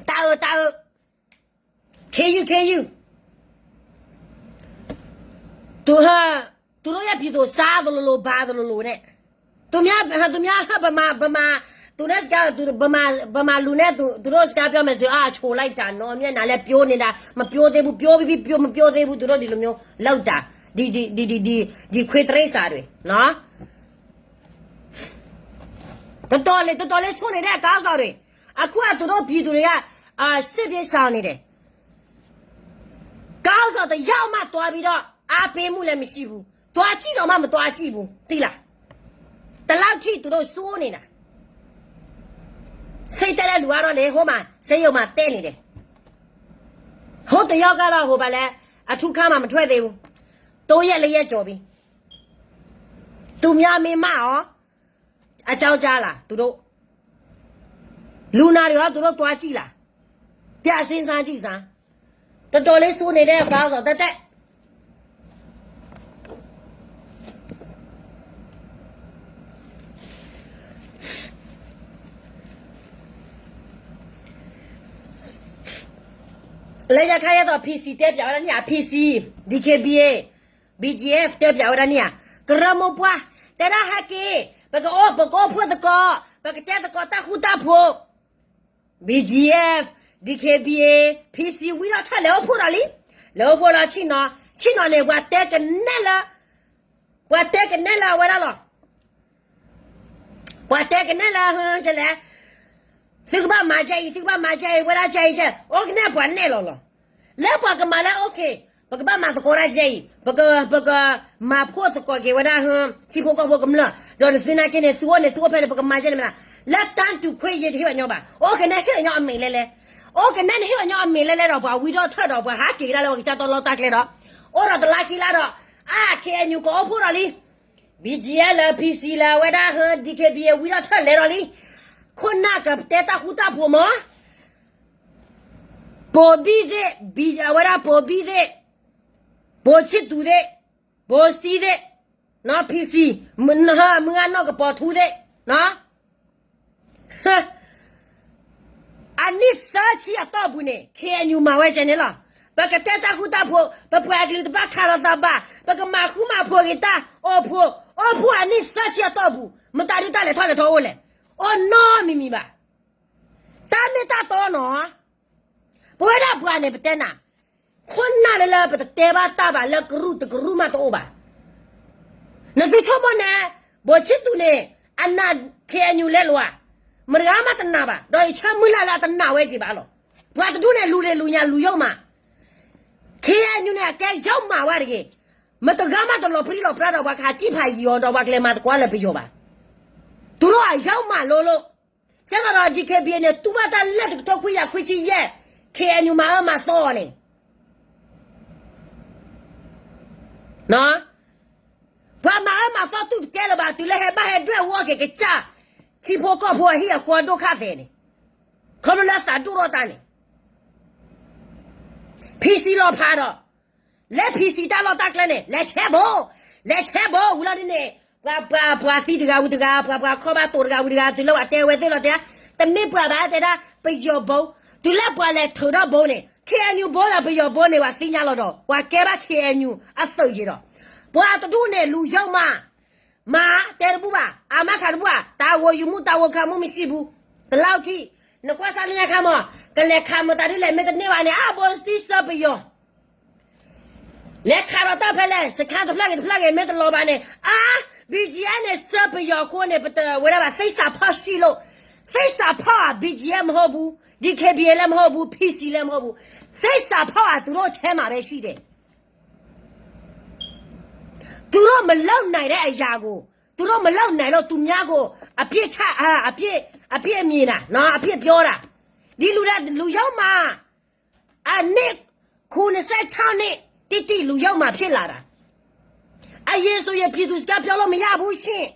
တအု တအု ခ့ယု ခ့ယု သူဟ သူတို့ရဲ့ပြည်သူစားသလိုလို ဘာသလိုလိုနဲ့, သူများ, သူများ ဗမာ, ဗမာ, သူနဲ့စကား, သူ, ဗမာ, ဗမာလူနဲ့ သူ, သူတို့စကားပြောမယ်ဆိုရင် အာ, ချိုလိုက်တာနော်, မျက်နှာလည်း ပြောနေတာ, မပြောသေးဘူး, ပြောပြီးပြီ, ပြော, မပြောသေးဘူး, သူတို့ဒီလိုမျိုး လောက်တာ, ဒီ, ဒီ, ဒီ, ဒီ, ဒီ, ဒီခွေးတိရစ္ဆာန်တွေ, နော်. တော်တော်လေး, တော်တော်လေး ဆိုးနေတဲ့ အကောင်းဆောင်တွေ, အခုက သူတို့ပြည်သူတွေက အာ, စစ်ပြေးရှောင်နေတယ်. ခေါင်းဆောင်တစ်ယောက်မှသွားပြီးတော့ အားပေးမှုလည်းမရှိဘူး. သွားကြည့်တောင်မှ မသွားကြည့်ဘူး, သိလား? ဒီလောက်ထိ သူတို့ ဆိုးနေတာ. စ့တဲလၢလူၤအါထီၣ်လံ ဟိမး စ့ယိၤမးတဲန့ၣ်ဒဲး, ဟိတယီကါလီၤ ဟိဘၣ်လဲၣ်, အထူခါမးမထွဲသ့ဘူး, တိယဲၢ်လၢယဲၢ်ကၠီၤဘံ, သူများမင်းမအီၤ, အကြောင်းကြားလား သူတို့, လူနာတွေရော သူတို့သွားကြည့်လား, ပြဆင်းစမ်းကြည့်စမ်း, တော်တော်လေးဆိုးနေတဲ့ခေါင်းဆောင်သက်သက် လၢညါခါယဲသိး PC တဲပၠးဝဲဒၣ်န့ၣ်ဧါ, PC, DKBA, BGF တဲပၠးဝဲဒၣ်န့ၣ်ဧါ, ကရၢမိၢ်ပှၢ်, တဲဒၣ်ဟဲက့ၤ, ပကအိၣ် ပကအိၣ်ဖှိၣ်သကိး, ပကတဲသကိးတၢ်ဃူတၢ်ဖိး, BGF, DKBA, PC ဝံထီၣ်ထၢၣ် လဲၤအိၣ်ဖှိၣ်ဒီးလံ, လဲၤအိၣ်ဖှိၣ်ဒီးဆ့ၣ်နီၤ, ဆ့ၣ်နီၤန့ၣ် ပှၤတဲကနဲၣ်လၢ, ပှၤတဲကနဲၣ်လၢအဝဲဒၣ်လီၤ. ပှၤတဲကနဲၣ်လၢဟဲလဲၣ်, သုကဘၣ်မၤကဲအံၤ သုကဘၣ်မၤကဲအံၤ ဝဲဒၣ်ကဲအံၤကဲ, အိၣ်ကနဲၣ်ပှၤနဲၣ်လီၤလီၤ. လၢပှၤကမၤလၢ OK, ပကဘၣ်မၤသကိးတၢ်ကဲအံၤ, ပက, ပကမၤဖှိၣ်သကိးက့ၤဝဲဒၣ်ဟဲ, ထံဖိကီၢ်ဖိကမျၢၢ်, ဒီးနသုနာ်က့န့ၣ် သုအိၣ်န့ၣ် သုအိၣ်ဖဲန့ၣ် ပကမၤကဲန့ၣ်မနၤ, လၢတၢ်တူၢ်ခွဲးယာ်တဟ့ၣ်ပှၤညီဘၣ်, အိၣ်ကနဲၣ်ဟ့ၣ်ပှၤညီအမ့ၢ်လဲၣ်လဲၣ်, အိၣ်ကနဲၣ်န့ၣ်ဟ့ၣ်ပှၤညီအမ့ၢ်လဲၣ်လဲၣ်ဒီး ပှၤဝံထီၣ်ထၢၣ်ဒီး ပှၤဟးက့ၤကဒါလၢပှၤကစၢ်တီလီတၢ်ကျဲဒီး, အိၣ်ဒီးတလါခံလါဒီး, အါ KNU ကအိၣ်ဖှိၣ်ဒီးလံ, BGF လၢ PC လၢအဝဲဒၣ်ဟဲ DKBA ဝံထီၣ်ထၢၣ်လဲၤဒီးလံ, ခိၣ်နၢ်ကတဲတၢ်ဃူတၢ်ဖိးမး, ပိာ်ဘံၣ်သ့ၣ်, အဝဲဒၣ်ပိာ်ဘံၣ်သ့ၣ်, ပိာ်ဆံၣ်သူးသ့ၣ်, ပိာ်စံသ့ၣ်, နီၢ် PC, မုၢ်ဂၢ်နီၢ်ကပီၤထူသ့ၣ်, အနံၣ်သၢဆံအတီၢ်ပူၤန့ၣ် KNU မၤဝဲကဲန့ၣ်လီၤ. ပကတဲတၢ်ဃူတၢ်ဖိး, ပပှၤကလုာ်တဘၣ်ခးလီၤသးဘၣ်, ပကမၤဃူမၤဖိးက့ၤတၢ်အိၣ်ဖှိၣ်, အိၣ်ဖှိၣ်အနံၣ်သၢဆံအတီၢ်ပူၤ, မတၤဒုးတၢ်လဲၤထီၣ်လဲၤထီအိၣ်လဲၣ်, အိၣ်နီတမံၤမံၤဘၣ်. တၢ်မ့ၢ်တၢ်တီနီၤ, ပဝဲဒၣ်ပှၤန့ၣ် ပတဲနၤ, ခိၣ်နၢ်လၢလၢပတတဲဘၣ်တၢ်ဘၣ်လၢကရူၢ်တကရူၢ်မးတအိၣ်ဘၣ်. နသုဆိကမိၣ်န့ၣ်, ပိာ်ဆံၣ်သူးန့ၣ်, အနာ် KNU လဲၤလိာ်ဧါ, မတဂၤမးတနာ်ဘၣ်, ဒီးယဆၢမုၢ်လၢ်လၢအတနာ်ဝဲက့ၤဘၣ်လီၤ. ပှၤတဒူၣ်န့ၣ် လူၤလ့ၤလူၤညါလူၤယိာ်မး, KNU န့ၣ် အကဲယိာ်မးဝဲတဂ့ၤ, မတဂၤမးတလီၤပြံလီၤပြါဒီးပှၤကဟးစံၣ်ဖးယံၤအီၤဒီးပှၤကလဲၤမၤသကိးလၢပယီၤဘၣ်. သူတို့အယိာ်မးလိၤလိၤ, ကဲသိးဒီး DKBA န့ၣ် တူၢ်ဘၣ်တၢ်လၢတကထိခွံကယၤခွံဆံယဲၢ်, KNU မၤအၢမၤသီအီၤန့ၣ်, ပှၤမၤအၢမၤသီတူၢ်တကဲလၢၤဘၣ်, တုၤလၢဟဲဘၣ်ဟဲဒွဲၣ်ဝီက့ၤကစၢ်, ထံဖိကီၢ်ဖိအဟံၣ်အဃီဒိၣ်ခါသဲးန့ၣ်, ခီဖျိလၢသးဒိၣ်ထီၣ်တၢ်န့ၣ်, PC လီၤဖးဒီး, လၢ PC တၢ်လီၢ်တၢ်ကျဲန့ၣ် လဲၤဆဲးဘိ, လဲၤဆဲးဘိဝံၤလီၤဒ်န့ၣ်, ပှၤပှၤပှၤသံတဂၤဝံၤတဂၤ, ပှၤပှၤခီၣ်ဘၣ်တိာ်တဂၤဝံၤတဂၤ, တုၤလၢပှၤတဲဝဲသ့ၣ်လီၤတဲ, တမ့ၢ်ပှၤဘၣ်တဲဒၣ် ပယီၤဘိ, တုၤလၢပှၤလဲၤထုးထီၣ်ဘိန့ၣ် KNU ဘိလၢပယီၤဘိန့ၣ် ပှၤသ့ၣ်ညါလီၤဒီး ပှၤကဲဘၣ် KNU အသုးယံၤဒီး, ပှၤတဒူၣ်န့ၣ် လူၤယိာ်မး, မၤတဲတဘူၣ်ဘၣ်, အမါခးတဘူၣ်ဘၣ်, တာဝန်ယူမှု တာဝန်ခံမှုမရှိဘူး, တလောက်ထိ, နကွၢ်စၢ်လၢညါခါမး, ကလဲၤခးမတၤဒ်လဲၣ် မ့ၢ်တန့ၢ်ဘၣ်န့ၣ် အဘိသံစၢပယီၤ လဲၤခးဒီးတၢ်ဖဲလဲၣ် စခါတဖျၢၣ်ဂ့ၤတဖျၢၣ်ဂ့ၤ မ့ၢ်တလီၤဘၣ်န့ၣ် အါ, BGF န့ၣ် စၢပယီၤအဃိန့ၣ် ပတဝဲဒၣ်ဘၣ် သစ္စာဖောက်ရှိလို့, သစ္စာဖောက် อ่ะ BGF မဟုတ်ဘူး, DKBA လည်းမဟုတ်ဘူး, PC လည်းမဟုတ်ဘူး, သစ္စာဖောက် อ่ะ သူတို့ထဲမှာပဲရှိတယ်. သူတို့မလုပ်နိုင်တဲ့အရာကို, သူတို့မလုပ်နိုင်လို့ သူများကို အပြစ်ချ, အာ, အပြစ်, အပြစ်မြင်တာ, နော်, အပြစ်ပြောတာ. ဒီလူတွေ, လူယုံမး, အနှစ် ခုနစ်ဆယ့်ခြောက်နှစ် တိတိ လူယုံမး ဖြစ်လာတာ. အရင်ဆိုရင် ပြည်သူစကားပြောလို့မရဘူးရှင့်.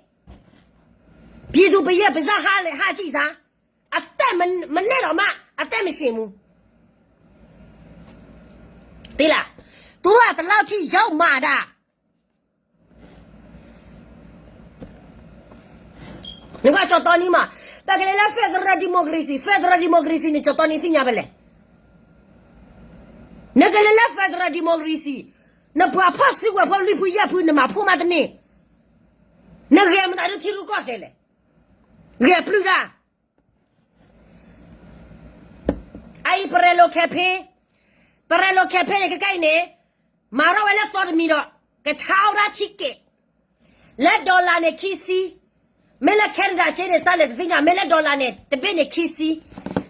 ပြည်သူ ပယဲၢ်ပစၢ် ဟးလဲ ဟးကြည့်စမ်း. အသက်မ, မနဲ့တော့မှ အသက်မရှင်ဘူး. သိလား? သူတို့က ဒီလောက်ထိ ယုံမးတာ. နကွၢ်ကၠီၣ်တီနံၤမး, ပကလဲၤလၢ federal democracy, federal democracy န့ၣ် ကၠီၣ်တီနံၤသ့ၣ်ညါဖဲလဲၣ်. နကလဲၤလၢ federal democracy, နပှၤဖီၣ်စုကဝဲၤဖီၣ်လွံၢ်ဖုယဲၢ်ဖု နမၤဖှိၣ်မးတန့ၢ်. နဂဲၤမတၤဒုးထံရူၢ်ကီၢ်သဲးလဲၣ်. ဂဲၤပျုၢ်တၢ် အအံၤ ပရဲလိာ်ခဲဖ့, ပရဲလိာ်ခဲဖ့န့ၣ် ခဲကနံၣ်အံၤန့ၣ် မၤထီၣ်ဝဲလၢသီတမံၤဒီး ကဆါအီၣ်ဝဲဒၣ် ticket လၢ dollar န့ၣ် ခံဆံ, မ့ၢ်လၢ Canada က့န့ၣ် စးလဲၣ်တသ့ၣ်ညါ, မ့ၢ်လၢ dollar န့ၣ် တဘ့ၣ်န့ၣ် ခံဆံ,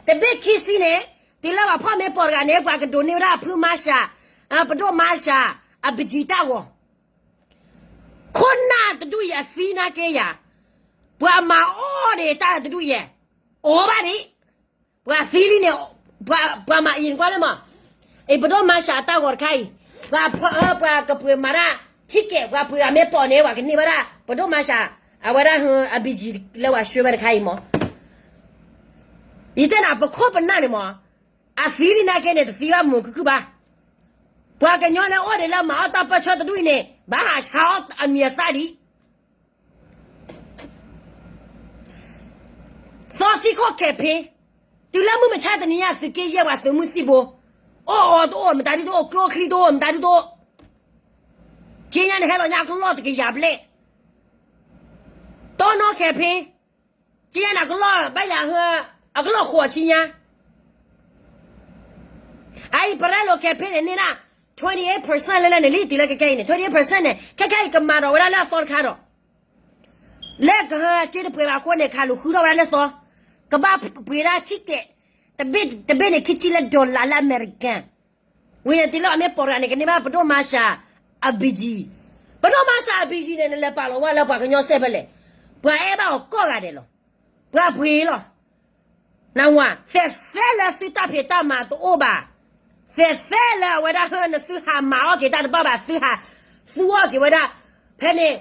တဘ့ၣ်ခံဆံန့ၣ် တုၤလၢပှၤဖီၣ်မ့ၢ်ပိာ်တဂၤန့ၣ် ပှၤကဒိးန့ၢ်ဝဲဒၣ်အဖု Marshall, ပဒိၣ် Marshall အပကံတၢ်ဂီၤ ခိၣ်နၢ်တဒူၣ်အံၤအသံနာ်က့ယၤ, ပှၤမၤအီၣ်ဒံးတၢ်တဒူၣ်အံၤ, အီၣ်ဘၣ်ဒံး, ပှၤသံလံန့ၣ်, ပှၤမၤအံၤနကွၢ်လၢမး, အံၤပဒိၣ်မၤစှၤအတၢ်ဂီၤတခါအံၤ, ပှၤဖီအၢ ပှၤကပှ့ၤမၤတၢ် ticket, ပှၤပှ့ၤအမ့ၢ်ပိာ်န့ၣ် ပှၤကန့ၢ်ဘၣ်ဒၣ် ပဒိၣ်မၤစှၤ အဝဲဒၣ်ဟၢ အ ဘီကၠံ လၢပှၤဆှၢဝဲတခါအံၤမး, ယတဲနၤ ပခိၣ်ပနၢ်န့ၣ်မး, အသံလံနာ်က့န့ၣ် တသံဘၣ်မုာ်ခုၣ်ခုၣ်ဘၣ်, ပှၤကညီလၢအိၣ်ဒံးလၢမၤအီၣ်တၢ်ပၢၢ်ဆၢတဒူၣ်အံၤန့ၣ် ဘၣ်ဟးဆါအီၣ်အမံၤအသၣ်ဒံး သီသံခိၣ် campaign, တုၤလၢမုၢ်မဆါတနံၤညါ သုးက့ယဲၢ်ပှၤသုးမုၢ်သံၣ်ဘိ, အိၣ်အီတအိၣ် မတၤဒုတအိၣ် ကျိချံတအိၣ် မတၤဒုတအိၣ်, က့ညါန့ၣ် ဟဲလီၤညါကလီၢ်တကယၤဘျဲၣ်, တီနီ campaign, က့ညါန့ၣ် ကလီၢ်ဘၣ်ယၤဟၢ, အကလီၢ်ဃိးဆံညါ အအံၤ ပရဲလိာ် campaign န့ၣ်န့ၢ်ဒၣ် twenty eight percent လၢလၢန့ၣ်လံ တုၤလၢခဲခဲအံၤန့ၣ် twenty eight percent န့ၣ် ခဲခဲအံၤကမၤဒီးဝဲဒၣ်လၢအသီတခါဒီး လၢကဟၢစ့တပှဲၤဘၣ်အဃိန့ၣ် ခးလိာ်ဃုထီၣ်ဝဲဒၣ်လၢသီ, ကဘၣ်ပှ့ၤဒၣ် ticket, တဘ့ၣ်တဘ့ၣ်န့ၣ် ခံဆံလၢ dollar လၢ American, ဝံၤန့ၣ်တုၤလၢအမ့ၢ်ပိာ်တဂၤန့ၣ် ကန့ၢ်ဘၣ်ပဒိၣ်မၤစှၤ အ ဘီကၠံ, ပဒိၣ်မၤစှၤ အ ဘီကၠံ န့ၣ် နလဲၤပာ်လီၤဝဲလၢပှၤကညီစဲးဖဲလဲၣ်, ပှၤအဲၣ်ဘၣ်အီၤကိးဂၤဒဲးလီၤ, ပှၤပှ့ၤလီၤ နဝၤ သဲးသဲလၢသုတၢ်ဖံးတၢ်မၤတအိၣ်ဘၣ်, သဲးသဲလၢအဝဲဒၣ်ဟၢ နသုဟးမၤအီၣ်က့ၤတၢ်တဘၣ်ဘၣ်, သုဟးသူအီၣ်က့ၤဝဲဒၣ်, ဖဲန့ၣ်,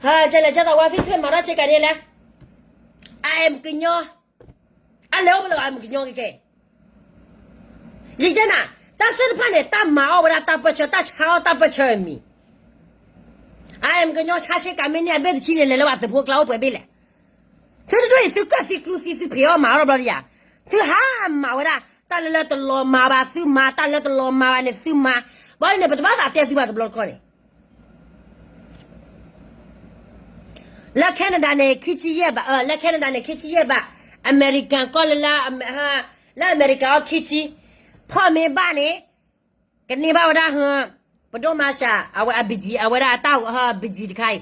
ဟးလဲၤကသးဝါ Facebook မၤထီၣ်ဆ့ကၤန့ၣ်လဲၣ်, I am ကညီ, အလဲၤအိၣ်ဖဲလဲၣ် I am ကညီကကဲ, ယတဲနၤ, တၢ်သ့ၣ်တဖၣ်န့ၣ် တၢ်မၤအီၣ်ဝဲဒၣ်တၢ်ပၢၢ်ဆၢ တၢ်ဆါအီၣ်တၢ်ပၢၢ်ဆၢအမံၤ I am ကညီ ဆါဆ့ကၤမ့ၢ်န့ၢ်အဘ့ၣ်တဆံန့ၣ် လဲၤလၢပှၤသုးဖိကျါအိၣ်ပှဲၤဘ့ၣ်လဲၣ်, သုတဒူၣ်အံၤ သုကၢၣ်သံကျူသံ သုဖံးအီၣ်မၤအီၣ်ဘျီဒံးယၤ, သုဟးမၤဝဲဒၣ် တၢ်လၢလၢတလီၤမၤဘၣ်သုမၤ, တၢ်လၢတလီၤမၤဘၣ်န့ၣ် သုမၤ, ဘၣ်န့ၣ် ပတဘၣ်သးတဲသုဘၣ်တဘျီတခီန့ၣ် လၢ Canada န့ၣ် ခံဆံယဲၢ်ဘး, လၢ Canada န့ၣ် ခံဆံယဲၢ်ဘး, American ကီၢ်လၢ, လၢ American အီၤ ခံဆံ, ဖီၣ်မ့ၢ်ဘၣ်န့ၣ်, ကန့ၢ်ဘၣ်ဝဲဒၣ်ဟၢ, ပဒိၣ်မၤစှၤ အဝဲအ ဘီကၠံ, အဝဲဒၣ်အတၢ်ဟၢ ဘီကၠံ တခါအံၤ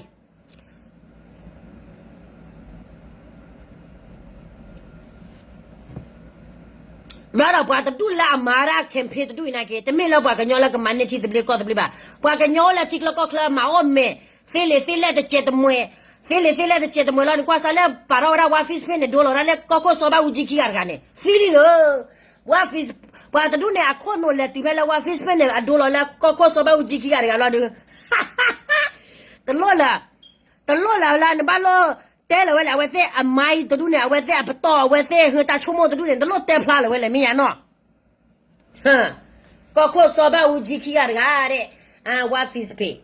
ဘျီဒီးပှၤတဒူၣ်လၢအမၤဝဲဒၣ် campaign တဒူၣ်အံၤနာ်က့ တမ့ၢ်လၢပှၤကညီလၢကမၤန့ၢ်ထံသဘျ့ကီၢ်သဘျ့ဘၣ်. ပှၤကညီအိၣ်လၢထံချၢကီၢ်ချၢမၤအိၣ်မဲာ်, သ့လံာ်သ့လဲၢ်တစဲးတမှဲၤ, သ့လံာ်သ့လဲၢ်တစဲးတမှဲၤလီၤန့ၣ် ကွၢ်စၢ်လၢပာ်ထီၣ်ဝဲဒၣ် ဝါ Facebook န့ၣ် ဒိလီၤဒၣ်လၢ ကီၢ်ခိၣ်စီၤဘၣ်အူကၠံခံဂၤတဂၤန့ၣ် သံလံဧၢ. ဝါ ပှၤတဒူၣ်န့ၣ် အခိၣ်နူာ်လဲၤတုၤဖဲလၢ ဝါ Facebook န့ၣ် အဒိလီၤလၢကီၢ်ခိၣ်စီၤဘၣ်အူကၠံခံဂၤတဂၤလီၤဒီး တလိၣ်လၢ, တလိၣ်လၢလၢနဘၣ်လိၣ်တဲလီၤဝဲလဲၣ်. အဝဲသ့ၣ်အမါအံၤတဒူၣ်န့ၣ် အဝဲသ့ၣ်အပတီၢ် အဝဲသ့ၣ်ဟၢတၢ်ဆိကမိၣ်တဒူၣ်န့ၣ် တလိၣ်တဲဖျါလီၤဝဲလဲၣ် မ့ၢ်ယါနီၢ် ကီၢ်ခိၣ်စီၤဘၣ်အူကၠံခံဂၤတဂၤဒဲး, ဝါ Facebook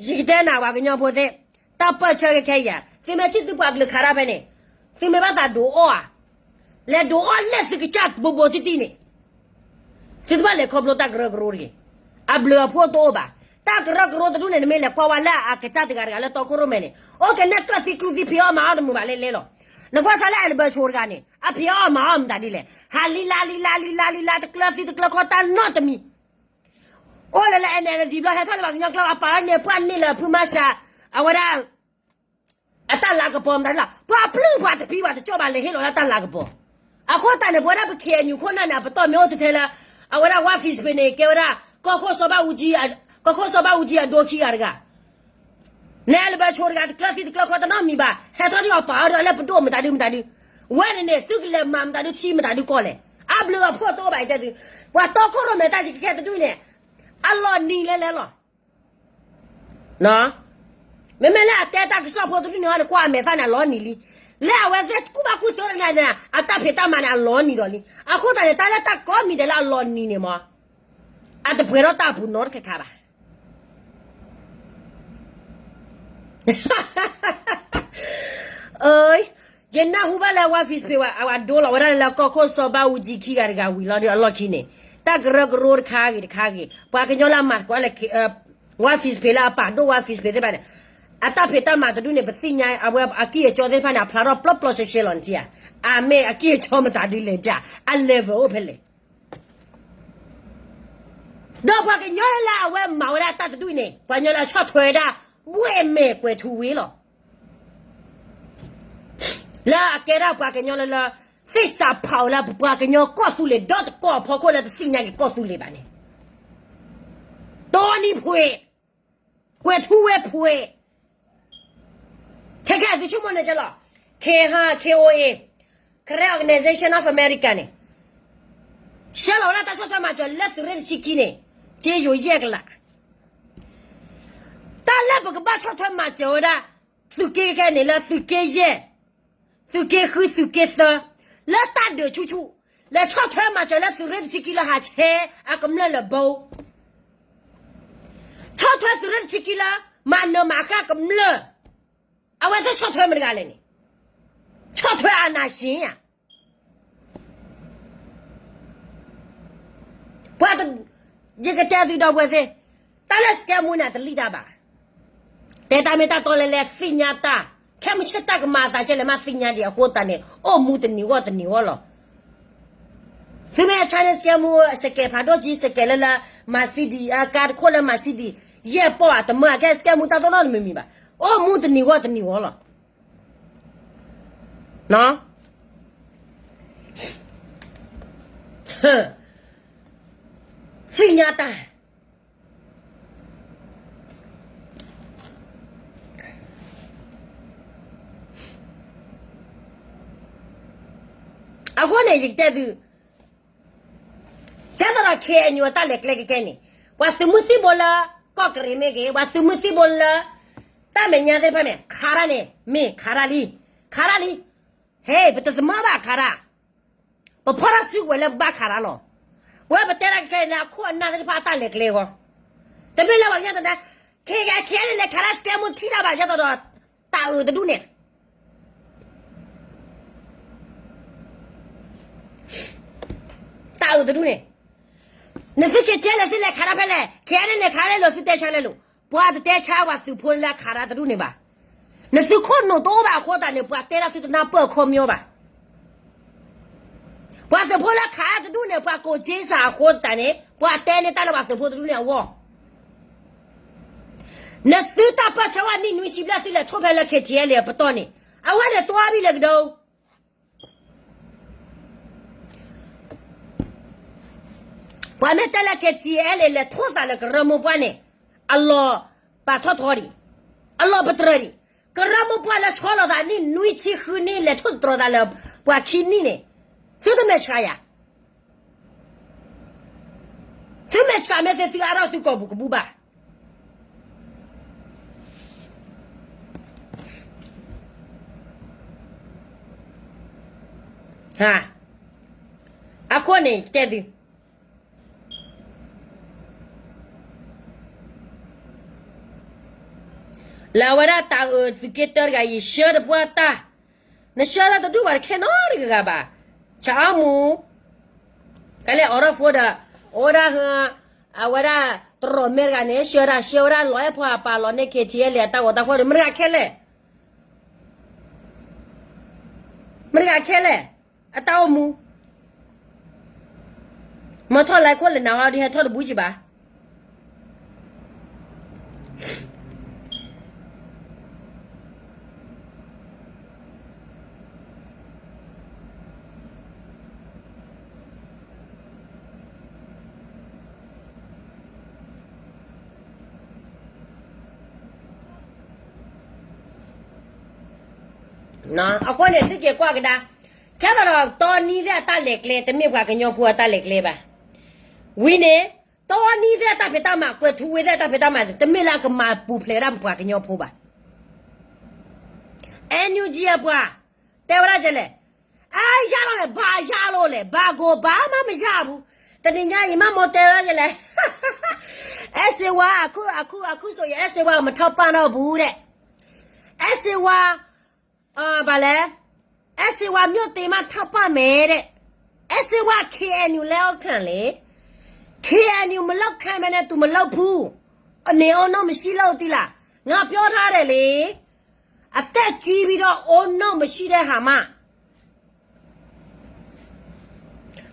ယကတဲနၤ ပှၤကညီဖိသ့ၣ်, တၢ်ပၢၢ်ဆၢကခဲအံၤဧါ, သုမ့ၢ်ထံၣ်သုပှၤကလုာ်ခးတၢ်ဖဲန့ၣ်, သုမ့ၢ်ဘၣ်သးဒိးအီၣ်ဧါ, လဲၤဒိးအီၣ်လဲၣ်သုကစၢ်ဘိဘိတံၢ်တံၢ်န့ၣ်, သုတဘၣ်လဲၤခီဖျိတၢ်ကရၢကရိတဂ့ၤ, အဘျုးအဖှိၣ်တအိၣ်ဘၣ်. တၢ်ကရၢကရိတဒူၣ်န့ၣ် နမ့ၢ်လဲၤကွၢ်ဝဲလၢအကစၢ်တဂၤတဂၤလၢတီခိၣ်ရိၣ်မဲာ်န့ၣ်, အိၣ်ကနဲၣ်ကၢၣ်သံကျူသံဖံးအီၣ်မၤအီၣ်တမုာ်ဘၣ်လဲၣ်လဲၣ်လီၤ. နကွၢ်စၢ်လၢ Albert ဆိတဂၤန့ၣ် အဖံးအီၣ်မၤအီၣ်မတၤဒ်လဲၣ်, ဟးလံလါလံလါလံလါ တကျၢၤသံတကျၢၤခီတၢ်နီတမံၤ အိၣ်လၢလၢ NLD ဘျီ ဟဲထီၣ်လၢပှၤကညီကျါ အပာ်လီၤန့ၢ်ပှၢ်န့ၢ်လၢဖုမၤစှၤ အဝဲဒၣ် အတၢ်လၤကပီၤမတၤဒ်လဲၣ်, ပှၤပျုၢ်ပှၤတပံၤပှၤတကၠီၣ်ဘၣ်လဲၤဟ့ၣ်လီၤလၢတၢ်လၤကပီၤ. အဃိသတးန့ၣ် ပဝဲဒၣ်ပ KNU ခိၣ်နၢ်န့ၣ် အပတီၢ်မ့ၢ်အိၣ်တထဲလၢ အဝဲဒၣ် ဝါ Facebook န့ၣ် ကဲဝဲဒၣ် ကီၢ်ခိၣ်စီၤဘၣ်အူကၠံ, ကီၢ်ခိၣ်စီၤဘၣ်အူကၠံအဒိခံဂၤတဂၤ နဲလၢဘၢဆိတဂၤ တကျၢၤသံတကျၢၤခီတနီတမံၤဘၣ်, ဟဲထီၣ်ဒ်အီၤပာ်အီၤဒီးလၢပဒိၣ်မတၤဒုမတၤဒု, ဝဲန့ၣ်န့ၣ် သုကလဲၤမၤမတၤဒုထံမတၤဒုကီၢ်လဲၣ်, အဘျုးအဖှိၣ်တအိၣ်ဘၣ်တဲသု, ပှၤတီခိၣ်ရိၣ်မဲတၢ်ယကခဲတဒူၣ်န့ၣ်, အလီၤနံၤလဲၤလဲၤလီၤ. မ့မ့ၢ်လၢအတဲတၢ်ကစီၣ်ဖိတဒူၣ်န့ၣ် နကွၢ်အမဲာ်သၣ်န့ၣ် အလီၤနံၤလံ. လၢအဝဲသ့ၣ်ကူၣ်ဘၣ်ကူၣ်သ့န့ၣ် အတၢ်ဖံးတၢ်မၤန့ၣ် အလီၤနံၤဒီးလံ. အဃိသတးန့ၣ် တၢ်လၢတၢ်ကိးမံၤဒဲးလၢအလီၤနံၤန့ၣ်မး အတပှဲၤထီၣ်တၢ်အပူၤနီတခါခါဘၣ်. ယနၢ်ဟူဘၣ်လၢ ဝါ Facebook ဝဲ အဒိလီၤဝဲဒၣ်လၢကီၢ်ခိၣ်စီၤဘၣ်အူကၠံခံဂၤတဂၤဝံၤလီၤဒီးအလီၢ်ခံန့ၣ်, တၢ်ကရၢကရိတခါဂ့ၤတခါဂ့ၤ ပှၤကညီလၢအမၤသကိးလၢ ဝါ Facebook လၢအပာ်ဒိၣ် ဝါ Facebook သ့ၣ်တဖၣ်န့ၣ်, အတၢ်ဖံးတၢ်မၤတဒူၣ်န့ၣ် ပသ့ၣ်ညါ အဝဲအကံၢ်အစီသ့ၣ်တဖၣ်န့ၣ် အဖျါထီၣ်ပျီပျီရှဲရှဲလီၤနထံၣ်ဧါ. အမ့ၢ်အကံၢ်အစီမတၤဒုလဲၣ်တၢ် အ level အိၣ်ဖဲလဲၣ် ဒီးပှၤကညီလၢအဝဲမၤဝဲဒၣ်တၢ်တဒူၣ်အံၤန့ၣ် ပှၤကညီလၢအဆီၣ်ထွဲဝဲဒၣ် ဘှဲၣ်မဲာ်ကွဲၤထူဝ့လီၤ. လၢအကဲဒၣ်ပှၤကညီလၢလၢ သ့ၣ်စးဖးအီၤလၢပပှၤကညီကီၢ်သူလ့ၤ ဒီတကီၢ်အဖီခိၣ်လၢတသ့ၣ်ညါက့ၤကီၢ်သူလ့ၤဘၣ်န့ၣ်, တီနံၤဖှဲး, ကွဲၤထူဝ့ဖှဲး, ခဲခဲအံၤသုဆိကမိၣ်န့ၣ်ကလီၤ, K H K O A, Karen Organization of America န့ၣ် ဆှၢလီၤဝဲဒၣ်တၢ်ဆီၣ်ထွဲမၤစၢၤလၢသုးရ့ၣ်တဆံခံန့ၣ် က့ယိၤယဲၢ်ကလး. တၢ်လၢပကဘၣ်ဆီၣ်ထွဲမၤစၢၤဝဲဒၣ် သုးက့ခဲန့ၣ်လၢသုးက့ယဲၢ်, သုးက့ဃု, သုးက့သၢ, လၢတၢ်ဒုးဆူၣ်ဆူၣ်, လဲၤဆီၣ်ထွဲမၤစၢၤလၢသုးရ့ၣ်တဆံခံလၢဟးဆဲးအကမျၢၢ်လၢဘိ, ဆီၣ်ထွဲသုးရ့ၣ်တဆံခံလၢ မၤနၢၤမၤဃၣ်ကမျၢၢ်, အဝဲသ့ၣ်ဆီၣ်ထွဲမတၤတဂၤလဲၣ်န့ၣ်, ဆီၣ်ထွဲအာဏာရှင်ဧါ. ပှၤတ, ယကတဲသုဒီပုၢ်ဝဲၢ်သ့ၣ်, တၢ်လၢ scam မူန့ၣ် တလံၣ်တၢ်ဘၣ်. တဲတၢ်မ့ၢ်တၢ်တီလဲၤလဲၤသ့ၣ်ညါတၢ်, ခဲမုၢ်ဆ့ၣ်တၢ်ကမၤအသးကဲလဲၣ်မးသ့ၣ်ညါဒံးအဃိသတးန့ၣ် အိၣ်မူတနံၤဂီၢ်တနံၤဂီၢ်လီၤ. သုမ့ၢ် China scam မူ စကဲးဖးဒိၣ်ကံ စကဲးလၢလၢ Mercedes အကါတခိၣ်လၢ Mercedes ယဲၢ်ပီၢ်ဧါ တမၢအကဲ scam မူတၢ်သီၣ်နီတမံၤမံၤဘၣ်. အိၣ်မူတနံၤဂီၢ်တနံၤဂီၢ်လီၤ. သ့ၣ်ညါတၢ် အဃိန့ၣ် ယကတဲသု, ကဲသိးဒီး K N U အတၢ်လဲၤကျဲကကဲန့ၣ်, ပှၤသုးမုၢ်သံၣ်ဘိလၢ ကီၢ်ကရံးမ့ၢ်ဂ့ၤ, ပှၤသုးမုၢ်သံၣ်ဘိလၢ တၢ်မဲာ်ညါသ့ၣ်တဖၣ်မ့ၢ် ခးတၢ်န့ၣ် မ့ၢ်ခးတၢ်လံ, ခးတၢ်လံ, ဟဲ ပတသမၢဘၣ်ခးတၢ်, ပဖီၣ်တၢ်စုကဝဲၤလၢပဘၣ်ခးတၢ်လီၤ. ပဝဲပတဲတၢ်ကကဲန့ၣ်လၢအခိၣ်အနၢ်သ့ၣ်တဖၣ်အတၢ်လဲၤကျဲအဂီၢ်, တမ့ၢ်လၢပှၤကညီတဒၣ်, ခဲခဲခဲန့ၣ်လဲၤခးတၢ် scam မူထံၣ်တၢ်ဘၣ် ယဲသိးဒီး တၢ်အုးတဒူၣ်န့ၣ် တၢ်အုးတဒူၣ်န့ၣ်, နသုခဲကဲလဲၣ် သုလဲၤခးတၢ်ဖဲလဲၣ်, ခဲအံၤန့ၣ်လဲၤခးလဲၣ်လိာ် သုတဲဆါလဲၣ်လိာ်, ပှၤတတဲဆါပှၤသုးဖိလၢခးတၢ်တဒူၣ်န့ၣ်ဘၣ်. နသုခိၣ်နူာ်တအိၣ်ဘၣ်အဃိသတးန့ၣ် ပှၤတဲဒၣ်သုတနၢ်ပၢၢ်အခီပညီဘၣ်. ပှၤသုးဖိလၢခးတဒူၣ်န့ၣ် ပှၤကိးက့စးအဃိသတးန့ၣ် ပှၤတဲန့ၢ်တၢ်လၢပှၤသုးဖိတဒူၣ်န့ၣ်အဂီၢ်, နသုတၢ်ပၢၢ်ဆၢဝဲနံၣ်နွံဆံဘျဲၣ် သုလဲၤထီၣ်ဖဲလၢ K T L A အပတီၢ်န့ၣ်, အဝဲန့ၣ်တွၤဘံၣ်လၢကဒီး ပှၤမ့ၢ်တဲလၢ K T L A လဲၤထီၣ်သးလၢကရၢမိၢ်ပှၢ်န့ၣ်, အလီၤပာ်ထီၣ်ထီဒံး, အလီၤပတြၢၤဒံး, ကရၢမိၢ်ပှၢ်လၢဆီလီၤသးနံၣ်နွံဆံဃုနံၣ် လဲၤထီၣ်တတြီၤသးလၢပှၤခံနံၣ်န့ၣ်, သုတမဲာ်ဆှးယၤ, သုမဲာ်ဆှးမ့ၢ်သုသုအါထီၣ်သုကိာ်ပူၤကပူၤဘၣ်. အဃိန့ၣ်တဲသု လၢအဝဲဒၣ်တၢ်အုးသုးက့တၢတဂၤအံၤ ဆှၢတပှၢ်တၢ်, နဆှၢတၢ်တဒူၣ်ဘၣ်တခဲနီတဂၤဂၤဘၣ်, ဆၢအီမူ, ကလဲၤအိးထီၣ်ဖိဒီး, အိၣ်ဒၣ်ဟ, အဝဲဒၣ်တရီးမဲတဂၤန့ၣ် ဆှၢတၢ်, ဆှၢဝဲဒၣ်လီၤအဲၣ်ဖီအပၢ်လီၤန့ၢ် K T L A အတၢ်ဂီၤတၢ်ဖီၣ်ဒီး မတၤတဂၤခဲလဲၣ် မတၤတဂၤခဲလဲၣ်, အတၢ်အိၣ်မူ, မ့ၢ်ထီၣ်လဲၤခိၣ်လဲၤနၤဟီဒီး ဟဲထီၣ်တဘူးကံဘၣ်. အဃိန့ၣ် သုက့ၤကွၢ်ကဒါ, ကဲသိးဒီးတီနံသ့ၣ်အတၢ်လဲၤကျဲ တမ့ၢ်ပှၤကညီဖိအတၢ်လဲၤကျဲဘၣ်. ဝံၤန့ၣ်, တီနံသ့ၣ်အတၢ်ဖံးတၢ်မၤ ကွဲၤထူဝ့သ့ၣ်အတၢ်ဖံးတၢ်မၤန့ၣ် တမ့ၢ်လၢအကမၤပူၤဖျဲးဝဲဒၣ်ပပှၤကညီဖိဘၣ်. အဲၣ်ယူၣ်ကၠံအပှၤ, တဲဝဲဒၣ်ဒ်လဲၣ်, အါယၢ်လီၤလဲၣ်, ဘၣ်ယၢ်လီၤလဲၣ်, ဘၣ်ကိးဘၣ်မးမယၢ်ဘူး. တနံၤညါအံၤမးမိၢ်တဲဝဲဒၣ်ဒ်လဲၣ်, အဲၣ်စ့ဝါ အခု, အခု, အခုဆိုရင် အဲၣ်စ့ဝါ မထောက်ပံ့တော့ဘူးတဲ့, အဲၣ်စ့ဝါ ဘၣ်လဲၣ်, အဲၣ်စ့ဝါ မြို့သိမ်းမှ ထောက်ပံ့မယ်တဲ့, အဲၣ်စ့ဝါ K N U လက်အောက်ခံလေ, K N U မလုပ်ခံဘဲနဲ့ သူမလုပ်ဘူး, နေအိမ်တော့ မရှိလို့သီးလား, ငါပြောထားတယ်လေ, အသက်ကြီးပြီးတော့ အိမ်တော့ မရှိတဲ့ဟာမှ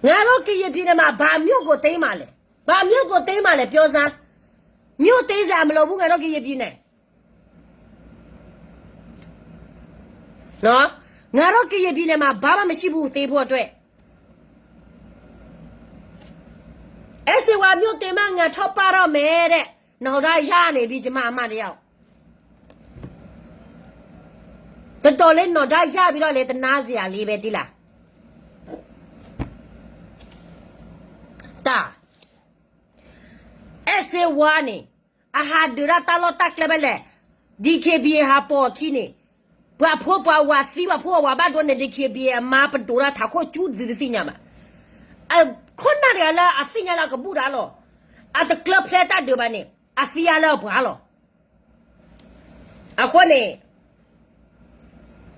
ငါတို့ ကရင်ပြည်နယ်မှာ ဘာမြို့ကို သိမ်းမှာလဲ, ဘာမြို့ကို သိမ်းမှာလဲ, ပြောစမ်း, မြို့သိမ်းစရာ မလိုဘူး, ငါတို့ ကရင်ပြည်နယ် နော်, ငါတို့ ကရင်ပြည်နယ်မှာ ဘာမှ မရှိဘူး သိမ်းဖို့အတွက်, အဲၣ်စ့ဝါ မြို့သိမ်းမှ ငါ ထောက်ပံ့တော့မယ်တဲ့, နောက်ဒါ ရနေပြီ ကျမ အမှတ်တရ ရနေပြီ, တတီၤလၢနီၢ်ဒါယါဘံဒီးလဲၤတနါစ့ၢ်ဧါလံ ဘဲတ့လၢ်, တၢ် အဲၣ်စ့ဝါန့ၣ် အဟးဒုးဒၣ်တၢ်လီၢ်တၢ်ကျဲဖဲလဲၣ်, DKBA ဟးပိာ်အခံန့ၣ်, ပှၤဖိပှၤဝၤသံပှၤဖိပှၤဝၤဘၣ်ဒိန့ၣ် DKBA အမါပဒိးတၢ်ထးခိၣ်ကၠူသုတသ့ၣ်ညါဘၣ်. ခိၣ်နၢ်တဂၤလၢအသ့ၣ်ညါလၢအကဘူၣ်တၢ်လီၤ, အတကျၢဖျဲတၢ်ဒုးဘၣ်န့ၣ် အသံအါလၢအပှၤလီၤ. အဃိန့ၣ်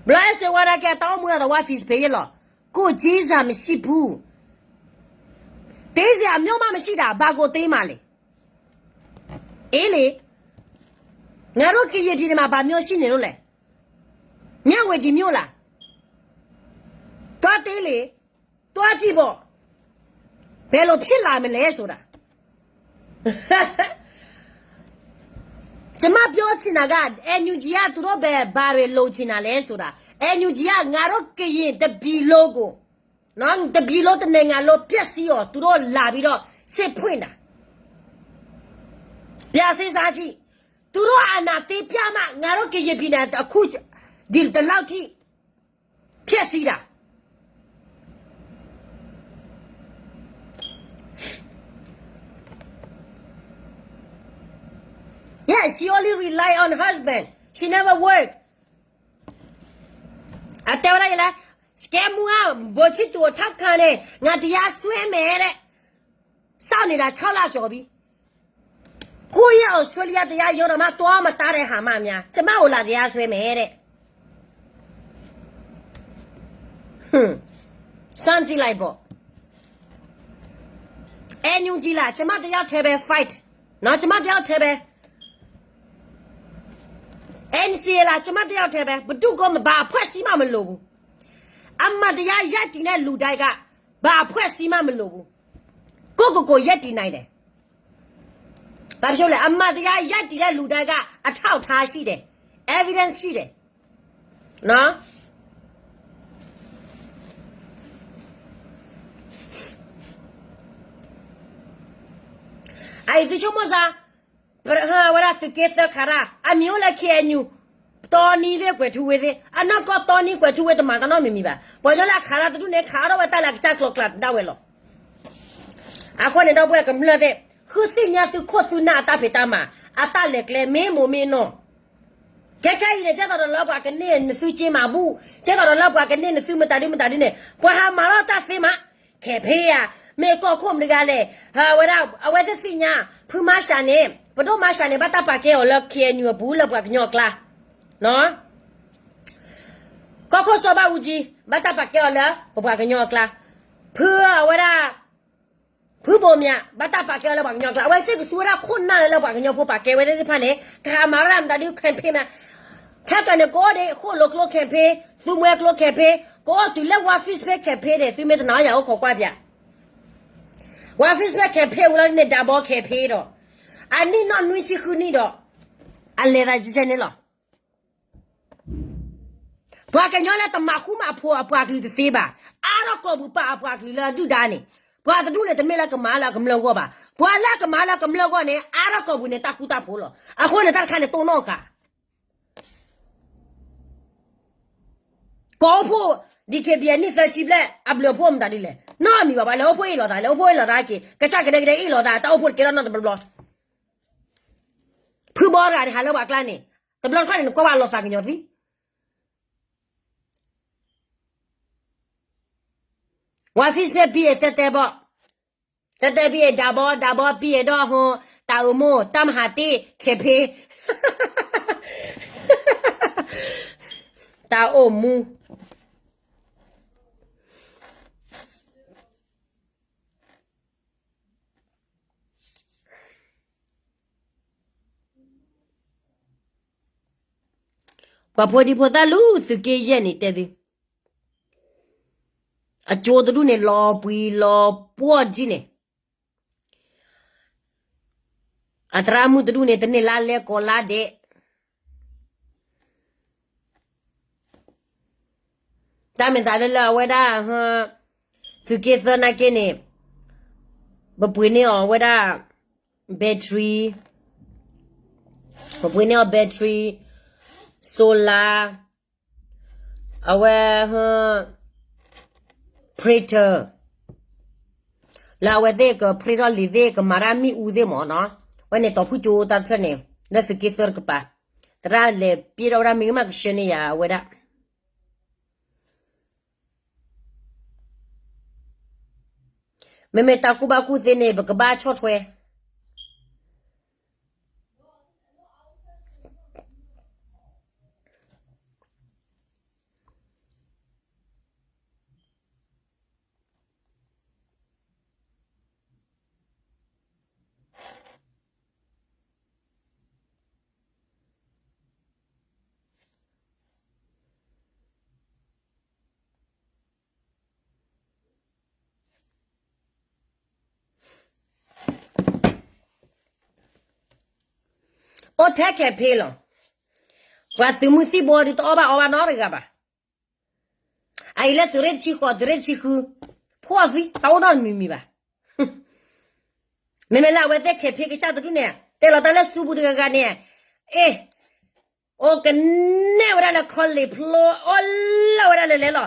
ဘျီအဲၣ်စ့ဝါဒၣ်ကဲအတၢ်အိၣ်မူအသးဝါ face page ယဲလီၤ, ကိုယ်ကျိုးစရာမရှိဘူး, တ့စရာမျိုးမှမရှိတာ ဘာကိုတ့မှာလဲ, အေးလေ, ငါတို့ကရင်ပြည်နယ်မှာ ဘာမျိုးရှိနေလို့လဲ, မြဝတီမြို့လား, သွားတ့လေ, သွားကြည့်ပေါ့, ဘယ်လိုဖြစ်လာမလဲဆိုတာ ကျမပြောချင်တာက NUG ကသူတို့ပဲဘာတွေလိုချင်တာလဲဆိုတာ NUG ကငါတို့ကရင်တပြည်လုံးကိုနော် တပြည်လုံးတနိုင်ငံလုံးပျက်စီးအောင်သူတို့လာပြီးတော့စစ်ဖွင့်တာ ပြန်စဉ်းစားကြည့် သူတို့အာဏာသိမ်းပြမှငါတို့ကရင်ပြည်နယ်အခုဒီတလောက်ထိဖျက်ဆီးတာ Yeah, she only rely on husband. She never work. အတဲဝဲဒၣ်ယလဲ စကဲမူက ဗိုလ်ချစ်သူကိုထောက်ခံနေ ငါတရားစွဲမယ်တဲ့ စောင့်နေတာ ခြောက်လကျော်ပြီ ကိုယ့်ရဲ့ Australia တရားရုံးတော်မှာ သွားမတတ်တဲ့ဟာမှများ ကျမကို လာတရားစွဲမယ်တဲ့ ဟွန်း စမ်းကြည့်လိုက်ပေါ့ NUG လား ကျမတစ်ယောက်တည်းပဲ fight နော် ကျမတစ်ယောက်တည်းပဲ NCA လား ကျမတစ်ယောက်တည်းပဲ ဘယ်သူ့ကိုမှ ဘာအဖွဲ့အစည်းမှမလိုဘူး အမှန်တရားရပ်တည်တဲ့လူတိုင်းက ဘာအဖွဲ့အစည်းမှမလိုဘူး ကိုယ့်ကိုယ်ကိုယ်ရပ်တည်နိုင်တယ် ဘာဖြစ်လို့လဲ အမှန်တရားရပ်တည်တဲ့လူတိုင်းကအထောက်အထားရှိတယ် evidence ရှိတယ်နော် အအံၤသုဆိကမိၣ်စ့ၢ် ပဟဝဲဒၣ်သုးက့သၢခါရၣ် အမံၤအိၣ်လၢ KNU တီနံၤလၢကွဲၤထူဝ့သ့ၣ် အနီၢ်ကီၢ်တီနံၤကွဲၤထူဝ့တမၤတၢ်နီတမံၤမံၤဘၣ် ပှၤကညီလၢအခါရၣ်တဒူၣ်န့ၣ် ခးအါထီၣ်ဝဲတၢ်လၢအကစၢ်ကျိၤကျါဒၣ်ဝဲလီၤ အဃိန့ၣ် ဒီပုၢ်ဝဲၢ်ကမျၢၢ်သ့ၣ် ဃုသ့ၣ်ညါသုခိၣ်သုနၢ်အတၢ်ဖံးတၢ်မၤ အတၢ်လဲၤကျဲ မ့ၢ်မိၢ်မ့ၢ်နီၢ် ခဲခဲအံၤန့ၣ် ကဲသိးဒီးလၢပှၤကန့ၢ်နသုက့မၤဘူၣ် ကဲသိးဒီးလၢပှၤကန့ၢ်နသုမတၤဒုမတၤဒုန့ၣ် ပှၤဟးမၤထီၣ်တၢ်သ့မး ခဲဖ့ဧါ မ့ၢ်ကီၢ်ခိၣ်မတဂၤလဲၣ် ဝဲဒၣ် အဝဲသ့ၣ်သ့ၣ်ညါ ဖုမါရှၤန့ၣ် ပဒိၣ်မါရှၤန့ၣ် ဘၣ်တၢ်ပာ်ကဲအီၤလၢ KNU အပူၤလၢပှၤကညီအကျါ ကီၢ်ခိၣ်စီၤဘၣ်အူကၠံ ဘၣ်တၢ်ပာ်ကဲအီၤလၢပပှၤကညီအကျါ ဖုအဝဲဒၣ် ဖုဘိးမၠး ဘၣ်တၢ်ပာ်ကဲအီၤလၢပှၤကညီအကျါ အဝဲသ့ၣ်ကသူဝဲဒၣ်ခိၣ်နၢ်လၢလၢပှၤကညီဖိပာ်ကဲဝဲသ့ၣ်တဖၣ်န့ၣ် ကဟးမၤဝဲဒၣ်မတၤဒု campaign မး ခဲကနံၣ်န့ၣ် ကအိၣ်ဒီးဃိၣ်လိာ်ကျိ campaign သူမှဲကျိ campaign ကအိၣ်တုၤလၢ War Face Page campaign န့ၣ် သုမ့ၢ်တနာ်အီၤယၤ အိၣ်ခိးကွၢ်ပၠး War Face Page campaign ဝံၤလီၤန့ၣ် ဒးဘီ campaign ဒီး အနံၣ်နီၢ်နွံဆံဃုနံၣ်ဒီး အလဲၤသးကဲန့ၣ်လီၤ ပှၤကညီလၢတမၤဃူမၤဖိးအပှၤကလုာ်တသ့ဘၣ်. အါထီၣ်ကိာ်ပူၤပာ်အပှၤကလုာ်လၢအဒုၣ်ဒါန့ၣ်, ပှၤတဒူၣ်န့ၣ် တမ့ၢ်လၢကမၤလၢအကမျၢၢ်အဂီၢ်ဘၣ်. ပှၤလၢအကမၤလၢအကမျၢၢ်အဂီၢ်န့ၣ် အါထီၣ်ကိာ်ပူၤန့ၣ် တၢ်ဃူတၢ်ဖိးလီၤ. အဃိန့ၣ် တၢ်တခါန့ၣ် တိၢ်နီၣ်ဃာ် ကီၢ်အိၣ်ဖှိၣ် DKBA နံၣ်သၢဆံဘျဲၣ် အဘျုးအဖှိၣ်မတၤဒ်လဲၣ်. နီၢ်မံၤဘၣ်ဘၣ် လဲၤအိၣ်ဖှိၣ်အ့ၣ်လိာ်သး လဲၤအိၣ်ဖှိၣ်အ့ၣ်လိာ်သးက့ၤ ကစၢ်ကဒဲကဒဲအ့ၣ်လိာ်သး တၢ်အိၣ်ဖှိၣ်တကဲထီၣ်နီတဘျီဘျီ. ဖုဘီတဂၤန့ၣ် ဟးလၢပှၤကျါန့ၣ် တဘျီတခီၣ်န့ၣ် နကွၢ်ဘၣ်လီၤသးကညီၤသံ ဝၤ Facebook ဘံၣ်အ့ၣ် တဲတဲဘီ, တဲတဲဘံၣ်အ့ၣ် ဒးဘီ, ဒးဘီဘံၣ်အ့ၣ်ဒီးဟိ တၢ်အိၣ်မူ တၢ်မၤဟးတ့ၢ် ခဲဖ့ တၢ်အိၣ်မူ ပှၤဖိဒံဖိသၣ်လၢသုးက့ယဲၢ်န့ၣ်တဲသု, အကၠိတဒူၣ်န့ၣ် လီၤပှံၤလီၤပှီၢ်ဒ်န့ၣ်, အသရၣ်မုၣ်တဒူၣ်န့ၣ် တန့ၢ်လါလဲကိးလါဒဲး တၢ်မ့ၢ်သးလၢလၢအဝဲဒၣ် သုးက့သၢနာ်က့န့ၣ် ပပှ့ၤန့ၢ်အီၤဝဲဒၣ် battery, ပပှ့ၤန့ၢ်အီၤ battery, solar, အဝဲ predator လၢအဝဲသ့ၣ်က prey ထီၣ်လံၤသ့ၣ် ကမၤတၢ်မ့ၣ်အူသ့ၣ်မၢ်နီၤ, အဝဲန့ၣ်တီၤဖုၣ်ကၠိတၢ်တဖျၢၣ်န့ၣ် လၢသုးက့သၢတကပၤ, သရၣ်လဲၤပျဲထီၣ်ဝဲဒၣ်မ့ၢ်ကမၣ်ကဆှၢန့ၢ်ယၤအဝဲဒၣ် မ့မ့ၢ်တၢ်ကူၣ်ဘၣ်ကူၣ်သ့န့ၣ် ပကဘၣ်ဆီၣ်ထွဲ အိၣ်ထဲခဲဖ့လီၤ. ပှၤသုးမုၢ်သံၣ်ဘိဒုးတအီၣ်ဘၣ်အီဘၣ်နီတဂၤဘၣ်. အအံၤလၢသုးရ့ၣ်တဆံဃိး သုးရ့ၣ်တဆံဃု ဖှီၣ်သံ တအိၣ်နီတမံၤမံၤဘၣ်. မ့မ့ၢ်လၢအဝဲသ့ၣ်ခဲဖ့ကစၢ်တဒူၣ်န့ၣ် တဲလီၤတၢ်လၢစုပူၤတဂၤဂၤန့ၣ်, အ့ၣ် အိၣ်ကနဲၣ်ဝဲဒၣ်လၢ college ဖျိ အိၣ်လၢဝဲဒၣ်လၢလဲၤလီၤ.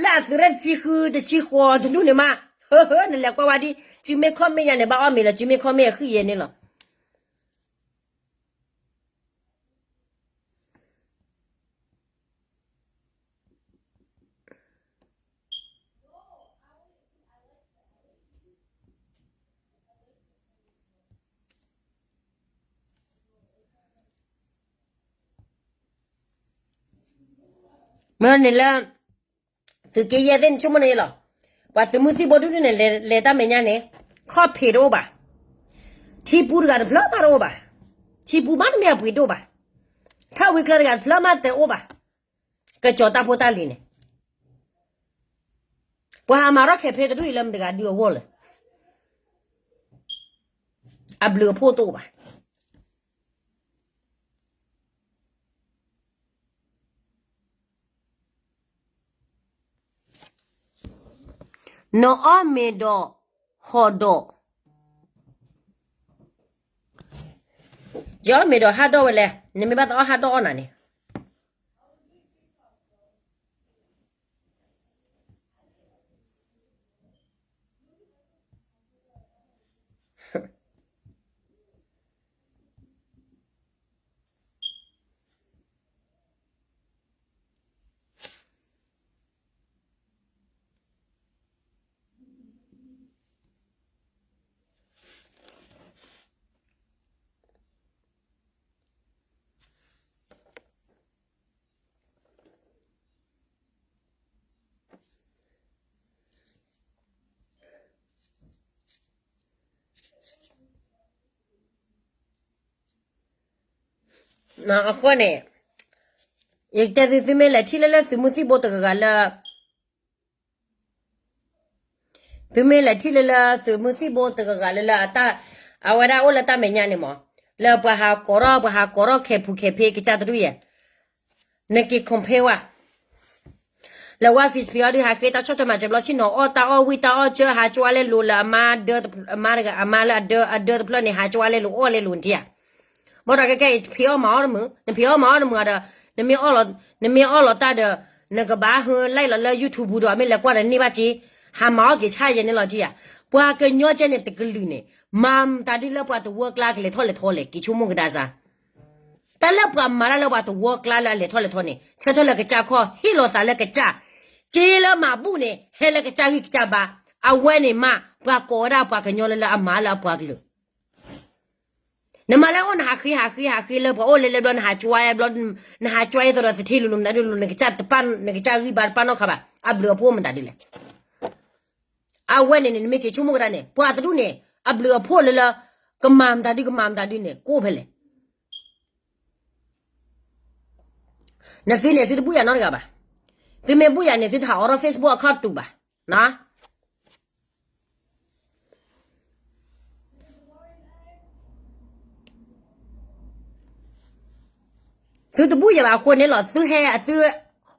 လၢအသုးရ့ၣ်တဆံဃု တဆံဃိးတဒူၣ်န့ၣ်မး, ဟၢ နလဲၤကွၢ်ဝဲဒ် စုမ့ၢ်ခီၣ်မ့ၢ်ယါန့ၣ် ဘၣ်အီၣ်မ့ၤလၢ စုမ့ၢ်ခီၣ်မ့ၢ်အဃံယဲန့ၣ်လီၤ. မ့ၢ်န့ၣ်လၢ သုးက့ယဲၢ်သ့ၣ်န့ၣ်ဆိကမိၣ်န့ၣ်လီၤ. ပှၤသုးမုၢ်သံၣ်ဘိဒူၣ်ဒူၣ်န့ၣ် လဲၤတၢ်မဲာ်ညါန့ၣ် ခီၣ်ဖံးတအိၣ်ဘၣ်. ထံပူၤတဂၤတဖျၢၣ်မးတအိၣ်ဘၣ်. ထံပူၤမးတမ့ၢ်အပှ့ၤဒိၣ်ဘၣ်. ထၢဝံချၢတဂၤတဖျၢၣ်မးတအိၣ်ဘၣ်. ကစီၤတၢ်ဖိတၢ်လံၤန့ၣ် ပှၤဟးမၤထီၣ်ခဲဖ့တဒူၣ်အံၤလၢမတၤတဂၤဒုးအဂီၢ်လဲၣ်. အဘျုးအဖှိၣ်တအိၣ်ဘၣ်. နအီၣ်မ့ၤဒီး ဟီၣ်ဒီး, ယအီၣ်မ့ၤဒီးဟးဒီးဝဲလဲၣ်, နမ့ၢ်ဘၣ်သးအီၣ်ဟးဒီးအီၣ်နၤန့ၣ် အဃိန့ၣ် ယကတဲသု သုမ့ၢ်လဲၤထံၣ်လၢလၢသုးမုၢ်သံၣ်ဘိတဂၤဂၤလၢ သုမ့ၢ်လဲၤထံၣ်လၢလၢသုးမုၢ်သံၣ်ဘိတဂၤဂၤလၢလၢအတၢ် အဝဲဒၣ်အိၣ်လၢတၢ်မဲာ်ညါန့ၣ်မး, လၢပှၤဟးကိးထီၣ် ပှၤဟးကိးထီၣ်ခဲပူၤခဲဖ့ကစၢ်တဒူၣ်ယဲၢ်, နက့ၤ compare ဝဲ လၢဝဲ Facebook အီၤဒုး ဟးဃ့တၢ်ဆီၣ်ထွဲမၤစၢၤဘျီ ဆ့ၣ်နီၤအီၣ်တၢ်အီၣ်ဝံၣ်တၢ်အီၣ် ဆၢဟးကၠွလဲလိာ်လၢအမါဒၢ အမါတဂၤ အမါလၢအဒၢ အဒၢတဖျၢၣ်န့ၣ် ဟးကၠွလဲလိာ်အီၣ်လဲလိာ်နထံၣ်ဧါ. ဘၣ်ဒီးခဲကဲအံၤ ဖံးအီၣ်မၤအီၣ်တမုာ် နဖံးအီၣ်မၤအီၣ်တမုာ်ဒီး နမ့ၢ်အီၣ်လီၤတၢ်ဒီး နကဘၣ်ဟဲ live လီၤလၢ YouTube ပူၤဒီး မ့ၢ်လဲၤကွၢ်ဒီးန့ၢ်ဘၣ်က့ၤ ဟးမၤအီၣ်က့ၤဆၣ်ယဲၢ်န့ၣ်လီၤထံၣ်ဧါ. ပှၤကညီကဲန့ၣ်တကလုာ်န့ၣ် မၤမတၤဒ်လၢပှၤတဝၢကျါကလဲၤထီၣ်လဲၤထီလဲၣ် က့ၤဆိကမိၣ်ကဒါစၢ် တၢ်လၢပှၤမၤတၢ်လၢပှၤတဝၢကျါလၢအလဲၤထီၣ်လဲၤထီန့ၣ် ဆၢထၢၣ်လၢကစၢ်ခီၣ် ဟ့ၣ်လီၤသးလၢကစၢ်, စ့လၢမၤဘူၣ်န့ၣ် ဟဲလၢကစၢ်ဂံၢ်ကစၢ်ဘါ, အဝဲန့ၣ်မး ပှၤကိးဝဲဒၣ်ပှၤကညီလၢလၢအမၤလၢအပှၤကလုာ် နမၤလၢအအိၣ် နဟးဃ့ဟးဃ့ဟးဃ့လၢပှၤအိၣ်လဲၤလဲၤဘျီ နဟးကၠွဘျီ နဟးကၠွအသးဒီးသထ့လူၤလူၤမတၤဒုးလူၤ နကစၢ်တပၢ် နကစၢ်ဂံၢ်ဘါတပၢ်နီတခါဘၣ် အဘျုးအဖှိၣ်မတၤဒုးလဲၣ်. အဝဲန့ၣ်န့ၣ် နမ့ၢ်က့ၤဆိကမိၣ်ကဒါန့ၣ် ပှၤတဒူၣ်န့ၣ် အဘျုးအဖှိၣ်လၢလၢ ကမၤမတၤဒုး ကမၤမတၤဒုးန့ၣ် ကအိၣ်ဖဲလဲၣ်. နသုန့ၣ် သုတဘူၣ်ယၤနီတဂၤဘၣ်. သုမ့ၢ်ဘူၣ်ယၤန့ၣ် သုတဟးအိးထီၣ် Facebook account တူာ်ဘၣ်. သုတဘူၣ်ယၤဘၣ်အဃိန့ၣ်လီၤ သုဟဲသု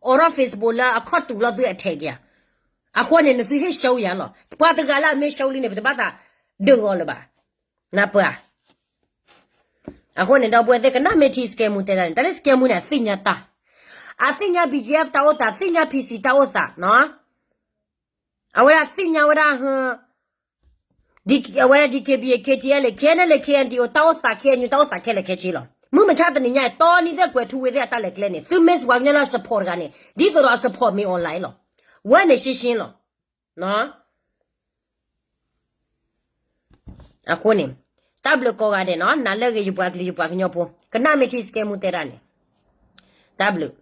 အိးထီၣ် Facebook လၢ account တူာ်လီၤ သုအထဲက့ၤဧါ. အဃိန့ၣ် နသုဟ့ၣ် show ယၤလီၤ. ပှၤတဂၤလၢအမ့ၢ် show လံန့ၣ် ပတဘၣ်သးဒုးဂီၤလၢၤဘၣ်. နပှၤ အဃိန့ၣ် ဒီပုၢ်ဝဲၢ်သ့ၣ် ကနၣ်မ့ၢ်ထံ scammer တဲတၢ်န့ၣ် တၢ်လၢ scammer န့ၣ် အသ့ၣ်ညါတၢ်, အသ့ၣ်ညါ B G F တၢ်အိၣ်သး, သ့ၣ်ညါ P C တၢ်အိၣ်သးနီၤ. အဝဲဒၣ်သ့ၣ်ညါဝဲဒၣ် အဝဲဒၣ် D K B A, K T L, K N L, K N D O တၢ်အိၣ်သး, K N U တၢ်အိၣ်သးခဲလၢာ်ခဲဆ့လီၤ. မုၢ်မဆါတနံၤညါအံၤ တီနံၤသ့ၣ်ကွဲၤထူဝ့ၤသ့ၣ်အတၢ်လဲၤကျဲန့ၣ် သု miss ပှၤကညီလၢအ support တဂၤန့ၣ် ဒ်သိးဒီးအ support မ့ၢ် online လီၤ. ဝဲန့ၣ်ရှင်းရှင်းလီၤ. အဃိန့ၣ် တၢ်ဘျုးကိးဂၤဒဲးနီၤ, နၤလၢအဂ့ၤ ယပှၤကလုာ်ယပှၤကညီဖိ, ကနၣ်မ့ၢ်ထံ စကဲမူတဲဒၣ်န့ၣ်, တၢ်ဘျုး.